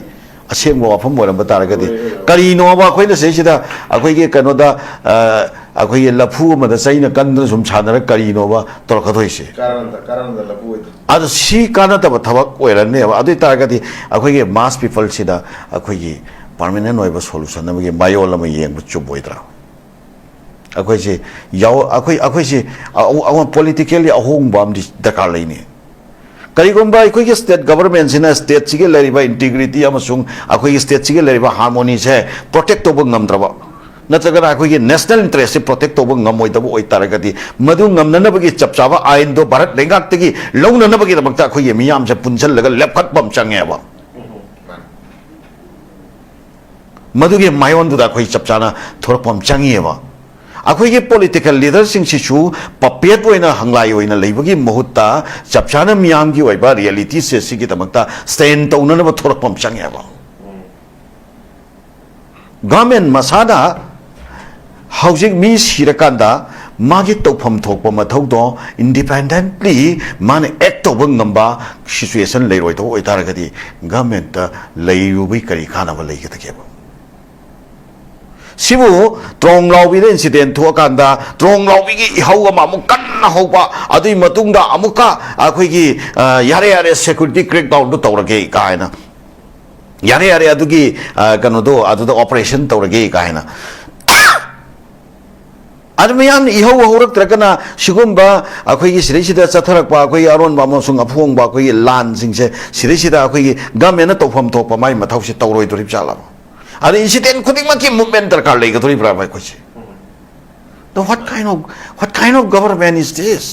ꯑꯁꯦꯡꯕ ꯋꯥꯐꯝ ꯑꯣꯏꯔꯝꯕ ꯇꯥꯔꯒꯗꯤ, ꯀꯔꯤꯅꯣꯕ ꯑꯩꯈꯣꯏꯅ ꯁꯤꯗꯩꯁꯤꯗ ꯑꯩꯈꯣꯏꯒꯤ ꯀꯩꯅꯣꯗ, ꯑ, ꯑꯩꯈꯣꯏꯒꯤ ꯂꯐꯨ ꯑꯃꯗ ꯆꯩꯅ ꯀꯟꯗꯅ ꯁꯨꯝ ꯁꯥꯟꯅꯔ ꯀꯔꯤꯅꯣꯕ ꯇꯧꯔꯛꯀꯗꯣꯏꯁꯦ? ꯀꯥꯟꯅꯗ, ꯀꯥꯟꯅꯗ ꯂꯐꯨ ꯑꯣꯏꯗꯣꯏ꯫ ꯑꯗꯣ ꯁꯤ ꯀꯥꯟꯅꯗꯕ ꯊꯕꯛ ꯑꯣꯏꯔꯅꯦꯕ꯫ ꯑꯗꯨ ꯑꯣꯏ ꯇꯥꯔꯒꯗꯤ ꯑꯩꯈꯣꯏꯒꯤ mass peopleꯁꯤꯗ ꯑꯩꯈꯣꯏꯒꯤ permanent ꯑꯣꯏꯕ solution ꯑꯃꯒꯤ ꯃꯌꯣꯜ ꯑꯃ ꯌꯦꯡꯕ ꯆꯨꯝꯃꯣꯏꯗ꯭ꯔꯥ? ꯑꯩꯈꯣꯏꯁꯤ ꯌꯥꯎ-, ꯑꯩꯈꯣꯏ, ꯑꯩꯈꯣꯏꯁꯤ ꯑ-, ꯑ-, politically ꯑꯍꯣꯡꯕ ꯑꯃꯗꯤ ꯗꯔꯀꯥꯔ ꯂꯩꯅꯤ꯫ ꯀꯔꯤꯒꯨꯝꯕ ꯑꯩꯈꯣꯏꯒꯤ ꯁ꯭ꯇꯦꯠ ꯒꯚꯔꯟꯃꯦꯟꯠꯁꯤꯅ ꯁ꯭ꯇꯦꯠꯁꯤꯒꯤ ꯂꯩꯔꯤꯕ integrity ꯑꯃꯁꯨꯡ ꯑꯩꯈꯣꯏꯒꯤ ꯁ꯭ꯇꯦꯠꯁꯤꯒꯤ ꯂꯩꯔꯤꯕ harmonyꯁꯦ protect ꯇꯧꯕ ꯉꯝꯗ꯭ꯔꯕ, ꯅꯠꯇ꯭ꯔꯒꯅ ꯑꯩꯈꯣꯏꯒꯤ national interestꯁꯦ protect ꯇꯧꯕ ꯉꯝꯃꯣꯏꯗꯕ ꯑꯣꯏꯇꯥꯔꯒꯗꯤ, ꯃꯗꯨ ꯉꯝꯅꯅꯕꯒꯤ ꯆꯞ ꯆꯥꯕ ꯑꯥꯏꯟꯗꯣ ꯚꯥꯔꯠ ꯂꯩꯉꯥꯛꯇꯒꯤ ꯂꯧꯅꯅꯕꯒꯤꯗꯃꯛꯇ ꯑꯩꯈꯣꯏꯒꯤ ꯃꯤꯌꯥꯝꯁꯦ ꯄꯨꯟꯁꯤꯜꯂꯒ ꯂꯦꯞꯈꯠꯄ ꯑꯃ ꯆꯪꯉꯦꯕ꯫ ꯃꯗꯨꯒꯤ ꯃꯥꯏꯑꯣꯟꯗꯨꯗ ꯑꯩꯈꯣꯏ ꯆꯞ ꯆꯥꯅ ꯊꯣꯔꯛꯄ ꯑꯃ ꯆꯪꯉꯤꯑꯕ꯫ ꯑꯩꯈꯣꯏꯒꯤ political leaderꯁꯤꯡꯁꯤꯁꯨ puppet ꯑꯣꯏꯅ, ꯍꯪꯂꯥꯏ ꯑꯣꯏꯅ ꯂꯩꯕꯒꯤ ꯃꯍꯨꯠꯇ ꯆꯞ ꯆꯥꯅ ꯃꯤꯌꯥꯝꯒꯤ ꯑꯣꯏꯕ realityꯁꯦ ꯁꯤꯒꯤꯗꯃꯛꯇ stand ꯇꯧꯅꯅꯕ ꯊꯣꯔꯛꯄ ꯑꯃ ꯆꯪꯉꯦꯕ꯫ Government ꯃꯁꯥꯅ ꯍꯧꯖꯤꯛ ꯃꯤ ꯁꯤꯔꯀꯥꯟꯗ ꯃꯥꯒꯤ ꯇꯧꯐꯝ ꯊꯣꯛꯄ ꯃꯊꯧꯗꯣ independently ꯃꯥꯅ act ꯇꯧꯕ ꯉꯝꯕ situation ꯂꯩꯔꯣꯏꯗꯕ ꯑꯣꯏꯇꯥꯔꯒꯗꯤ governmentꯇ ꯂꯩꯔꯨꯕꯒꯤ ꯀꯔꯤ ꯀꯥꯟꯅꯕ ꯂꯩꯒꯗꯒꯦꯕ? ꯁꯤꯕꯨ ꯇ꯭ꯔꯣꯡ ꯂꯥꯎꯕꯤꯗ incident ꯊꯣꯛꯑꯀꯥꯟꯗ ꯇ꯭ꯔꯣꯡ ꯂꯥꯎꯕꯤꯒꯤ ꯏꯍꯧ ꯑꯃ ꯑꯃꯨꯛ ꯀꯟꯅ ꯍꯧꯕ, ꯑꯗꯨꯒꯤ ꯃꯇꯨꯡꯗ ꯑꯃꯨꯛꯀ ꯑꯩꯈꯣꯏꯒꯤ, ꯑ, "ꯌꯥꯔꯦ, ꯌꯥꯔꯦ, security crackdownꯗꯨ ꯇꯧꯔꯒꯦ" ꯀꯥꯏꯅ, "ꯌꯥꯔꯦ, ꯌꯥꯔꯦ, ꯑꯗꯨꯒꯤ, ꯑ, ꯀꯩꯅꯣꯗꯣ ꯑꯗꯨꯗ operation ꯇꯧꯔꯒꯦ" ꯀꯥꯏꯅ꯫ ꯑꯗꯨ ꯃꯌꯥꯝꯅ ꯏꯍꯧ ꯍꯧꯔꯛꯇ꯭ꯔꯒꯅ ꯁꯤꯒꯨꯝꯕ ꯑꯩꯈꯣꯏꯒꯤ ꯁꯤꯗꯩꯁꯤꯗ ꯆꯠꯊꯔꯛꯄ ꯑꯩꯈꯣꯏꯒꯤ ꯑꯔꯣꯟꯕ ꯑꯃꯁꯨꯡ ꯑꯐꯣꯡꯕ ꯑꯩꯈꯣꯏꯒꯤ ꯂꯥꯟꯁꯤꯡꯁꯦ ꯁꯤꯗꯩꯁꯤꯗ ꯑꯩꯈꯣꯏꯒꯤ governmentꯅ ꯇꯧꯐꯝ ꯊꯣꯛꯄ ꯃꯥꯏ ꯃꯊꯧꯁꯦ ꯇꯧꯔꯣꯏꯗꯣꯔꯤꯕ ꯖꯥꯠꯂꯕ? ꯑꯗ incident ꯈꯨꯗꯤꯡꯃꯛꯀꯤ movement ꯗꯔꯀꯥꯔ ꯂꯩꯒꯗꯣꯔꯤꯕ꯭ꯔꯕ ꯑꯩꯈꯣꯏꯁꯦ? The what kind of, what kind of government is this?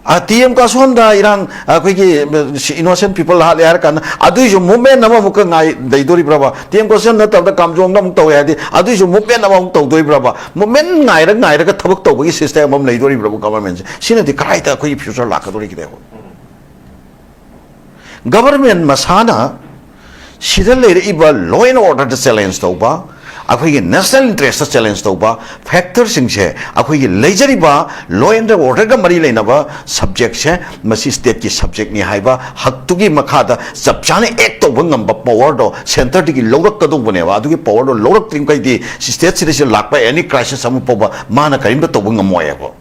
ꯑ, ꯇꯤ ꯑꯦꯝ ꯀꯥꯁꯣꯟꯗ ꯏꯔꯥꯡ, ꯑꯩꯈꯣꯏꯒꯤ, ꯑ, innocent people ꯍꯥꯠꯂꯦ ꯍꯥꯏꯔ ꯀꯥꯟꯗ ꯑꯗꯨꯏꯁꯨ movement ꯑꯃꯃꯨꯛꯀ ꯉꯥꯏ ꯂꯩꯗꯣꯔꯤꯕ꯭ꯔꯕ? ꯇꯤ ꯑꯦꯝ ꯀꯥꯁꯣꯟ ꯅꯠꯇꯕꯗ ꯀꯥꯝꯖꯣꯡꯗ ꯑꯃꯨꯛ ꯇꯧꯋꯦ ꯍꯥꯏꯔꯗꯤ ꯑꯗꯨꯏꯁꯨ movement ꯑꯃꯃꯨꯛ ꯇꯧꯗꯣꯔꯤꯕ꯭ꯔꯕ? Movement ꯉꯥꯏꯔ ꯉꯥꯏꯔꯒ ꯊꯕꯛ ꯇꯧꯕꯒꯤ system ꯑꯃ ꯂꯩꯗꯣꯔꯤꯕ꯭ꯔꯕ governmentꯁꯦ? ꯁꯤꯅꯗꯤ ꯀꯗꯥꯏꯗ ꯑꯩꯈꯣꯏꯒꯤ future ꯂꯥꯛꯀꯗꯣꯔꯤꯒꯦꯕ? ꯒꯚꯔꯟꯃꯦꯟ ꯃꯁꯥꯅ ꯁꯤꯗ ꯂꯩꯔꯛꯏꯕ law and order the challenge ꯇꯧꯕ, ꯑꯩꯈꯣꯏꯒꯤ national interest ꯇ challenge ꯇꯧꯕ factor ꯁꯤꯡꯁꯦ, ꯑꯩꯈꯣꯏꯒꯤ ꯂꯩꯖꯔꯤꯕ law and order ꯒ ꯃꯔꯤ ꯂꯩꯅꯕ subject ꯁꯦ, ꯃꯁꯤ state ꯀꯤ subject ꯅꯤ ꯍꯥꯏꯕ ꯍꯛꯇꯨꯒꯤ ꯃꯈꯥꯗ ꯆꯞ ꯆꯥꯅ act ꯇꯧꯕ ꯉꯝꯕ power ꯗꯣ centre ꯗꯒꯤ ꯂꯧꯔꯛꯀꯗꯧꯕꯅꯦꯕ꯫ ꯑꯗꯨꯒꯤ power ꯗꯣ ꯂꯧꯔꯛꯇ꯭ꯔꯤꯃꯈꯩꯗꯤ state ꯁꯤꯗ ꯂꯥꯛꯄ any crisis ꯑꯃ ꯐꯥꯎꯕ ꯃꯥꯅ ꯀꯔꯤꯝꯇ ꯇꯧꯕ ꯉꯝꯃꯣꯏꯕ꯫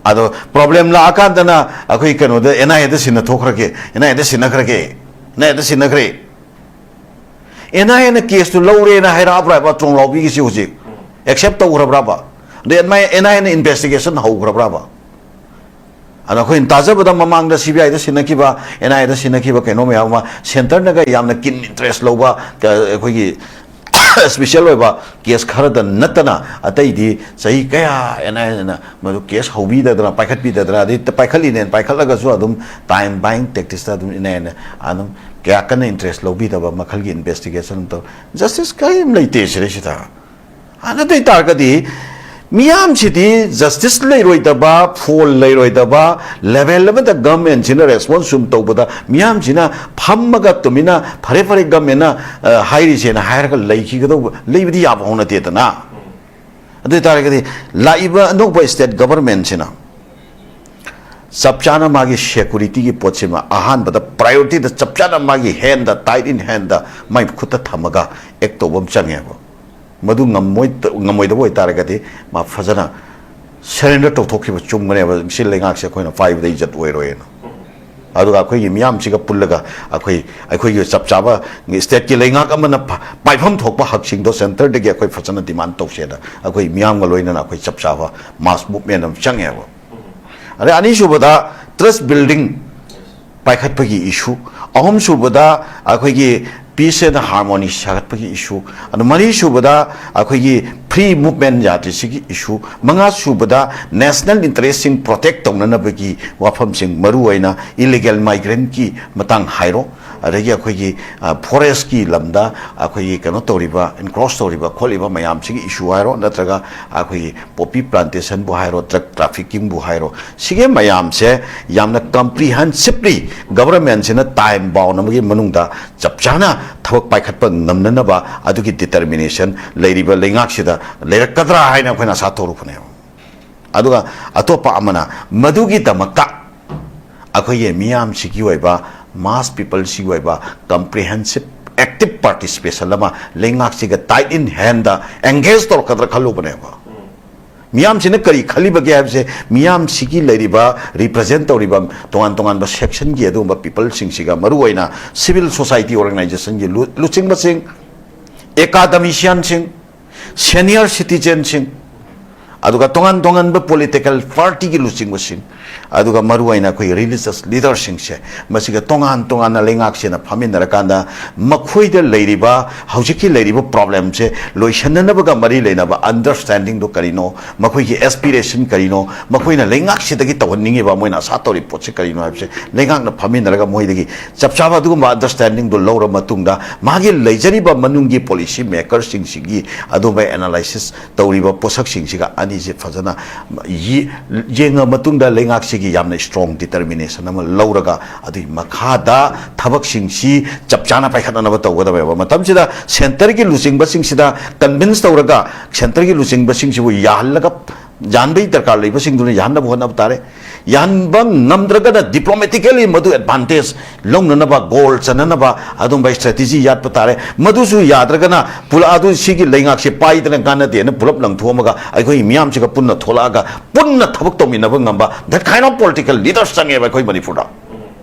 ꯑꯗꯣ problem ꯂꯥꯛꯑꯀꯥꯟꯗꯅ ꯑꯩꯈꯣꯏ ꯀꯩꯅꯣꯗ, N I A ꯗ ꯁꯤꯟꯅ ꯊꯣꯛꯈ꯭ꯔꯒꯦ, N I A ꯗ ꯁꯤꯟꯅꯈ꯭ꯔꯒꯦ, N I A ꯗ ꯁꯤꯟꯅꯈ꯭ꯔꯦ꯫ N I A ꯅ case ꯇꯨ ꯂꯧꯔꯦꯅ ꯍꯥꯏꯔꯛꯑꯕ꯭ꯔꯥꯕ ꯇ꯭ꯔꯣꯡꯂꯥꯎꯕꯤꯒꯤꯁꯤ ꯍꯧꯖꯤꯛ? Accept ꯇꯧꯈ꯭ꯔꯕ꯭ꯔꯥꯕ? ꯑꯗꯩ N I A, N I A ꯅ investigation ꯍꯧꯈ꯭ꯔꯕ꯭ꯔꯥꯕ? ꯑꯗꯣ ꯑꯩꯈꯣꯏꯅ ꯇꯥꯖꯕꯗ ꯃꯃꯥꯡꯗ C B I the ꯁꯤꯟꯅꯈꯤꯕ, N I A ꯗ ꯁꯤꯟꯅꯈꯤꯕ ꯀꯩꯅꯣ ꯃꯌꯥꯝ ꯑꯃ centre ꯅꯒ ꯌꯥꯝꯅ keen interest ꯂꯧꯕ, ꯀ-, ꯑꯩꯈꯣꯏꯒꯤ special ꯑꯣꯏꯕ case ꯈꯔꯗ ꯅꯠꯇꯅ ꯑꯇꯩꯗꯤ ꯆꯍꯤ ꯀꯌꯥ N I A ꯅ ꯃꯗꯨ case ꯍꯧꯕꯤꯗꯗꯅ, ꯄꯥꯏꯈꯠꯄꯤꯗꯗꯅ, ꯑꯗꯩ ꯄꯥꯏꯈꯠꯂꯤꯅꯦꯅ ꯄꯥꯏꯈꯠꯂꯒꯁꯨ ꯑꯗꯨꯝ time buying tactics ꯇ ꯑꯗꯨꯝ N I A ꯅ ꯑꯗꯨꯝ ꯀꯌꯥ ꯀꯟꯅ interest ꯂꯧꯕꯤꯗꯕ ꯃꯈꯜꯒꯤ investigation ꯑꯗꯨꯝ ꯇꯧ꯫ Justice ꯀꯔꯤꯝ ꯂꯩꯇꯦ ꯁꯤꯗꯩꯁꯤꯗ꯫ ꯑꯗꯨ ꯑꯣꯏ ꯇꯥꯔꯒꯗꯤ ꯃꯤꯌꯥꯝꯁꯤꯗꯤ justice ꯂꯩꯔꯣꯏꯗꯕ, ꯐꯣꯜ ꯂꯩꯔꯣꯏꯗꯕ, level ꯑꯃꯗ government ꯁꯤꯅ response ꯁꯨꯝ ꯇꯧꯕꯗ ꯃꯤꯌꯥꯝꯁꯤꯅ ꯐꯝꯃꯒ ꯇꯨꯃꯤꯟꯅ "ꯐꯔꯦ, ꯐꯔꯦ, government ꯅ, ꯑ, ꯍꯥꯏꯔꯤꯁꯦꯅ" ꯍꯥꯏꯔꯒ ꯂꯩꯈꯤꯒꯗꯧꯕ, ꯂꯩꯕꯗꯤ ꯌꯥꯕ ꯍꯧꯅꯗꯦꯗꯅ꯫ ꯑꯗꯨ ꯑꯣꯏ ꯇꯥꯔꯒꯗꯤ ꯂꯥꯛꯏꯕ ꯑꯅꯧꯕ state government ꯁꯤꯅ ꯆꯞ ꯆꯥꯅ ꯃꯥꯒꯤ security ꯒꯤ ꯄꯣꯠꯁꯤꯃ ꯑꯍꯥꯟꯕꯗ priority ꯗ ꯆꯞ ꯆꯥꯅ ꯃꯥꯒꯤ hand the, tight in hand ꯗ ꯃꯥꯏ ꯈꯨꯠꯇ ꯊꯝꯃꯒ act ꯇꯧꯕ ꯑꯃ ꯆꯪꯉꯦꯕ꯫ ꯃꯗꯨ ꯉꯝꯃꯣꯏ-, ꯉꯝꯃꯣꯏꯗꯕ ꯑꯣꯏꯇꯥꯔꯒꯗꯤ ꯃꯥ ꯐꯖꯅ surrender ꯇꯧꯊꯣꯛꯈꯤꯕ ꯆꯨꯝꯒꯅꯦꯕ꯫ ꯁꯤ ꯂꯩꯉꯥꯛꯁꯦ ꯑꯩꯈꯣꯏꯅ ꯄꯥꯏꯕꯗ ꯏꯖꯠ ꯑꯣꯏꯔꯣꯏꯅ꯫ ꯑꯗꯨꯒ ꯑꯩꯈꯣꯏꯒꯤ ꯃꯤꯌꯥꯝꯁꯤꯒ ꯄꯨꯜꯂꯒ ꯑꯩꯈꯣꯏ, ꯑꯩꯈꯣꯏꯒꯤ ꯆꯞ ꯆꯥꯕ state ꯀꯤ ꯂꯩꯉꯥꯛ ꯑꯃꯅ ꯄ-, ꯄꯥꯏꯐꯝ ꯊꯣꯛꯄ ꯍꯛꯁꯤꯡꯗꯣ centre ꯗꯒꯤ ꯑꯩꯈꯣꯏ ꯐꯖꯅ demand ꯇꯧꯁꯦꯅ ꯑꯩꯈꯣꯏ ꯃꯤꯌꯥꯝꯒ ꯂꯣꯏꯅꯅ ꯑꯩꯈꯣꯏ ꯆꯞ ꯆꯥꯕ mass movement ꯑꯃ ꯆꯪꯉꯦꯕ꯫ ꯑꯗꯩ ꯑꯅꯤꯁꯨꯕꯗ trust building ꯄꯥꯏꯈꯠꯄꯒꯤ issue, ꯑꯍꯨꯝꯁꯨꯕꯗ ꯑꯩꯈꯣꯏꯒꯤ peace and harmony ꯁꯥꯒꯠꯄꯒꯤ issue, ꯑꯗꯨ ꯃꯔꯤꯁꯨꯕꯗ ꯑꯩꯈꯣꯏꯒꯤ free movement ꯌꯥꯗ꯭ꯔꯤꯁꯤꯒꯤ issue, ꯃꯉꯥꯁꯨꯕꯗ national interest ꯁꯤꯡ protect ꯇꯧꯅꯅꯕꯒꯤ ꯋꯥꯐꯝꯁꯤꯡ, ꯃꯔꯨꯑꯣꯏꯅ illegal migrant ꯀꯤ ꯃꯇꯥꯡ ꯍꯥꯏꯔꯣ, ꯑꯗꯒꯤ ꯑꯩꯈꯣꯏꯒꯤ ꯐꯣꯔꯦꯁꯀꯤ ꯂꯝꯗ ꯑꯩꯈꯣꯏꯒꯤ ꯀꯩꯅꯣ ꯇꯧꯔꯤꯕ, ꯏꯟꯀ꯭ꯔꯣꯁ ꯇꯧꯔꯤꯕ ꯈꯣꯠꯂꯤꯕ ꯃꯌꯥꯝꯁꯤꯒꯤ ꯏꯁꯨ ꯍꯥꯏꯔꯣ, ꯅꯠꯇ꯭ꯔꯒ ꯑꯩꯈꯣꯏꯒꯤ ꯄꯣꯄꯤ ꯄ꯭ꯂꯥꯟꯇꯦꯁꯟꯕꯨ ꯍꯥꯏꯔꯣ, ꯗ꯭ꯔꯒ ꯇ꯭ꯔꯥꯐꯤꯀꯤꯡꯕꯨ ꯍꯥꯏꯔꯣ, ꯁꯤꯒꯤ ꯃꯌꯥꯝꯁꯦ ꯌꯥꯝꯅ ꯀꯝꯄ꯭ꯔꯤꯍꯦꯟꯁꯤꯞꯂꯤ ꯒꯚꯔꯟꯃꯦꯟꯁꯤꯅ ꯇꯥꯏꯝ ꯕꯥꯎꯟ ꯑꯃꯒꯤ ꯃꯅꯨꯡꯗ ꯆꯞ ꯆꯥꯅ ꯊꯕꯛ ꯄꯥꯏꯈꯠꯄ ꯉꯝꯅꯅꯕ ꯑꯗꯨꯒꯤ ꯗꯤꯇꯔꯃꯤꯅꯦꯁꯟ ꯂꯩꯔꯤꯕ ꯂꯩꯉꯥꯛꯁꯤꯗ ꯂꯩꯔꯛꯀꯗ꯭ꯔꯥ ꯍꯥꯏꯅ ꯑꯩꯈꯣꯏꯅ ꯑꯁꯥ ꯇꯧꯔꯨꯕꯅꯦꯕ꯫ ꯑꯗꯨꯒ ꯑꯇꯣꯞꯄ ꯑꯃꯅ ꯃꯗꯨꯒꯤꯗꯃꯛꯇ ꯑꯩꯈꯣꯏꯒꯤ ꯃꯤꯌꯥꯝꯁꯤꯒꯤ ꯑꯣꯏꯕ, ꯃꯥꯁ ꯄꯤꯄꯜꯁꯤꯒꯤ ꯑꯣꯏꯕ ꯀꯝꯄ꯭ꯔꯤꯍꯦꯟꯁꯤꯞ ꯑꯦꯛꯇꯤꯞ ꯄꯥꯔꯇꯤꯁꯤꯄꯦꯁꯟ ꯑꯃ ꯂꯩꯉꯥꯛꯁꯤꯒ ꯇꯥꯏꯠ ꯏꯟ ꯍꯦꯟꯗ ꯑꯦꯡꯒꯦꯖ ꯇꯧꯔꯛꯀꯗ꯭ꯔꯥ ꯈꯜꯂꯨꯕꯅꯦꯕ꯫ ꯃꯤꯌꯥꯝꯁꯤꯅ ꯀꯔꯤ ꯈꯜꯂꯤꯕꯒꯦ ꯍꯥꯏꯕꯁꯦ, ꯃꯤꯌꯥꯝꯁꯤꯒꯤ ꯂꯩꯔꯤꯕ, ꯔꯤꯄ꯭ꯔꯖꯦꯟ ꯇꯧꯔꯤꯕ ꯇꯣꯉꯥꯟ ꯇꯣꯉꯥꯟꯕ ꯁꯦꯛꯁꯟꯒꯤ ꯑꯗꯨꯒꯨꯝꯕ ꯄꯤꯄꯜꯁꯤꯡꯁꯤꯒ, ꯃꯔꯨꯑꯣꯏꯅ ꯁꯤꯚꯤꯜ ꯁꯣꯁꯥꯏꯇꯤ ꯑꯣꯔꯒꯅꯥꯏꯖꯦꯁꯟꯒꯤ ꯂꯨ-, ꯂꯨꯆꯤꯡꯕꯁꯤꯡ, ꯑꯦꯀꯥꯗꯃꯤꯁꯤꯌꯥꯟꯁꯤꯡ, ꯁꯦꯅꯤꯌꯔ ꯁꯤꯇꯤꯖꯦꯟꯁꯤꯡ, ꯑꯗꯨꯒ ꯇꯣꯉꯥꯟ ꯇꯣꯉꯥꯟꯕ ꯄꯣꯂꯤꯇꯤꯀꯦꯜ ꯄꯥꯔꯇꯤꯒꯤ ꯂꯨꯆꯤꯡꯕꯁꯤꯡ, ꯑꯗꯨꯒ ꯃꯔꯨꯑꯣꯏꯅ ꯑꯩꯈꯣꯏ ꯔꯤꯂꯤꯖꯁ ꯂꯤꯗꯔꯁꯤꯡꯁꯦ, ꯃꯁꯤꯒ ꯇꯣꯉꯥꯟ ꯇꯣꯉꯥꯟꯅ ꯂꯩꯉꯥꯛꯁꯤꯅ ꯐꯝꯃꯤꯟꯅꯔꯀꯥꯟꯗ, ꯃꯈꯣꯏꯗ ꯂꯩꯔꯤꯕ, ꯍꯧꯖꯤꯛꯀꯤ ꯂꯩꯔꯤꯕ ꯄ꯭ꯔꯣꯕ꯭ꯂꯦꯝꯁꯦ ꯂꯣꯏꯁꯤꯟꯅꯅꯕꯒ ꯃꯔꯤ ꯂꯩꯅꯕ ꯑꯟꯗꯔꯁ꯭ꯇꯦꯟꯗꯤꯡꯗꯣ ꯀꯔꯤꯅꯣ, ꯃꯈꯣꯏꯒꯤ ꯑꯦꯁꯄꯤꯔꯦꯁꯟ ꯀꯔꯤꯅꯣ, ꯃꯈꯣꯏꯅ ꯂꯩꯉꯥꯛꯁꯤꯗꯒꯤ ꯇꯧꯍꯟꯅꯤꯡꯉꯤꯕ, ꯃꯣꯏꯅ ꯑꯁꯥ ꯇꯧꯔꯤꯕ ꯄꯣꯠꯁꯤ ꯀꯔꯤꯅꯣ ꯍꯥꯏꯕꯁꯦ ꯂꯩꯉꯥꯛꯅ ꯐꯝꯃꯤꯟꯅꯔꯒ ꯃꯣꯏꯗꯒꯤ ꯆꯞ ꯆꯥꯕ ꯑꯗꯨꯒꯨꯝꯕ ꯑꯟꯗꯔꯁ꯭ꯇꯦꯟꯗꯤꯡꯗꯣ ꯂꯧꯔ ꯃꯇꯨꯡꯗ, ꯃꯥꯒꯤ ꯂꯩꯖꯔꯤꯕ ꯃꯅꯨꯡꯒꯤ ꯄꯣꯂꯤꯁꯤ ꯃꯦꯀꯔꯁꯤꯡꯁꯤꯒꯤ ꯑꯗꯨꯝꯕ ꯑꯦꯅꯥꯂꯥꯏꯁꯤꯁ ꯇꯧꯔꯤꯕ ꯄꯣꯠꯁꯛꯁꯤꯡꯁꯤꯒ ꯑꯅꯤꯁꯦ ꯐꯖꯅ ꯌꯦ-, ꯌꯦꯡꯉ ꯃꯇꯨꯡꯗ, ꯂꯩꯉꯥꯛꯁꯤꯒꯤ ꯌꯥꯝꯅ ꯁ꯭ꯇꯔꯣꯡ ꯗꯤꯇꯔꯃꯤꯅꯦꯁꯟ ꯑꯃ ꯂꯧꯔꯒ, ꯑꯗꯨꯒꯤ ꯃꯈꯥꯗ ꯊꯕꯛꯁꯤꯡꯁꯤ ꯆꯞ ꯆꯥꯅ ꯄꯥꯏꯈꯠꯅꯅꯕ ꯇꯧꯒꯗꯕꯅꯦꯕ꯫ ꯃꯇꯝꯁꯤꯗ ꯁꯦꯟꯇꯔꯒꯤ ꯂꯨꯆꯤꯡꯕꯁꯤꯡꯁꯤꯗ ꯀꯟꯚꯤꯟꯁ ꯇꯧꯔꯒ, ꯁꯦꯟꯇꯔꯒꯤ ꯂꯨꯆꯤꯡꯕꯁꯤꯡꯁꯤꯕꯨ ꯌꯥꯍꯜꯂꯒ, ꯌꯥꯍꯟꯕꯒꯤ ꯗꯔꯀꯥꯔ ꯂꯩꯕꯁꯤꯡꯗꯨꯅ ꯌꯥꯍꯟꯅꯕ ꯍꯣꯠꯅꯕ ꯇꯥꯔꯦ꯫ ꯌꯥꯍꯟꯕ ꯉꯝꯗ꯭ꯔꯒꯅ ꯗꯤꯄ꯭ꯂꯣꯃꯦꯇꯤꯀꯦꯂꯤ ꯃꯗꯨ ꯑꯦꯗꯚꯥꯟꯇꯦꯖ ꯂꯧꯅꯅꯕ, ꯒꯣꯜ ꯆꯟꯅꯅꯕ ꯑꯗꯨꯝꯕ ꯏꯁꯇ꯭ꯔꯦꯇꯦꯖꯤ ꯌꯥꯠꯄ ꯇꯥꯔꯦ꯫ ꯃꯗꯨꯁꯨ ꯌꯥꯗ꯭ꯔꯒꯅ ꯄꯨꯂ-, ꯑꯗꯨ ꯁꯤꯒꯤ ꯂꯩꯉꯥꯛꯁꯦ ꯄꯥꯏꯗꯅ ꯀꯥꯟꯅꯗꯦꯅ ꯄꯨꯂꯞ ꯂꯪꯊꯣꯛꯑꯝꯃꯒ ꯑꯩꯈꯣꯏꯒꯤ ꯃꯤꯌꯥꯝꯁꯤꯒ ꯄꯨꯟꯅ ꯊꯣꯛꯂꯛꯑꯒ ꯄꯨꯟꯅ ꯊꯕꯛ ꯇꯧꯃꯤꯟꯅꯕ ꯉꯝꯕ, that kind of political leaders ꯆꯪꯉꯦꯕ ꯑꯩꯈꯣꯏ ꯃꯅꯤꯄꯨꯔꯗ꯫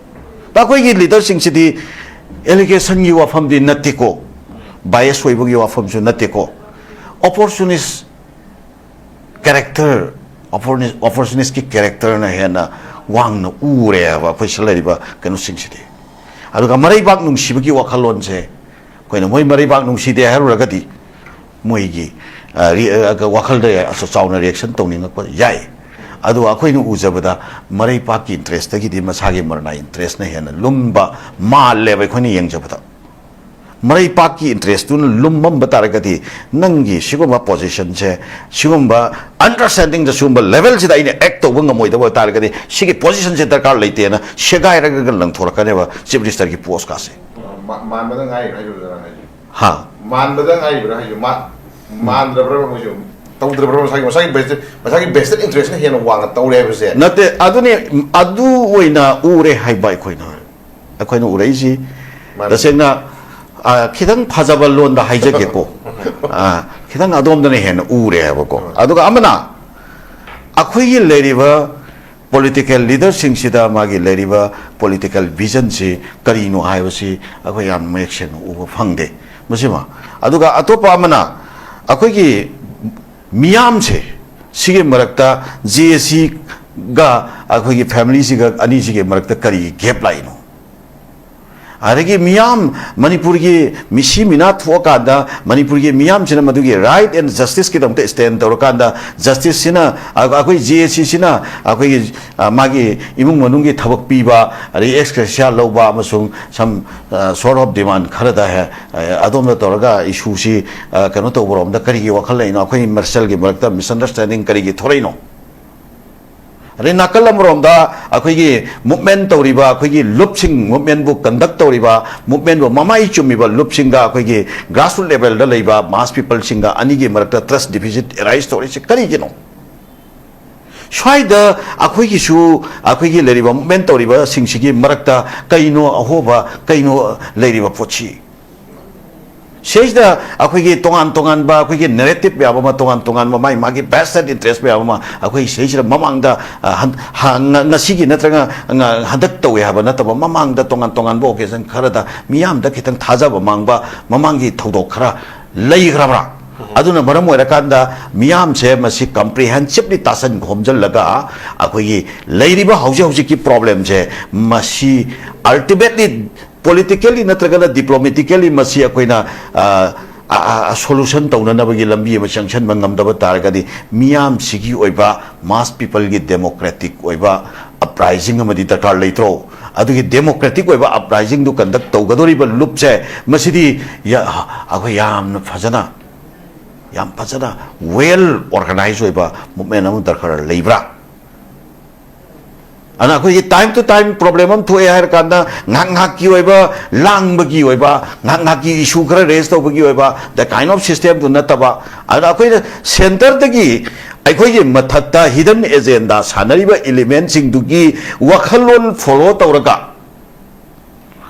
ꯑꯩꯈꯣꯏꯒꯤ ꯂꯤꯗꯔꯁꯤꯡꯁꯤꯗꯤ ꯑꯦꯂꯤꯒꯦꯁꯟꯒꯤ ꯋꯥꯐꯝꯗꯤ ꯅꯠꯇꯦꯀꯣ, ꯕꯥꯏꯑꯦꯁ ꯑꯣꯏꯕꯒꯤ ꯋꯥꯐꯝꯁꯨ ꯅꯠꯇꯦꯀꯣ, ꯑꯣꯄꯣꯔꯆꯨꯅꯤꯁ ꯀꯦꯔꯦꯛꯇꯔ, ꯑꯣꯄꯣꯔꯆꯨꯅꯤꯁꯀꯤ ꯀꯦꯔꯦꯛꯇꯔꯅ ꯍꯦꯟꯅ ꯋꯥꯡꯅ ꯎꯔꯦꯕ ꯑꯩꯈꯣꯏ ꯁꯤꯗ ꯂꯩꯔꯤꯕ ꯀꯩꯅꯣꯁꯤꯡꯁꯤꯗꯤ꯫ ꯑꯗꯨꯒ ꯃꯔꯩꯕꯥꯛ ꯅꯨꯡꯁꯤꯕꯒꯤ ꯋꯥꯈꯜꯂꯣꯟꯁꯦ, ꯑꯩꯈꯣꯏꯅ ꯃꯣꯏ ꯃꯔꯩꯕꯥꯛ ꯅꯨꯡꯁꯤꯗꯦ ꯍꯥꯏꯔꯨꯔꯒꯗꯤ, ꯃꯣꯏꯒꯤ, ꯑ, ꯔꯤ-, ꯑ, ꯋꯥꯈꯜꯗ ꯆꯥꯎꯅ ꯔꯤꯌꯦꯛꯁꯟ ꯇꯧꯅꯤꯡꯉꯛꯄ ꯌꯥꯏ꯫ ꯑꯗꯨꯒ ꯑꯩꯈꯣꯏꯅ ꯎꯖꯕꯗ ꯃꯔꯩꯄꯥꯛꯀꯤ interest ꯇꯒꯤꯗꯤ ꯃꯁꯥꯒꯤ ꯃꯔꯅꯥꯏ interest ꯅ ꯍꯦꯟꯅ ꯂꯨꯝꯕ ꯃꯥꯜꯂꯦꯕ ꯑꯩꯈꯣꯏꯅ ꯌꯦꯡꯖꯕꯗ꯫ ꯃꯔꯩꯄꯥꯛꯀꯤ interest ꯇꯨꯅ ꯂꯨꯝꯃꯝꯕ ꯇꯥꯔꯒꯗꯤ, ꯅꯪꯒꯤ ꯁꯤꯒꯨꯝꯕ position ꯁꯦ, ꯁꯤꯒꯨꯝꯕ understanding ꯗ, ꯁꯤꯒꯨꯝꯕ level ꯁꯤꯗ ꯑꯩꯅ act ꯇꯧꯕ ꯉꯝꯃꯣꯏꯗꯕ ꯑꯣꯏ ꯇꯥꯔꯒꯗꯤ, ꯁꯤꯒꯤ position ꯁꯦ ꯗꯔꯀꯥꯔ ꯂꯩꯇꯦꯅ ꯁꯦꯒꯥꯏꯔꯒ ꯂꯪꯊꯣꯔꯛꯀꯅꯦꯕ Chief Minister ꯒꯤ post ꯀꯥꯁꯦ꯫ ꯃꯥ-, ꯃꯥꯟꯕꯗ ꯉꯥꯏꯔꯤꯕ꯭ꯔꯥ ꯍꯥꯏꯁꯤꯔꯣ ꯅꯪ ꯍꯥꯏꯁꯦ? ꯍꯥ? ꯃꯥꯟꯕꯗ ꯉꯥꯏꯔꯤꯕ꯭ꯔꯥ ꯍꯥꯏꯁꯤꯔꯣ? ꯃꯥ-, ꯃꯥꯟꯗ꯭ꯔꯕ꯭ꯔꯥ ꯃꯣꯏꯁꯨ? ꯇꯧꯗ꯭ꯔꯕ꯭ꯔꯥ? ꯃꯁꯥꯒꯤ, ꯃꯁꯥꯒꯤ vested, ꯃꯁꯥꯒꯤ vested interest ꯅ ꯍꯦꯟꯅ ꯋꯥꯡꯅ ꯇꯧꯔꯦ ꯍꯥꯏꯕꯁꯦ? ꯅꯠꯇꯦ, ꯑꯗꯨꯅꯤ, ꯑꯗꯨ ꯑꯣꯏꯅ ꯎꯔꯦ ꯍꯥꯏꯕ ꯑꯩꯈꯣꯏꯅ꯫ ꯑꯩꯈꯣꯏꯅ ꯎꯔꯛꯏꯁꯤ, ꯃꯥꯅꯤ꯫ ꯇꯁꯦꯡꯅ, ꯑ, ꯈꯤꯇꯪ ꯐꯖꯕ ꯂꯣꯟꯗ ꯍꯥꯏꯖꯒꯦꯀꯣ꯫ ꯑ, ꯈꯤꯇꯪ ꯑꯗꯣꯝꯗꯅ ꯍꯦꯟꯅ ꯎꯔꯦ ꯍꯥꯏꯕꯀꯣ꯫ ꯍꯣꯏ꯫ ꯑꯗꯨꯒ ꯑꯃꯅ, ꯑꯩꯈꯣꯏꯒꯤ ꯂꯩꯔꯤꯕ political leader ꯁꯤꯡꯁꯤꯗ ꯃꯥꯒꯤ ꯂꯩꯔꯤꯕ political vision ꯁꯤ ꯀꯔꯤꯅꯣ ꯍꯥꯏꯕꯁꯤ ꯑꯩꯈꯣꯏ ꯌꯥꯝ ꯃꯌꯦꯛ ꯁꯦꯡꯅ ꯎꯕ ꯐꯪꯗꯦ꯫ ꯃꯁꯤꯃ꯫ ꯑꯗꯨꯒ ꯑꯇꯣꯞꯄ ꯑꯃꯅ, ꯑꯩꯈꯣꯏꯒꯤ ꯃꯤꯌꯥꯝꯁꯦ, ꯁꯤꯒꯤ ꯃꯔꯛꯇ J A C ꯒ ꯑꯩꯈꯣꯏꯒꯤ family ꯁꯤꯒ ꯑꯅꯤꯁꯤꯒꯤ ꯃꯔꯛꯇ ꯀꯔꯤ gap ꯂꯥꯛꯏꯅꯣ? ꯑꯗꯒꯤ ꯃꯤꯌꯥꯝ, ꯃꯅꯤꯄꯨꯔꯒꯤ ꯃꯤꯁꯤ ꯃꯤꯅꯥ ꯊꯣꯛꯑꯀꯥꯟꯗ ꯃꯅꯤꯄꯨꯔꯒꯤ ꯃꯤꯌꯥꯝꯁꯤꯅ ꯃꯗꯨꯒꯤ right and justice ꯀꯤꯗꯃꯛꯇ stand ꯇꯧꯔꯀꯥꯟꯗ, justice ꯁꯤꯅ, ꯑ-, ꯑꯩꯈꯣꯏ J A C ꯁꯤꯅ ꯑꯩꯈꯣꯏꯒꯤ, ꯑ, ꯃꯥꯒꯤ ꯏꯃꯨꯡ ꯃꯅꯨꯡꯒꯤ ꯊꯕꯛ ꯄꯤꯕ, ꯑꯗꯒꯤ ex gratia ꯂꯧꯕ ꯑꯃꯁꯨꯡ some, ꯑ, sort of demand ꯈꯔꯗ ꯍꯦ-, ꯑ, ꯑꯗꯣꯝꯗ ꯇꯧꯔꯒ issue ꯁꯤ, ꯑ, ꯀꯩꯅꯣ ꯇꯧꯕꯔꯣꯝꯗ ꯀꯔꯤꯒꯤ ꯋꯥꯈꯜ ꯂꯩꯅꯣ? ꯑꯩꯈꯣꯏ ꯃꯁꯦꯜꯒꯤ ꯃꯔꯛꯇ misunderstanding ꯀꯔꯤꯒꯤ ꯊꯣꯛꯂꯛꯏꯅꯣ? ꯑꯗꯩ ꯅꯥꯀꯜ ꯑꯃꯔꯣꯝꯗ ꯑꯩꯈꯣꯏꯒꯤ movement ꯇꯧꯔꯤꯕ, ꯑꯩꯈꯣꯏꯒꯤ ꯂꯨꯞꯁꯤꯡ, movement ꯕꯨ conduct ꯇꯧꯔꯤꯕ, movement ꯕꯨ ꯃꯃꯥꯏ ꯆꯨꯝꯃꯤꯕ ꯂꯨꯞꯁꯤꯡꯒ ꯑꯩꯈꯣꯏꯒꯤ grassroot level ꯗ ꯂꯩꯕ mass people ꯁꯤꯡꯒ ꯑꯅꯤꯒꯤ ꯃꯔꯛꯇ trust deficit arise ꯇꯧꯔꯤꯁꯦ ꯀꯔꯤꯒꯤꯅꯣ? ꯁ꯭ꯋꯥꯏꯗ ꯑꯩꯈꯣꯏꯒꯤꯁꯨ, ꯑꯩꯈꯣꯏꯒꯤ ꯂꯩꯔꯤꯕ movement ꯇꯧꯔꯤꯕꯁꯤꯡꯁꯤꯒꯤ ꯃꯔꯛꯇ ꯀꯩꯅꯣ ꯑꯍꯣꯕ, ꯀꯩꯅꯣ ꯂꯩꯔꯤꯕ ꯄꯣꯠꯁꯤ? ꯁꯤꯗꯩꯁꯤꯗ ꯑꯩꯈꯣꯏꯒꯤ ꯇꯣꯉꯥꯟ ꯇꯣꯉꯥꯟꯕ ꯑꯩꯈꯣꯏꯒꯤ narrative ꯃꯌꯥꯝ ꯑꯃ, ꯇꯣꯉꯥꯟ ꯇꯣꯉꯥꯟꯕ ꯃꯥꯒꯤ vested interest ꯃꯌꯥꯝ ꯑꯃ ꯑꯩꯈꯣꯏ ꯁꯤꯗꯩꯁꯤꯗ ꯃꯃꯥꯡꯗ, ꯑ, ꯍꯟ-, ꯍ-, ꯉ-, ꯉꯁꯤꯒꯤ ꯅꯠꯇ꯭ꯔꯒ ꯉ-, ꯍꯟꯗꯛ ꯇꯧꯋꯦ ꯍꯥꯏꯕ ꯅꯠꯇꯕ, ꯃꯃꯥꯡꯗ ꯇꯣꯉꯥꯟ ꯇꯣꯉꯥꯟꯕ occasion ꯈꯔꯗ ꯃꯤꯌꯥꯝꯗ ꯈꯤꯇꯪ ꯊꯥꯖꯕ ꯃꯥꯡꯕ ꯃꯃꯥꯡꯒꯤ ꯊꯧꯗꯣꯛ ꯈꯔ ꯂꯩꯈ꯭ꯔꯕ꯭ꯔꯥ? ꯎꯝ꯫ ꯑꯗꯨꯅ ꯃꯔꯝ ꯑꯣꯏꯔꯀꯥꯟꯗ ꯃꯤꯌꯥꯝꯁꯦ ꯃꯁꯤ comprehensively ꯇꯥꯁꯟ ꯈꯣꯝꯖꯤꯜꯂꯒ ꯑꯩꯈꯣꯏꯒꯤ ꯂꯩꯔꯤꯕ ꯍꯧꯖꯤꯛ ꯍꯧꯖꯤꯛꯀꯤ problem ꯁꯦ ꯃꯁꯤ ultimately politically ꯅꯠꯇ꯭ꯔꯒꯅ diplomatically ꯃꯁꯤ ꯑꯩꯈꯣꯏꯅ, ꯑ, ꯁꯣꯂꯨꯁꯟ ꯇꯧꯅꯅꯕꯒꯤ ꯂꯝꯕꯤ ꯑꯃ ꯆꯪꯁꯤꯟꯕ ꯉꯝꯗꯕ ꯇꯥꯔꯒꯗꯤ, ꯃꯤꯌꯥꯝꯁꯤꯒꯤ ꯑꯣꯏꯕ, ꯃꯥꯁ ꯄꯤꯄꯜꯒꯤ ꯗꯦꯃꯣꯀ꯭ꯔꯦꯇꯤꯛ ꯑꯣꯏꯕ ꯑꯞꯔꯥꯏꯖꯤꯡ ꯑꯃꯗꯤ ꯗꯔꯀꯥꯔ ꯂꯩꯇ꯭ꯔꯣ? ꯑꯗꯨꯒꯤ ꯗꯦꯃꯣꯀ꯭ꯔꯦꯇꯤꯛ ꯑꯣꯏꯕ ꯑꯞꯔꯥꯏꯖꯤꯡꯗꯨ ꯀꯟꯗꯛ ꯇꯧꯒꯗꯧꯔꯤꯕ ꯂꯨꯞꯁꯦ, ꯃꯁꯤꯗꯤ ꯌꯥ-, ꯑꯩꯈꯣꯏ ꯌꯥꯝꯅ ꯐꯖꯅ, ꯌꯥꯝ ꯐꯖꯅ ꯋꯦꯜ ꯑꯣꯔꯒꯅꯥꯏꯖ ꯑꯣꯏꯕ ꯃꯨꯞꯃꯦꯟ ꯑꯃ ꯗꯔꯀꯥꯔ ꯂꯩꯕ꯭ꯔꯥ? ꯑꯗꯨꯅ ꯑꯩꯈꯣꯏꯒꯤ ꯇꯥꯏꯝ ꯇꯨ ꯇꯥꯏꯝ ꯄ꯭ꯔꯣꯕ꯭ꯂꯦꯝ ꯑꯃ ꯊꯣꯛꯑꯦ ꯍꯥꯏꯔ ꯀꯥꯟꯗ, ꯉꯥꯏꯍꯥꯛ ꯉꯥꯏꯍꯥꯛꯀꯤ ꯑꯣꯏꯕ ꯂꯥꯡꯕꯒꯤ ꯑꯣꯏꯕ, ꯉꯥꯏꯍꯥꯛ ꯉꯥꯏꯍꯥꯛꯀꯤ ꯏꯁꯨ ꯈꯔ ꯔꯦꯖ ꯇꯧꯕꯒꯤ ꯑꯣꯏꯕ, the kind of system ꯗꯨ ꯅꯠꯇꯕ, ꯑꯗꯨꯅ ꯑꯩꯈꯣꯏꯅ ꯁꯦꯟꯇꯔꯗꯒꯤ ꯑꯩꯈꯣꯏꯒꯤ ꯃꯊꯛꯇ ꯍꯤꯗꯟ ꯑꯦꯖꯦꯟꯗꯥ ꯁꯥꯟꯅꯔꯤꯕ ꯏꯂꯤꯃꯦꯟꯁꯤꯡꯗꯨꯒꯤ ꯋꯥꯈꯜꯂꯣꯟ ꯐꯣꯂꯣ ꯇꯧꯔꯒ,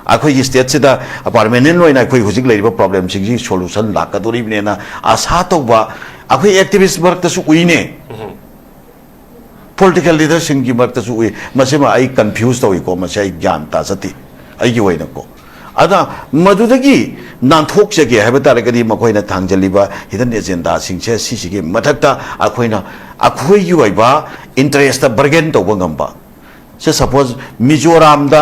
ꯑꯩꯈꯣꯏꯒꯤ ꯁ꯭ꯇꯦꯠꯁꯤꯗ ꯄꯥꯔꯃꯦꯅꯦꯟ ꯑꯣꯏꯅ ꯑꯩꯈꯣꯏ ꯍꯧꯖꯤꯛ ꯂꯩꯔꯤꯕ ꯄ꯭ꯔꯣꯕ꯭ꯂꯦꯝꯁꯤꯡꯁꯤ ꯁꯣꯂꯨꯁꯟ ꯂꯥꯛꯀꯗꯧꯔꯤꯕꯅꯦꯅ ꯑꯥꯁꯥ ꯇꯧꯕ ꯑꯩꯈꯣꯏ ꯑꯦꯛꯇꯤꯚꯤꯁ꯭ꯠ ꯃꯔꯛꯇꯁꯨ ꯎꯏꯅꯦ꯫ ꯄꯣꯂꯤꯇꯤꯀꯦꯜ ꯂꯤꯗꯔꯁꯤꯡꯒꯤ ꯃꯔꯛꯇꯁꯨ ꯎꯏ꯫ ꯃꯁꯤꯃ ꯑꯩ ꯀꯟꯐ꯭ꯌꯨꯁ ꯇꯧꯏꯀꯣ, ꯃꯁꯤ ꯑꯩ ꯒ꯭ꯌꯥꯟ ꯇꯥꯖꯗꯦ ꯑꯩꯒꯤ ꯑꯣꯏꯅꯀꯣ꯫ ꯑꯗ ꯃꯗꯨꯗꯒꯤ ꯅꯥꯟꯊꯣꯛꯆꯒꯦ ꯍꯥꯏꯕ ꯇꯥꯔꯒꯗꯤ, ꯃꯈꯣꯏꯅ ꯊꯥꯡꯖꯜꯂꯤꯕ ꯍꯤꯗꯟ ꯑꯦꯖꯦꯟꯗꯥꯁꯤꯡꯁꯦ, ꯁꯤꯁꯤꯒꯤ ꯃꯊꯛꯇ ꯑꯩꯈꯣꯏꯅ ꯑꯩꯈꯣꯏꯒꯤ ꯑꯣꯏꯕ ꯏꯟꯇꯔꯦꯁꯇ ꯕꯔꯒꯦꯟ ꯇꯧꯕ ꯉꯝꯕ꯫ ꯁꯦ, ꯁꯄꯣꯖ, ꯃꯤꯖꯣꯔꯥꯝꯗ,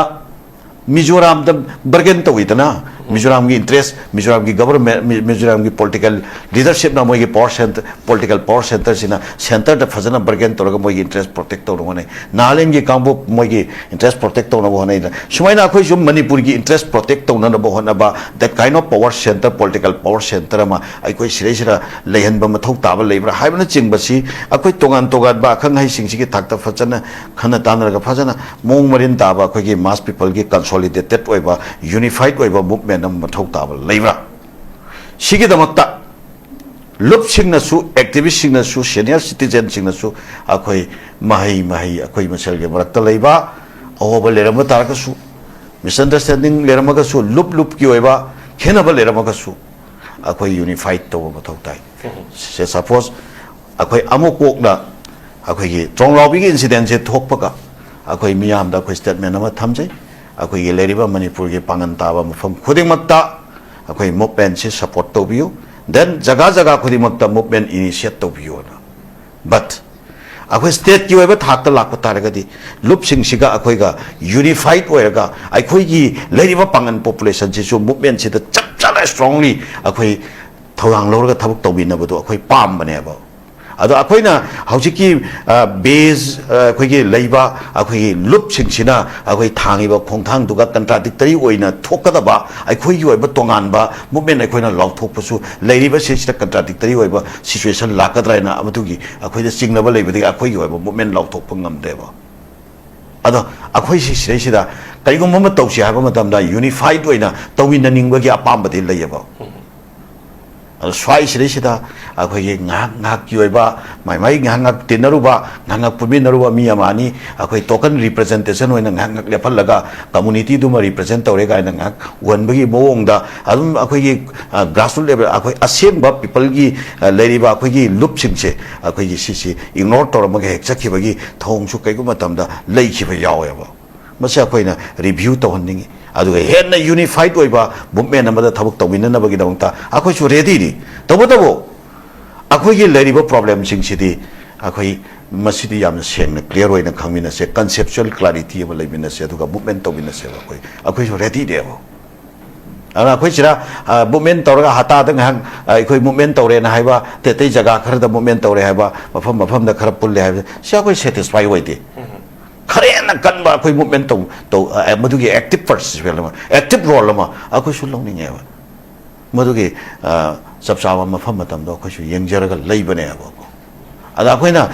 ꯃꯤꯖꯣꯔꯥꯝꯗ ꯕꯔꯒꯦꯟ ꯇꯧꯏꯗꯅ, ꯃꯤꯖꯣꯔꯥꯝꯒꯤ ꯏꯟꯇꯔꯦꯁ, ꯃꯤꯖꯣꯔꯥꯝꯒꯤ ꯒꯚꯔꯟꯃꯦꯟ, ꯃꯤ-, ꯃꯤꯖꯣꯔꯥꯝꯒꯤ ꯄꯣꯂꯤꯇꯤꯀꯦꯜ ꯂꯤꯗꯔꯁꯤꯞꯅ ꯃꯣꯏꯒꯤ ꯄꯋꯥꯔ ꯁꯦꯟꯇꯔ, ꯄꯣꯂꯤꯇꯤꯀꯦꯜ ꯄꯋꯥꯔ ꯁꯦꯟꯇꯔꯁꯤꯅ ꯁꯦꯟꯇꯔꯗ ꯐꯖꯅ ꯕꯔꯒꯦꯟ ꯇꯧꯔꯒ ꯃꯣꯏꯒꯤ ꯏꯟꯇꯔꯦꯁ ꯄ꯭ꯔꯣꯇꯦꯛ ꯇꯧꯅꯕ ꯍꯣꯠꯅꯩ꯫ ꯅꯥꯒꯥꯂꯦꯟꯒꯤ ꯀꯥꯡꯕꯨ ꯃꯣꯏꯒꯤ ꯏꯟꯇꯔꯦꯁ ꯄ꯭ꯔꯣꯇꯦꯛ ꯇꯧꯅꯕ ꯍꯣꯠꯅꯩꯗꯅ꯫ ꯁꯨꯃꯥꯏꯅ ꯑꯩꯈꯣꯏꯁꯨ ꯃꯅꯤꯄꯨꯔꯒꯤ ꯏꯟꯇꯔꯦꯁ ꯄ꯭ꯔꯣꯇꯦꯛ ꯇꯧꯅꯅꯕ ꯍꯣꯠꯅꯕ, that kind of power center, political power center ꯑꯃ ꯑꯩꯈꯣꯏ ꯁꯤꯗꯩꯁꯤꯗ ꯂꯩꯍꯟꯕ ꯃꯊꯧ ꯇꯥꯕ ꯂꯩꯕ꯭ꯔꯥ ꯍꯥꯏꯕꯅꯆꯤꯡꯕꯁꯤ ꯑꯩꯈꯣꯏ ꯇꯣꯉꯥꯟ ꯇꯣꯉꯥꯟꯕ ꯑꯈꯪ ꯑꯍꯩꯁꯤꯡꯁꯤꯒꯤ ꯊꯥꯛꯇ ꯐꯖꯅ ꯈꯟꯅ ꯇꯥꯟꯅꯔꯒ, ꯐꯖꯅ ꯃꯑꯣꯡ ꯃꯔꯤꯟ ꯇꯥꯕ ꯑꯩꯈꯣꯏꯒꯤ ꯃꯥꯁ ꯄꯤꯄꯜꯒꯤ ꯀꯟꯁꯣꯂꯤꯗꯦꯇꯦꯠ ꯑꯣꯏꯕ, ꯌꯨꯅꯤꯐꯥꯏꯠ ꯑꯣꯏꯕ ꯃꯨꯞꯃꯦꯟ ꯑꯃ ꯃꯊꯧ ꯇꯥꯕ ꯂꯩꯕ꯭ꯔꯥ? ꯁꯤꯒꯤꯗꯃꯛꯇ ꯂꯨꯞꯁꯤꯡꯅꯁꯨ, ꯑꯦꯛꯇꯤꯚꯤꯁ꯭ꯠꯁꯤꯡꯅꯁꯨ, ꯁꯦꯅꯤꯌꯔ ꯁꯤꯇꯤꯖꯦꯟꯁꯤꯡꯅꯁꯨ ꯑꯩꯈꯣꯏ ꯃꯍꯩ ꯃꯍꯩ ꯑꯩꯈꯣꯏ ꯃꯁꯦꯜꯒꯤ ꯃꯔꯛꯇ ꯂꯩꯕ ꯑꯍꯣꯕ ꯂꯩꯔꯝꯕ ꯇꯥꯔꯒꯁꯨ, ꯃꯤꯁꯑꯟꯗꯔꯁ꯭ꯇꯦꯟꯗꯤꯡ ꯂꯩꯔꯝꯃꯒꯁꯨ, ꯂꯨꯞ ꯂꯨꯞꯀꯤ ꯑꯣꯏꯕ ꯈꯦꯠꯅꯕ ꯂꯩꯔꯝꯃꯒꯁꯨ, ꯑꯩꯈꯣꯏ ꯌꯨꯅꯤꯐꯥꯏꯠ ꯇꯧꯕ ꯃꯊꯧ ꯇꯥꯏ꯫ ꯁꯦ, ꯁꯄꯣꯖ, ꯑꯩꯈꯣꯏ ꯑꯃꯨꯛ ꯀꯣꯛꯅ ꯑꯩꯈꯣꯏꯒꯤ ꯇ꯭ꯔꯣꯡꯂꯥꯎꯕꯤꯒꯤ ꯏꯟꯁꯤꯗꯦꯟꯁꯦ ꯊꯣꯛꯄꯒ ꯑꯩꯈꯣꯏ ꯃꯤꯌꯥꯝꯗ ꯑꯩꯈꯣꯏ ꯁ꯭ꯇꯦꯠꯃꯦꯟ ꯑꯃ ꯊꯝꯖꯩ꯫ ꯑꯩꯈꯣꯏꯒꯤ ꯂꯩꯔꯤꯕ ꯃꯅꯤꯄꯨꯔꯒꯤ ꯄꯥꯡꯒꯜ ꯇꯥꯕ ꯃꯐꯝ ꯈꯨꯗꯤꯡꯃꯛꯇ ꯑꯩꯈꯣꯏ ꯃꯨꯞꯃꯦꯟꯁꯤ ꯁꯄꯣꯔꯠ ꯇꯧꯕꯤꯌꯨ, ꯗꯦꯟ ꯖꯒꯥ ꯖꯒꯥ ꯈꯨꯗꯤꯡꯃꯛꯇ ꯃꯨꯞꯃꯦꯟ ꯏꯅꯤꯁꯤꯌꯦꯠ ꯇꯧꯕꯤꯌꯨꯅ꯫ ꯕꯠ ꯑꯩꯈꯣꯏ ꯁ꯭ꯇꯦꯠꯀꯤ ꯑꯣꯏꯕ ꯊꯥꯛꯇ ꯂꯥꯛꯄ ꯇꯥꯔꯒꯗꯤ, ꯂꯨꯞꯁꯤꯡꯁꯤꯒ ꯑꯩꯈꯣꯏꯒ ꯌꯨꯅꯤꯐꯥꯏꯠ ꯑꯣꯏꯔꯒ, ꯑꯩꯈꯣꯏꯒꯤ ꯂꯩꯔꯤꯕ ꯄꯥꯡꯒꯜ ꯄꯣꯄꯨꯂꯦꯁꯟꯁꯤꯁꯨ ꯃꯨꯞꯃꯦꯟꯁꯤꯗ ꯆꯞ ꯆꯥꯅ ꯁ꯭ꯇꯔꯣꯡꯂꯤ ꯑꯩꯈꯣꯏ ꯊꯧꯗꯥꯡ ꯂꯧꯔꯒ ꯊꯕꯛ ꯇꯧꯃꯤꯟꯅꯕꯗꯣ ꯑꯩꯈꯣꯏ ꯄꯥꯝꯕꯅꯦꯕ꯫ ꯑꯗꯣ ꯑꯩꯈꯣꯏꯅ ꯍꯧꯖꯤꯛꯀꯤ, ꯑ, base, ꯑ, ꯑꯩꯈꯣꯏꯒꯤ ꯂꯩꯕ ꯑꯩꯈꯣꯏꯒꯤ ꯂꯨꯞꯁꯤꯡꯁꯤꯅ ꯑꯩꯈꯣꯏ ꯊꯥꯡꯉꯤꯕ ꯈꯣꯡꯊꯥꯡꯗꯨꯒ contradictory ꯑꯣꯏꯅ ꯊꯣꯛꯀꯗꯕ ꯑꯩꯈꯣꯏꯒꯤ ꯑꯣꯏꯕ ꯇꯣꯉꯥꯟꯕ movement ꯑꯩꯈꯣꯏꯅ ꯂꯥꯎꯊꯣꯛꯄꯁꯨ ꯂꯩꯔꯤꯕꯁꯤꯡꯁꯤꯗ contradictory ꯑꯣꯏꯕ situation ꯂꯥꯛꯀꯗ꯭ꯔꯥ ꯍꯥꯏꯅ ꯃꯗꯨꯒꯤ ꯑꯩꯈꯣꯏꯗ ꯆꯤꯡꯅꯕ ꯂꯩꯕꯗꯒꯤ ꯑꯩꯈꯣꯏꯒꯤ ꯑꯣꯏꯕ movement ꯂꯥꯎꯊꯣꯛꯄ ꯉꯝꯗꯦꯕ꯫ ꯑꯗꯣ ꯑꯩꯈꯣꯏꯁꯤ ꯁꯤꯗꯩꯁꯤꯗ ꯀꯔꯤꯒꯨꯝꯕ ꯑꯃ ꯇꯧꯁꯤ ꯍꯥꯏꯕ ꯃꯇꯝꯗ unified ꯑꯣꯏꯅ ꯇꯧꯃꯤꯟꯅꯅꯤꯡꯕꯒꯤ ꯑꯄꯥꯝꯕꯗꯤ ꯂꯩꯌꯦꯕ꯫ ꯑꯗꯣ ꯁ꯭ꯋꯥꯏꯁꯤꯗꯩꯁꯤꯗ ꯑꯩꯈꯣꯏꯒꯤ ꯉꯥꯏꯍꯥꯛ ꯉꯥꯏꯍꯥꯛꯀꯤ ꯑꯣꯏꯕ ꯃꯥꯏ ꯃꯥꯏ ꯉꯥꯏꯍꯥꯛ ꯉꯥꯏꯍꯥꯛ ꯇꯤꯟꯅꯔꯨꯕ, ꯉꯥꯏꯍꯥꯛ ꯉꯥꯏꯍꯥꯛ ꯄꯨꯟꯃꯤꯟꯅꯔꯨꯕ ꯃꯤ ꯑꯃ ꯑꯅꯤ ꯑꯩꯈꯣꯏ token representation ꯑꯣꯏꯅ ꯉꯥꯏꯍꯥꯛ ꯉꯥꯏꯍꯥꯛ ꯂꯦꯞꯍꯜꯂꯒ communityꯗꯨꯃ represent ꯇꯧꯔꯦ ꯀꯥꯏꯅ ꯉꯥꯏꯍꯥꯛ ꯎꯍꯟꯕꯒꯤ ꯃꯑꯣꯡꯗ ꯑꯗꯨꯝ ꯑꯩꯈꯣꯏꯒꯤ, ꯑ, grassroot level, ꯑꯩꯈꯣꯏ ꯑꯁꯦꯡꯕ peopleꯒꯤ, ꯑ, ꯂꯩꯔꯤꯕ ꯑꯩꯈꯣꯏꯒꯤ ꯂꯨꯞꯁꯤꯡꯁꯦ ꯑꯩꯈꯣꯏꯒꯤ ꯁꯤꯁꯤ ignore ꯇꯧꯔꯝꯃꯒ ꯍꯦꯛ ꯆꯠꯈꯤꯕꯒꯤ ꯊꯧꯑꯣꯡꯁꯨ ꯀꯩꯒꯨꯝꯕ ꯃꯇꯝꯗ ꯂꯩꯈꯤꯕ ꯌꯥꯎꯋꯦꯕ꯫ ꯃꯁꯤ ꯑꯩꯈꯣꯏꯅ review ꯇꯧꯍꯟꯅꯤꯡꯉꯤ꯫ ꯑꯗꯨꯒ ꯍꯦꯟꯅ unified ꯑꯣꯏꯕ movement ꯑꯃꯗ ꯊꯕꯛ ꯇꯧꯃꯤꯟꯅꯅꯕꯒꯤꯗꯃꯛꯇ ꯑꯩꯈꯣꯏꯁꯨ readyꯅꯤ꯫ ꯇꯧꯕꯇꯕꯨ ꯑꯩꯈꯣꯏꯒꯤ ꯂꯩꯔꯤꯕ problemꯁꯤꯡꯁꯤꯗꯤ ꯑꯩꯈꯣꯏ ꯃꯁꯤꯗꯤ ꯌꯥꯝꯅ ꯁꯦꯡꯅ clear ꯑꯣꯏꯅ ꯈꯪꯃꯤꯟꯅꯁꯦ, conceptual clarity ꯑꯃ ꯂꯩꯃꯤꯟꯅꯁꯦ, ꯑꯗꯨꯒ movement ꯇꯧꯃꯤꯟꯅꯁꯦꯕ꯫ ꯑꯩꯈꯣꯏ, ꯑꯩꯈꯣꯏꯁꯨ readyꯅꯦꯕ꯫ ꯑꯗꯨꯅ ꯑꯩꯈꯣꯏ ꯁꯤꯗ, ꯑ, movement ꯇꯧꯔꯒ ꯍꯇꯥꯗ ꯉꯥꯏꯍꯥꯛ, ꯑ, ꯑꯩꯈꯣꯏ movement ꯇꯧꯔꯦꯅ ꯍꯥꯏꯕ, ꯑꯇꯩ ꯑꯇꯩ ꯖꯒꯥ ꯈꯔꯗ movement ꯇꯧꯔꯦ ꯍꯥꯏꯕ, ꯃꯐꯝ ꯃꯐꯝꯗ ꯈꯔ ꯄꯨꯜꯂꯦ ꯍꯥꯏꯕꯁꯦ, ꯁꯤ ꯑꯩꯈꯣꯏ satisfy ꯑꯣꯏꯗꯦ꯫ ꯈꯔ ꯍꯦꯟꯅ ꯀꯟꯕ ꯑꯩꯈꯣꯏ movement ꯇꯧ, ꯇꯧ, ꯑ, ꯃꯗꯨꯒꯤ active participant ꯑꯃ, active role ꯑꯃ ꯑꯩꯈꯣꯏꯁꯨ ꯂꯧꯅꯤꯡꯉꯦꯕ꯫ ꯃꯗꯨꯒꯤ, ꯑ, ꯆꯞ ꯆꯥꯕ ꯃꯐꯝ ꯃꯇꯝꯗꯣ ꯑꯩꯈꯣꯏꯁꯨ ꯌꯦꯡꯖꯔꯒ ꯂꯩꯕꯅꯦꯕ꯫ ꯑꯗ ꯑꯩꯈꯣꯏꯅ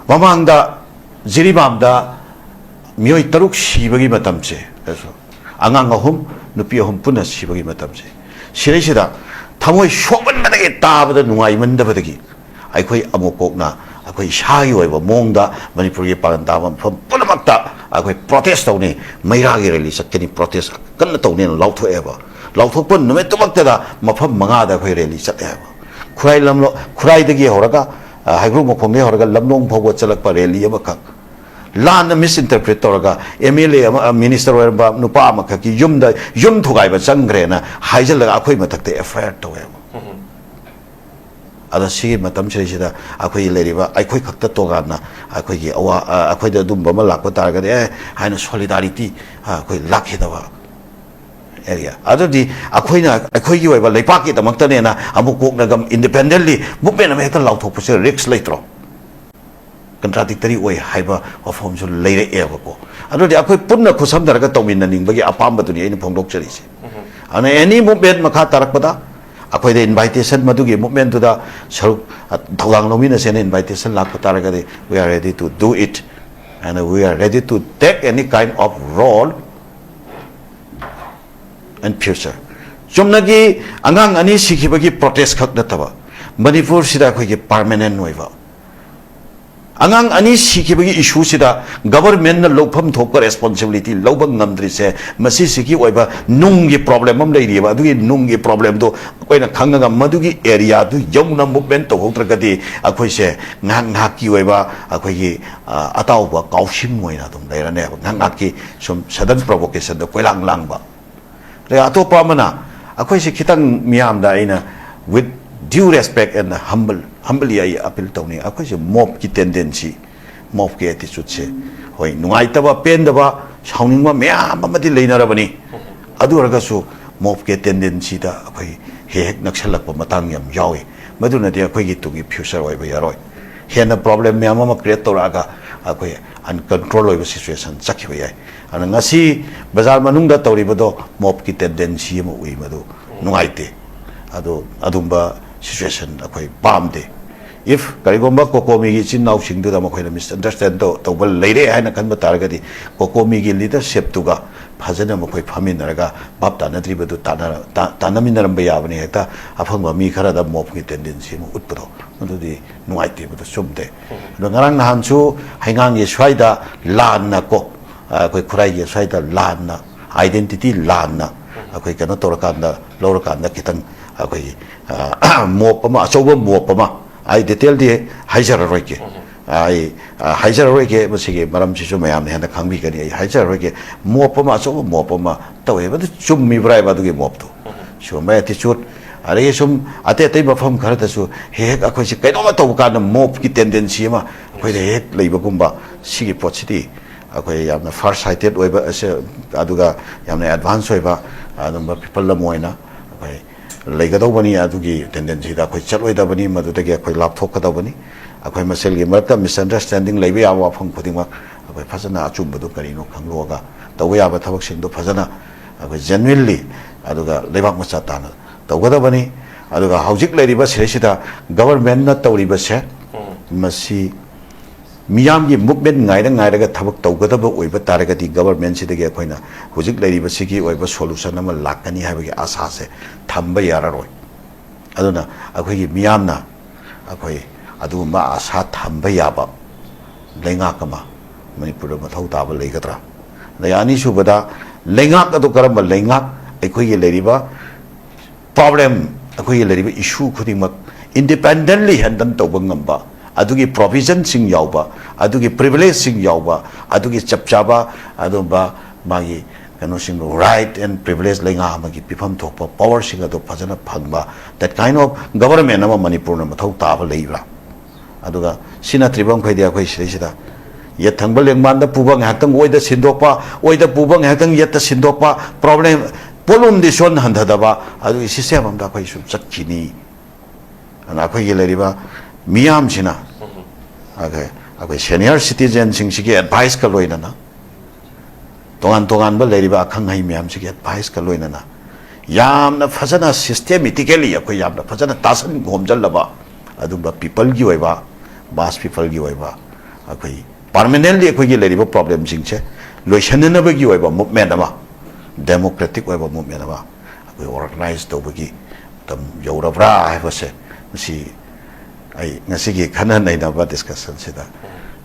ꯃꯃꯥꯡꯗ ꯖꯤꯔꯤꯕꯥꯝꯗ ꯃꯤꯑꯣꯏ ꯇꯔꯨꯛ ꯁꯤꯕꯒꯤ ꯃꯇꯝꯁꯦ, ꯑꯉꯥꯡ ꯑꯍꯨꯝ, ꯅꯨꯄꯤ ꯑꯍꯨꯝ ꯄꯨꯟꯅ ꯁꯤꯕꯒꯤ ꯃꯇꯝꯁꯦ, ꯁꯤꯗꯩꯁꯤꯗ ꯊꯃꯣꯏ ꯁꯣꯛꯃꯟꯕꯗꯒꯤ, ꯇꯥꯕꯗ ꯅꯨꯡꯉꯥꯏꯃꯟꯗꯕꯗꯒꯤ ꯑꯩꯈꯣꯏ ꯑꯃꯨꯛ ꯀꯣꯛꯅ ꯑꯩꯈꯣꯏ ꯏꯁꯥꯒꯤ ꯑꯣꯏꯕ ꯃꯑꯣꯡꯗ ꯃꯅꯤꯄꯨꯔꯒꯤ ꯄꯥꯡꯒꯜ ꯇꯥꯕ ꯃꯐꯝ ꯄꯨꯝꯅꯃꯛꯇ ꯑꯩꯈꯣꯏ protest ꯇꯧꯅꯤ, ꯃꯩꯔꯥꯒꯤ rally ꯆꯠꯀꯅꯤ, protest ꯀꯟꯅ ꯇꯧꯅꯤꯅ ꯂꯥꯎꯊꯣꯛꯑꯦꯕ꯫ ꯂꯥꯎꯊꯣꯛꯄ ꯅꯨꯃꯤꯠꯇꯨꯃꯛꯇꯗ ꯃꯐꯝ ꯃꯉꯥꯗ ꯑꯩꯈꯣꯏ rally ꯆꯠꯂꯦ ꯍꯥꯏꯕ꯫ ꯈꯨꯔꯥꯏ ꯂꯝꯂꯣ-, ꯈꯨꯔꯥꯏꯗꯒꯤ ꯍꯧꯔꯒ, ꯑ, ꯍꯩꯒ꯭ꯔꯨ ꯃꯈꯣꯡꯗꯒꯤ ꯍꯧꯔꯒ ꯂꯝꯂꯣꯡ ꯐꯥꯎꯕ ꯆꯠꯂꯛꯄ rally ꯑꯃꯈꯛ ꯂꯥꯟꯅ misinterpret ꯇꯧꯔꯒ, MLA ꯑꯃ, ꯑ, minister ꯑꯣꯏꯔꯝꯕ ꯅꯨꯄꯥ ꯑꯃꯈꯛꯀꯤ ꯌꯨꯝꯗ ꯌꯨꯝ ꯊꯨꯒꯥꯏꯕ ꯆꯪꯈ꯭ꯔꯦꯅ ꯍꯥꯏꯖꯤꯜꯂꯒ ꯑꯩꯈꯣꯏ ꯃꯊꯛꯇ FIR ꯇꯧꯋꯦꯕ꯫ ꯑꯗ ꯁꯤꯒꯤ ꯃꯇꯝꯁꯤꯗꯩꯁꯤꯗ ꯑꯩꯈꯣꯏꯒꯤ ꯂꯩꯔꯤꯕ ꯑꯩꯈꯣꯏ ꯈꯛꯇ ꯇꯣꯉꯥꯟꯅ ꯑꯩꯈꯣꯏꯒꯤ ꯑꯋꯥ-, ꯑ, ꯑꯩꯈꯣꯏꯗ ꯑꯗꯨꯝꯕ ꯑꯃ ꯂꯥꯛꯄ ꯇꯥꯔꯒꯗꯤ, "ꯑꯦ" ꯍꯥꯏꯅ solidarity, ꯑ, ꯑꯩꯈꯣꯏ ꯂꯥꯛꯈꯤꯗꯕ꯫ ꯑꯦꯔꯤꯌꯥ ꯑꯗꯨꯗꯤ ꯑꯩꯈꯣꯏꯅ ꯑꯩꯈꯣꯏꯒꯤ ꯑꯣꯏꯕ ꯂꯩꯄꯥꯛꯀꯤꯗꯃꯛꯇꯅꯦꯅ ꯑꯃꯨꯛ ꯀꯣꯛꯅꯒ ꯏꯟꯗꯤꯄꯦꯟꯗꯦꯟꯂꯤ ꯃꯨꯞꯃꯦꯟ ꯑꯃ ꯍꯦꯛꯇ ꯂꯥꯎꯊꯣꯛꯄꯁꯦ ꯔꯤꯛꯁ ꯂꯩꯇ꯭ꯔꯣ? ꯀꯟꯇ꯭ꯔꯥꯗꯤꯛꯇꯔꯤ ꯑꯣꯏ ꯍꯥꯏꯕ ꯋꯥꯐꯝꯁꯨ ꯂꯩꯔꯛꯑꯦꯕꯀꯣ꯫ ꯑꯗꯨꯗꯤ ꯑꯩꯈꯣꯏ ꯄꯨꯟꯅ ꯈꯨꯠꯁꯝꯅꯔꯒ ꯇꯧꯃꯤꯟꯅꯅꯤꯡꯕꯒꯤ ꯑꯄꯥꯝꯕꯗꯨꯅꯤ ꯑꯩꯅ ꯐꯣꯡꯗꯣꯛꯆꯔꯤꯁꯦ꯫ ꯑꯗꯨꯅ ꯑꯦꯅꯤ ꯃꯨꯞꯃꯦꯟ ꯃꯈꯥ ꯇꯥꯔꯛꯄꯗ ꯑꯩꯈꯣꯏꯗ ꯏꯟꯚꯥꯏꯇꯦꯁꯟ, ꯃꯗꯨꯒꯤ ꯃꯨꯞꯃꯦꯟꯗꯨꯗ ꯁꯔꯨꯛ, ꯊꯧꯗꯥꯡ ꯂꯧꯃꯤꯟꯅꯁꯦꯅ ꯏꯟꯚꯥꯏꯇꯦꯁꯟ ꯂꯥꯛꯄ ꯇꯥꯔꯒꯗꯤ, we are ready to do it and we are ready to take any kind of role and future. ꯆꯨꯝꯅꯒꯤ ꯑꯉꯥꯡ ꯑꯅꯤ ꯁꯤꯈꯤꯕꯒꯤ ꯄ꯭ꯔꯣꯇꯦꯁ ꯈꯛ ꯅꯠꯇꯕ, ꯃꯅꯤꯄꯨꯔꯁꯤꯗ ꯑꯩꯈꯣꯏꯒꯤ ꯄꯥꯔꯃꯦꯅꯦꯟ ꯑꯣꯏꯕ ꯑꯉꯥꯡ ꯑꯅꯤ ꯁꯤꯈꯤꯕꯒꯤ ꯏꯁꯨꯁꯤꯗ ꯒꯚꯔꯟꯃꯦꯟꯠꯅ ꯂꯧꯐꯝ ꯊꯣꯛꯄ ꯔꯦꯁꯄꯣꯟꯁꯤꯕꯤꯂꯤꯇꯤ ꯂꯧꯕ ꯉꯝꯗ꯭ꯔꯤꯁꯦ, ꯃꯁꯤꯁꯤꯒꯤ ꯑꯣꯏꯕ ꯅꯨꯡꯒꯤ ꯄ꯭ꯔꯣꯕ꯭ꯂꯦꯝ ꯑꯃ ꯂꯩꯔꯤꯑꯕ꯫ ꯑꯗꯨꯒꯤ ꯅꯨꯡꯒꯤ ꯄ꯭ꯔꯣꯕ꯭ꯂꯦꯝꯗꯣ ꯑꯩꯈꯣꯏꯅ ꯈꯪꯉꯒ ꯃꯗꯨꯒꯤ ꯑꯦꯔꯤꯌꯥꯗꯨ ꯌꯧꯅ ꯃꯨꯞꯃꯦꯟ ꯇꯧꯍꯧꯗ꯭ꯔꯒꯗꯤ ꯑꯩꯈꯣꯏꯁꯦ ꯉꯥꯏꯍꯥꯛ ꯉꯥꯏꯍꯥꯛꯀꯤ ꯑꯣꯏꯕ ꯑꯩꯈꯣꯏꯒꯤ, ꯑ, ꯑꯇꯥꯎꯕ ꯀꯥꯎꯁꯤꯡ ꯑꯣꯏꯅ ꯑꯗꯨꯝ ꯂꯩꯔꯅꯦꯕ꯫ ꯉꯥꯏꯍꯥꯛ ꯉꯥꯏꯍꯥꯛꯀꯤ ꯁꯨꯝ ꯁꯗꯟ ꯄ꯭ꯔꯣꯚꯣꯀꯦꯁꯟꯗ ꯀꯣꯏꯂꯥꯡ ꯂꯥꯡꯕ꯫ ꯑꯗꯩ ꯑꯇꯣꯞꯄ ꯑꯃꯅ, ꯑꯩꯈꯣꯏꯁꯦ ꯈꯤꯇꯪ ꯃꯤꯌꯥꯝꯗ ꯑꯩꯅ with due respect and humble, humbly ꯑꯩ ꯑꯄꯤꯜ ꯇꯧꯅꯤꯡꯉꯤ꯫ ꯑꯩꯈꯣꯏꯁꯦ ꯃꯣꯞꯀꯤ ꯇꯦꯟꯗꯦꯟꯁꯤ, ꯃꯣꯞꯀꯤ ꯑꯦꯇꯤꯆꯨꯠꯁꯦ, ꯍꯣꯏ, ꯅꯨꯡꯉꯥꯏꯇꯕ, ꯄꯦꯟꯗꯕ, ꯁꯥꯎꯅꯤꯡꯕ ꯃꯌꯥꯝ ꯑꯃꯗꯤ ꯂꯩꯅꯔꯕꯅꯤ꯫ ꯑꯗꯨ ꯑꯣꯏꯔꯒꯁꯨ ꯃꯣꯞꯀꯤ ꯇꯦꯟꯗꯦꯟꯁꯤꯗ ꯑꯩꯈꯣꯏ ꯍꯦꯛ ꯍꯦꯛ ꯅꯛꯁꯜꯂꯛꯄ ꯃꯇꯥꯡ ꯌꯥꯝ ꯌꯥꯎꯏ꯫ ꯃꯗꯨꯅꯗꯤ ꯑꯩꯈꯣꯏꯒꯤ ꯇꯨꯡꯒꯤ ꯐ꯭ꯌꯨꯆꯔ ꯑꯣꯏꯕ ꯌꯥꯔꯣꯏ꯫ ꯍꯦꯟꯅ ꯄ꯭ꯔꯣꯕ꯭ꯂꯦꯝ ꯃꯌꯥꯝ ꯑꯃ ꯀ꯭ꯔꯤꯌꯦꯠ ꯇꯧꯔꯛꯑꯒ ꯑꯩꯈꯣꯏ ꯑꯟꯀꯟꯇ꯭ꯔꯣꯜ ꯑꯣꯏꯕ ꯁꯤꯆꯨꯋꯦꯁꯟ ꯆꯠꯈꯤꯕ ꯌꯥꯏ꯫ ꯑꯗꯨꯅ ꯉꯁꯤ ꯕꯖꯥꯔ ꯃꯅꯨꯡꯗ ꯇꯧꯔꯤꯕꯗꯣ ꯃꯣꯞꯀꯤ ꯇꯦꯟꯗꯦꯟꯁꯤ ꯑꯃ ꯎꯏ, ꯃꯗꯨ ꯅꯨꯡꯉꯥꯏꯇꯦ꯫ ꯑꯗꯣ ꯑꯗꯨꯝꯕ ꯁꯤꯆꯨꯋꯦꯁꯟ ꯑꯩꯈꯣꯏ ꯄꯥꯝꯗꯦ꯫ If ꯀꯔꯤꯒꯨꯝꯕ ꯀꯣꯀꯣꯃꯤꯒꯤ ꯏꯆꯤꯟ ꯏꯅꯥꯎꯁꯤꯡꯗꯨꯗ ꯃꯈꯣꯏꯅ ꯃꯤꯁꯑꯟꯗꯔꯁꯇꯦꯟ ꯇꯧ-, ꯇꯧꯕ ꯂꯩꯔꯦ ꯍꯥꯏꯅ ꯈꯟꯕ ꯇꯥꯔꯒꯗꯤ, ꯀꯣꯀꯣꯃꯤꯒꯤ ꯂꯤꯗꯔꯁꯤꯞꯇꯨꯒ ꯐꯖꯅ ꯃꯈꯣꯏ ꯐꯝꯃꯤꯟꯅꯔꯒ ꯚꯥꯞ ꯇꯥꯅꯗ꯭ꯔꯤꯕꯗꯨ ꯇꯥꯟꯅꯔ-, ꯇꯥ-, ꯇꯥꯟꯅꯃꯤꯟꯅꯔꯝꯕ ꯌꯥꯕꯅꯤ꯫ ꯍꯦꯛꯇ ꯑꯐꯪꯕ ꯃꯤ ꯈꯔꯗ ꯃꯣꯞꯀꯤ ꯇꯦꯟꯗꯦꯟꯁꯤ ꯑꯃ ꯎꯠꯄꯗꯣ, ꯃꯗꯨꯗꯤ ꯅꯨꯡꯉꯥꯏꯇꯦ, ꯃꯗꯨ ꯆꯨꯝꯗꯦ꯫ ꯑꯗꯣ ꯉꯔꯥꯡ ꯅꯍꯥꯟꯁꯨ ꯍꯩꯉꯥꯡꯒꯤ ꯁ꯭ꯋꯥꯏꯗ ꯂꯥꯟꯅ ꯀꯣ, ꯑꯩꯈꯣꯏ ꯈꯨꯔꯥꯏꯒꯤ ꯁ꯭ꯋꯥꯏꯗ ꯂꯥꯟꯅ, ꯑꯥꯏꯗꯦꯟꯇꯤꯇꯤ ꯂꯥꯟꯅ ꯑꯩꯈꯣꯏ ꯀꯩꯅꯣ ꯇꯧꯔꯀꯥꯟꯗ, ꯂꯧꯔꯀꯥꯟꯗ ꯈꯤꯇꯪ ꯑꯩꯈꯣꯏꯒꯤ, ꯑ, ꯃꯣꯞ ꯑꯃ, ꯑꯆꯧꯕ ꯃꯣꯞ ꯑꯃ, ꯑꯩ ꯗꯤꯇꯦꯜꯗꯤ ꯍꯥꯏꯖꯔꯔꯣꯏꯒꯦ꯫ ꯑꯩ, ꯑ, ꯍꯥꯏꯖꯔꯔꯣꯏꯒꯦ, ꯃꯁꯤꯒꯤ ꯃꯔꯝꯁꯤꯁꯨ ꯃꯌꯥꯝꯅ ꯍꯦꯟꯅ ꯈꯪꯕꯤꯒꯅꯤ꯫ ꯑꯩ ꯍꯥꯏꯖꯔꯔꯣꯏꯒꯦ꯫ ꯃꯣꯞ ꯑꯃ, ꯑꯆꯧꯕ ꯃꯣꯞ ꯑꯃ ꯇꯧꯋꯦꯕ꯫ ꯑꯗꯨ ꯆꯨꯝꯃꯤꯕ꯭ꯔꯥ ꯍꯥꯏꯕ ꯑꯗꯨꯒꯤ ꯃꯣꯞꯇꯣ? ꯁꯤꯒꯨꯝꯕ ꯑꯦꯇꯤꯆꯨꯠ, ꯑꯗꯒꯤ ꯁꯨꯝ ꯑꯇꯩ ꯑꯇꯩ ꯃꯐꯝ ꯈꯔꯗꯁꯨ ꯍꯦꯛ ꯍꯦꯛ ꯑꯩꯈꯣꯏꯁꯦ ꯀꯩꯅꯣꯝꯃ ꯇꯧꯕ ꯀꯥꯟꯗ ꯃꯣꯞꯀꯤ ꯇꯦꯟꯗꯦꯟꯁꯤ ꯑꯃ ꯑꯩꯈꯣꯏꯗ ꯍꯦꯛ ꯂꯩꯕꯒꯨꯝꯕ, ꯁꯤꯒꯤ ꯄꯣꯠꯁꯤꯗꯤ ꯑꯩꯈꯣꯏ ꯌꯥꯝꯅ ꯐꯥꯔ ꯁꯥꯏꯇꯦꯠ ꯑꯣꯏꯕ ꯑꯁꯦ, ꯑꯗꯨꯒ ꯌꯥꯝꯅ ꯑꯦꯗꯚꯥꯟꯁ ꯑꯣꯏꯕ, ꯑꯗꯨꯝꯕ ꯄꯤꯄꯜ ꯑꯃ ꯑꯣꯏꯅ ꯑꯩꯈꯣꯏ ꯂꯩꯒꯗꯧꯕꯅꯤ꯫ ꯑꯗꯨꯒꯤ ꯇꯦꯟꯗꯦꯟꯁꯤꯗ ꯑꯩꯈꯣꯏ ꯆꯠꯂꯣꯏꯗꯕꯅꯤ, ꯃꯗꯨꯗꯒꯤ ꯑꯩꯈꯣꯏ ꯂꯥꯞꯊꯣꯛꯀꯗꯧꯕꯅꯤ꯫ ꯑꯩꯈꯣꯏ ꯃꯁꯦꯜꯒꯤ ꯃꯔꯛꯇ ꯃꯤꯁꯑꯟꯗꯔꯁꯇꯦꯟꯗꯤꯡ ꯂꯩꯕ ꯌꯥꯕ ꯋꯥꯐꯝ ꯈꯨꯗꯤꯡꯃꯛ ꯑꯩꯈꯣꯏ ꯐꯖꯅ ꯑꯆꯨꯝꯕꯗꯨ ꯀꯔꯤꯅꯣ ꯈꯪꯗꯣꯛꯑꯒ ꯇꯧꯕ ꯌꯥꯕ ꯊꯕꯛꯁꯤꯡꯗꯣ ꯐꯖꯅ ꯑꯩꯈꯣꯏ ꯖꯦꯅ꯭ꯋꯤꯟꯂꯤ ꯑꯗꯨꯒ ꯂꯩꯕꯥꯛ ꯃꯆꯥ ꯇꯥꯅ ꯇꯧꯒꯗꯕꯅꯤ꯫ ꯑꯗꯨꯒ ꯍꯧꯖꯤꯛ ꯂꯩꯔꯤꯕ ꯁꯤꯗꯩꯁꯤꯗ ꯒꯕꯔꯃꯦꯟꯅ ꯇꯧꯔꯤꯕꯁꯦ, ꯎꯝ꯫ ꯃꯁꯤ ꯃꯤꯌꯥꯝꯒꯤ ꯃꯨꯞꯃꯦꯟ ꯉꯥꯏꯔ ꯉꯥꯏꯔꯒ ꯊꯕꯛ ꯇꯧꯒꯗꯕ ꯑꯣꯏꯕ ꯇꯥꯔꯒꯗꯤ ꯒꯕꯔꯃꯦꯟꯁꯤꯗꯒꯤ ꯑꯩꯈꯣꯏꯅ ꯍꯧꯖꯤꯛ ꯂꯩꯔꯤꯕꯁꯤꯒꯤ ꯑꯣꯏꯕ ꯁꯣꯂꯨꯁꯟ ꯑꯃ ꯂꯥꯛꯀꯅꯤ ꯍꯥꯏꯕꯒꯤ ꯑꯥꯁꯥꯁꯦ ꯊꯝꯕ ꯌꯥꯔꯔꯣꯏ꯫ ꯑꯗꯨꯅ ꯑꯩꯈꯣꯏꯒꯤ ꯃꯤꯌꯥꯝꯅ ꯑꯩꯈꯣꯏ ꯑꯗꯨꯒꯨꯝꯕ ꯑꯥꯁꯥ ꯊꯝꯕ ꯌꯥꯕ ꯂꯩꯉꯥꯛ ꯑꯃ ꯃꯅꯤꯄꯨꯔꯗ ꯃꯊꯧ ꯇꯥꯕ ꯂꯩꯒꯗ꯭ꯔꯥ? ꯑꯗꯩ ꯑꯅꯤꯁꯨꯕꯗ, ꯂꯩꯉꯥꯛ ꯑꯗꯨ ꯀꯔꯝꯕ ꯂꯩꯉꯥꯛ, ꯑꯩꯈꯣꯏꯒꯤ ꯂꯩꯔꯤꯕ ꯄ꯭ꯔꯣꯕ꯭ꯂꯦꯝ, ꯑꯩꯈꯣꯏꯒꯤ ꯂꯩꯔꯤꯕ ꯏꯁꯨ ꯈꯨꯗꯤꯡꯃꯛ ꯏꯟꯗꯤꯄꯦꯟꯗꯦꯟꯂꯤ ꯍꯦꯟꯗꯜ ꯇꯧꯕ ꯉꯝꯕ, ꯑꯗꯨꯒꯤ ꯄ꯭ꯔꯣꯕꯤꯖꯟꯁꯤꯡ ꯌꯥꯎꯕ, ꯑꯗꯨꯒꯤ ꯄ꯭ꯔꯤꯚꯤꯂꯦꯖꯁꯤꯡ ꯌꯥꯎꯕ, ꯑꯗꯨꯒꯤ ꯆꯞ ꯆꯥꯕ ꯑꯗꯨꯒꯨꯝꯕ ꯃꯥꯒꯤ ꯀꯩꯅꯣꯁꯤꯡꯗꯣ, ꯔꯥꯏꯠ ꯑꯦꯟ ꯄ꯭ꯔꯤꯚꯤꯂꯦꯖ ꯂꯩꯉꯥꯛ ꯑꯃꯒꯤ ꯄꯤꯐꯝ ꯊꯣꯛꯄ ꯄꯋꯥꯔꯁꯤꯡ ꯑꯗꯣ ꯐꯖꯅ ꯐꯪꯕ, that kind of government ꯑꯃ ꯃꯅꯤꯄꯨꯔꯅ ꯃꯊꯧ ꯇꯥꯕ ꯂꯩꯕ꯭ꯔꯥ? ꯑꯗꯨꯒ ꯁꯤ ꯅꯠꯇ꯭ꯔꯤꯕ ꯃꯈꯩꯗꯤ ꯑꯩꯈꯣꯏ ꯁꯤꯗꯩꯁꯤꯗ ꯌꯦꯠ ꯊꯪꯕ ꯂꯦꯡꯕꯥꯟꯗ ꯄꯨꯕ ꯉꯥꯏꯍꯥꯛꯇꯪ ꯑꯣꯏꯗ ꯁꯤꯟꯗꯣꯛꯄ, ꯑꯣꯏꯗ ꯄꯨꯕ ꯉꯥꯏꯍꯥꯛꯇꯪ ꯌꯦꯠꯇ ꯁꯤꯟꯗꯣꯛꯄ, ꯄ꯭ꯔꯣꯕ꯭ꯂꯦꯝ, ꯄꯣꯠꯂꯨꯝꯗꯤ ꯁꯨꯍꯟ ꯍꯟꯊꯗꯕ, ꯑꯗꯨꯒꯤ ꯁꯤꯁꯇꯦꯝ ꯑꯃꯗ ꯑꯩꯈꯣꯏ ꯁꯨꯝ ꯆꯠꯈꯤꯅꯤ꯫ ꯑꯗꯨꯅ ꯑꯩꯈꯣꯏꯒꯤ ꯂꯩꯔꯤꯕ ꯃꯤꯌꯥꯝꯁꯤꯅ ꯑꯩꯈꯣꯏ, ꯑꯩꯈꯣꯏ ꯁꯦꯅꯤꯌꯔ ꯁꯤꯇꯤꯖꯦꯟꯁꯤꯡꯁꯤꯒꯤ ꯑꯦꯗꯚꯥꯏꯁꯀ ꯂꯣꯏꯅꯅ, ꯇꯣꯉꯥꯟ ꯇꯣꯉꯥꯟꯕ ꯂꯩꯔꯤꯕ ꯑꯈꯪ ꯑꯍꯩ ꯃꯌꯥꯝꯁꯤꯒꯤ ꯑꯦꯗꯚꯥꯏꯁꯀ ꯂꯣꯏꯅꯅ ꯌꯥꯝꯅ ꯐꯖꯅ ꯁꯤꯁꯇꯦꯃꯦꯇꯤꯀꯦꯂꯤ ꯑꯩꯈꯣꯏ ꯌꯥꯝꯅ ꯐꯖꯅ ꯇꯥꯁꯟ ꯈꯣꯝꯖꯜꯂꯕ ꯑꯗꯨꯝꯕ ꯄꯤꯄꯜꯒꯤ ꯑꯣꯏꯕ, ꯃꯥꯁ ꯄꯤꯄꯜꯒꯤ ꯑꯣꯏꯕ, ꯑꯩꯈꯣꯏ ꯄꯥꯔꯃꯅꯦꯟꯂꯤ ꯑꯩꯈꯣꯏꯒꯤ ꯂꯩꯔꯤꯕ ꯄ꯭ꯔꯣꯕ꯭ꯂꯦꯝꯁꯤꯡꯁꯦ ꯂꯣꯏꯁꯤꯟꯅꯅꯕꯒꯤ ꯑꯣꯏꯕ ꯃꯨꯞꯃꯦꯟ ꯑꯃ, ꯗꯦꯃꯣꯀ꯭ꯔꯦꯇꯤꯛ ꯑꯣꯏꯕ ꯃꯨꯞꯃꯦꯟ ꯑꯃ ꯑꯩꯈꯣꯏ ꯑꯣꯔꯒꯅꯥꯏꯖ ꯇꯧꯕꯒꯤ ꯃꯇꯝ ꯌꯧꯔꯕ꯭ꯔꯥ ꯍꯥꯏꯕꯁꯦ, ꯃꯁꯤ ꯑꯩ ꯉꯁꯤꯒꯤ ꯈꯟꯅ ꯅꯩꯅꯕ ꯗꯤꯁꯀꯁꯟꯁꯤꯗ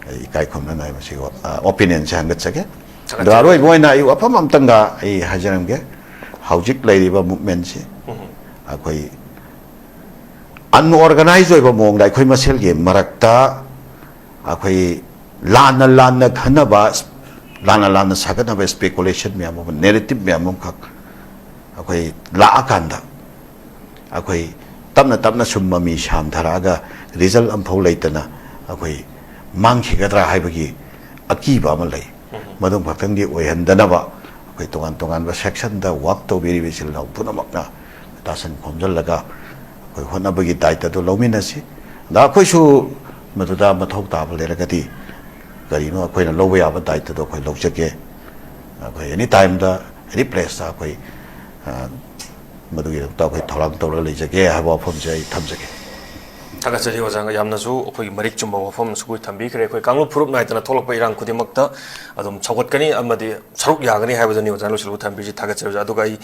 ꯑꯩ ꯏꯀꯥꯏ ꯈꯨꯝꯅꯅ ꯑꯩ ꯃꯁꯤꯒꯤ ꯑꯣꯄꯤꯅꯤꯌꯟꯁꯦ ꯍꯟꯒꯠꯆꯒꯦ꯫ ꯑꯗꯣ ꯊꯥꯒꯠꯆꯔꯤ꯫ ꯑꯔꯣꯏꯕ ꯑꯣꯏꯅ ꯑꯩ ꯋꯥꯐꯝ ꯑꯝꯇꯪꯒ ꯑꯩ ꯍꯥꯏꯖꯔꯝꯒꯦ꯫ ꯍꯧꯖꯤꯛ ꯂꯩꯔꯤꯕ ꯃꯨꯞꯃꯦꯟꯁꯤ ꯎꯝ꯫ ꯑꯩꯈꯣꯏ ꯑꯟꯑꯣꯔꯒꯅꯥꯏꯖ ꯑꯣꯏꯕ ꯃꯑꯣꯡꯗ ꯑꯩꯈꯣꯏ ꯃꯁꯦꯜꯒꯤ ꯃꯔꯛꯇ ꯑꯩꯈꯣꯏ ꯂꯥꯟꯅ ꯂꯥꯟꯅ ꯈꯟꯅꯕ, ꯂꯥꯟꯅ ꯂꯥꯟꯅ ꯁꯥꯒꯠꯅꯕ ꯏꯁꯄꯦꯀꯨꯂꯦꯁꯟ ꯃꯌꯥꯝ ꯑꯃ, ꯅꯦꯔꯦꯇꯤꯞ ꯃꯌꯥꯝ ꯑꯃꯈꯛ ꯑꯩꯈꯣꯏ ꯂꯥꯛꯑꯀꯥꯟꯗ ꯑꯩꯈꯣꯏ ꯇꯞꯅ ꯇꯞꯅ ꯁꯨꯝ ꯃꯃꯤ ꯁꯥꯝꯊꯔꯛꯑꯒ ꯔꯤꯖꯜ ꯑꯃꯐꯥꯎ ꯂꯩꯇꯅ ꯑꯩꯈꯣꯏ ꯃꯥꯡꯈꯤꯒꯗ꯭ꯔꯥ ꯍꯥꯏꯕꯒꯤ ꯑꯀꯤꯕ ꯑꯃ ꯂꯩ꯫ ꯎꯝ꯫ ꯃꯗꯨ ꯈꯛꯇꯪꯗꯤ ꯑꯣꯏꯍꯟꯗꯅꯕ ꯑꯩꯈꯣꯏ ꯇꯣꯉꯥꯟ ꯇꯣꯉꯥꯟꯕ ꯁꯦꯛꯁꯟꯗ ꯋꯥꯛ ꯇꯧꯕꯤꯔꯤꯕ ꯏꯆꯤꯜ ꯏꯅꯥꯎ ꯄꯨꯝꯅꯃꯛꯅ ꯇꯥꯁꯟ ꯈꯣꯝꯖꯤꯜꯂꯒ ꯑꯩꯈꯣꯏ ꯍꯣꯠꯅꯕꯒꯤ ꯗꯥꯏꯇꯗꯨ ꯂꯧꯃꯤꯟꯅꯁꯤ꯫ ꯑꯗ ꯑꯩꯈꯣꯏꯁꯨ ꯃꯗꯨꯗ ꯃꯊꯧ ꯇꯥꯕ ꯂꯩꯔꯒꯗꯤ ꯀꯔꯤꯅꯣ ꯑꯩꯈꯣꯏꯅ ꯂꯧꯕ ꯌꯥꯕ ꯗꯥꯏꯇꯗꯣ ꯑꯩꯈꯣꯏ ꯂꯧꯖꯒꯦ꯫ ꯑꯩꯈꯣꯏ ꯑꯦꯅꯤ ꯇꯥꯏꯝꯗ, ꯑꯦꯅꯤ ꯄ꯭ꯂꯦꯁꯇ ꯑꯩꯈꯣꯏ, ꯑ, ꯃꯗꯨꯒꯤꯗꯃꯛꯇ ꯑꯩꯈꯣꯏ ꯊꯧꯔꯥꯡ ꯇꯧꯔꯒ ꯂꯩꯖꯒꯦ ꯍꯥꯏꯕ ꯋꯥꯐꯝꯁꯦ ꯑꯩ ꯊꯝꯖꯒꯦ꯫ ꯊꯥꯒꯠꯆꯔꯤ ꯑꯣꯖꯥ, ꯌꯥꯝꯅꯁꯨ ꯑꯩꯈꯣꯏꯒꯤ ꯃꯔꯤꯛ ꯆꯨꯝꯕ ꯋꯥꯐꯝ ꯑꯁꯨ ꯊꯝꯕꯤꯈ꯭ꯔꯦ꯫ ꯑꯩꯈꯣꯏ ꯀꯥꯡꯂꯨꯞ ꯐꯨꯔꯨꯞ ꯅꯥꯏꯗꯅ ꯊꯣꯛꯂꯛꯄ ꯏꯔꯥꯡ ꯈꯨꯗꯤꯡꯃꯛꯇ ꯑꯗꯨꯝ ꯁꯧꯒꯠꯀꯅꯤ ꯑꯃꯗꯤ ꯁꯔꯨꯛ ꯌꯥꯒꯅꯤ ꯍꯥꯏꯕꯗꯨꯅꯤ ꯑꯣꯖꯥꯅ ꯂꯣꯏꯁꯤꯜꯂꯒ ꯊꯝꯕꯤꯔꯤꯁꯤ꯫ ꯊꯥꯒꯠꯆꯔꯤ ꯑꯣꯖꯥ꯫ ꯑꯗꯨꯒ ꯑꯩ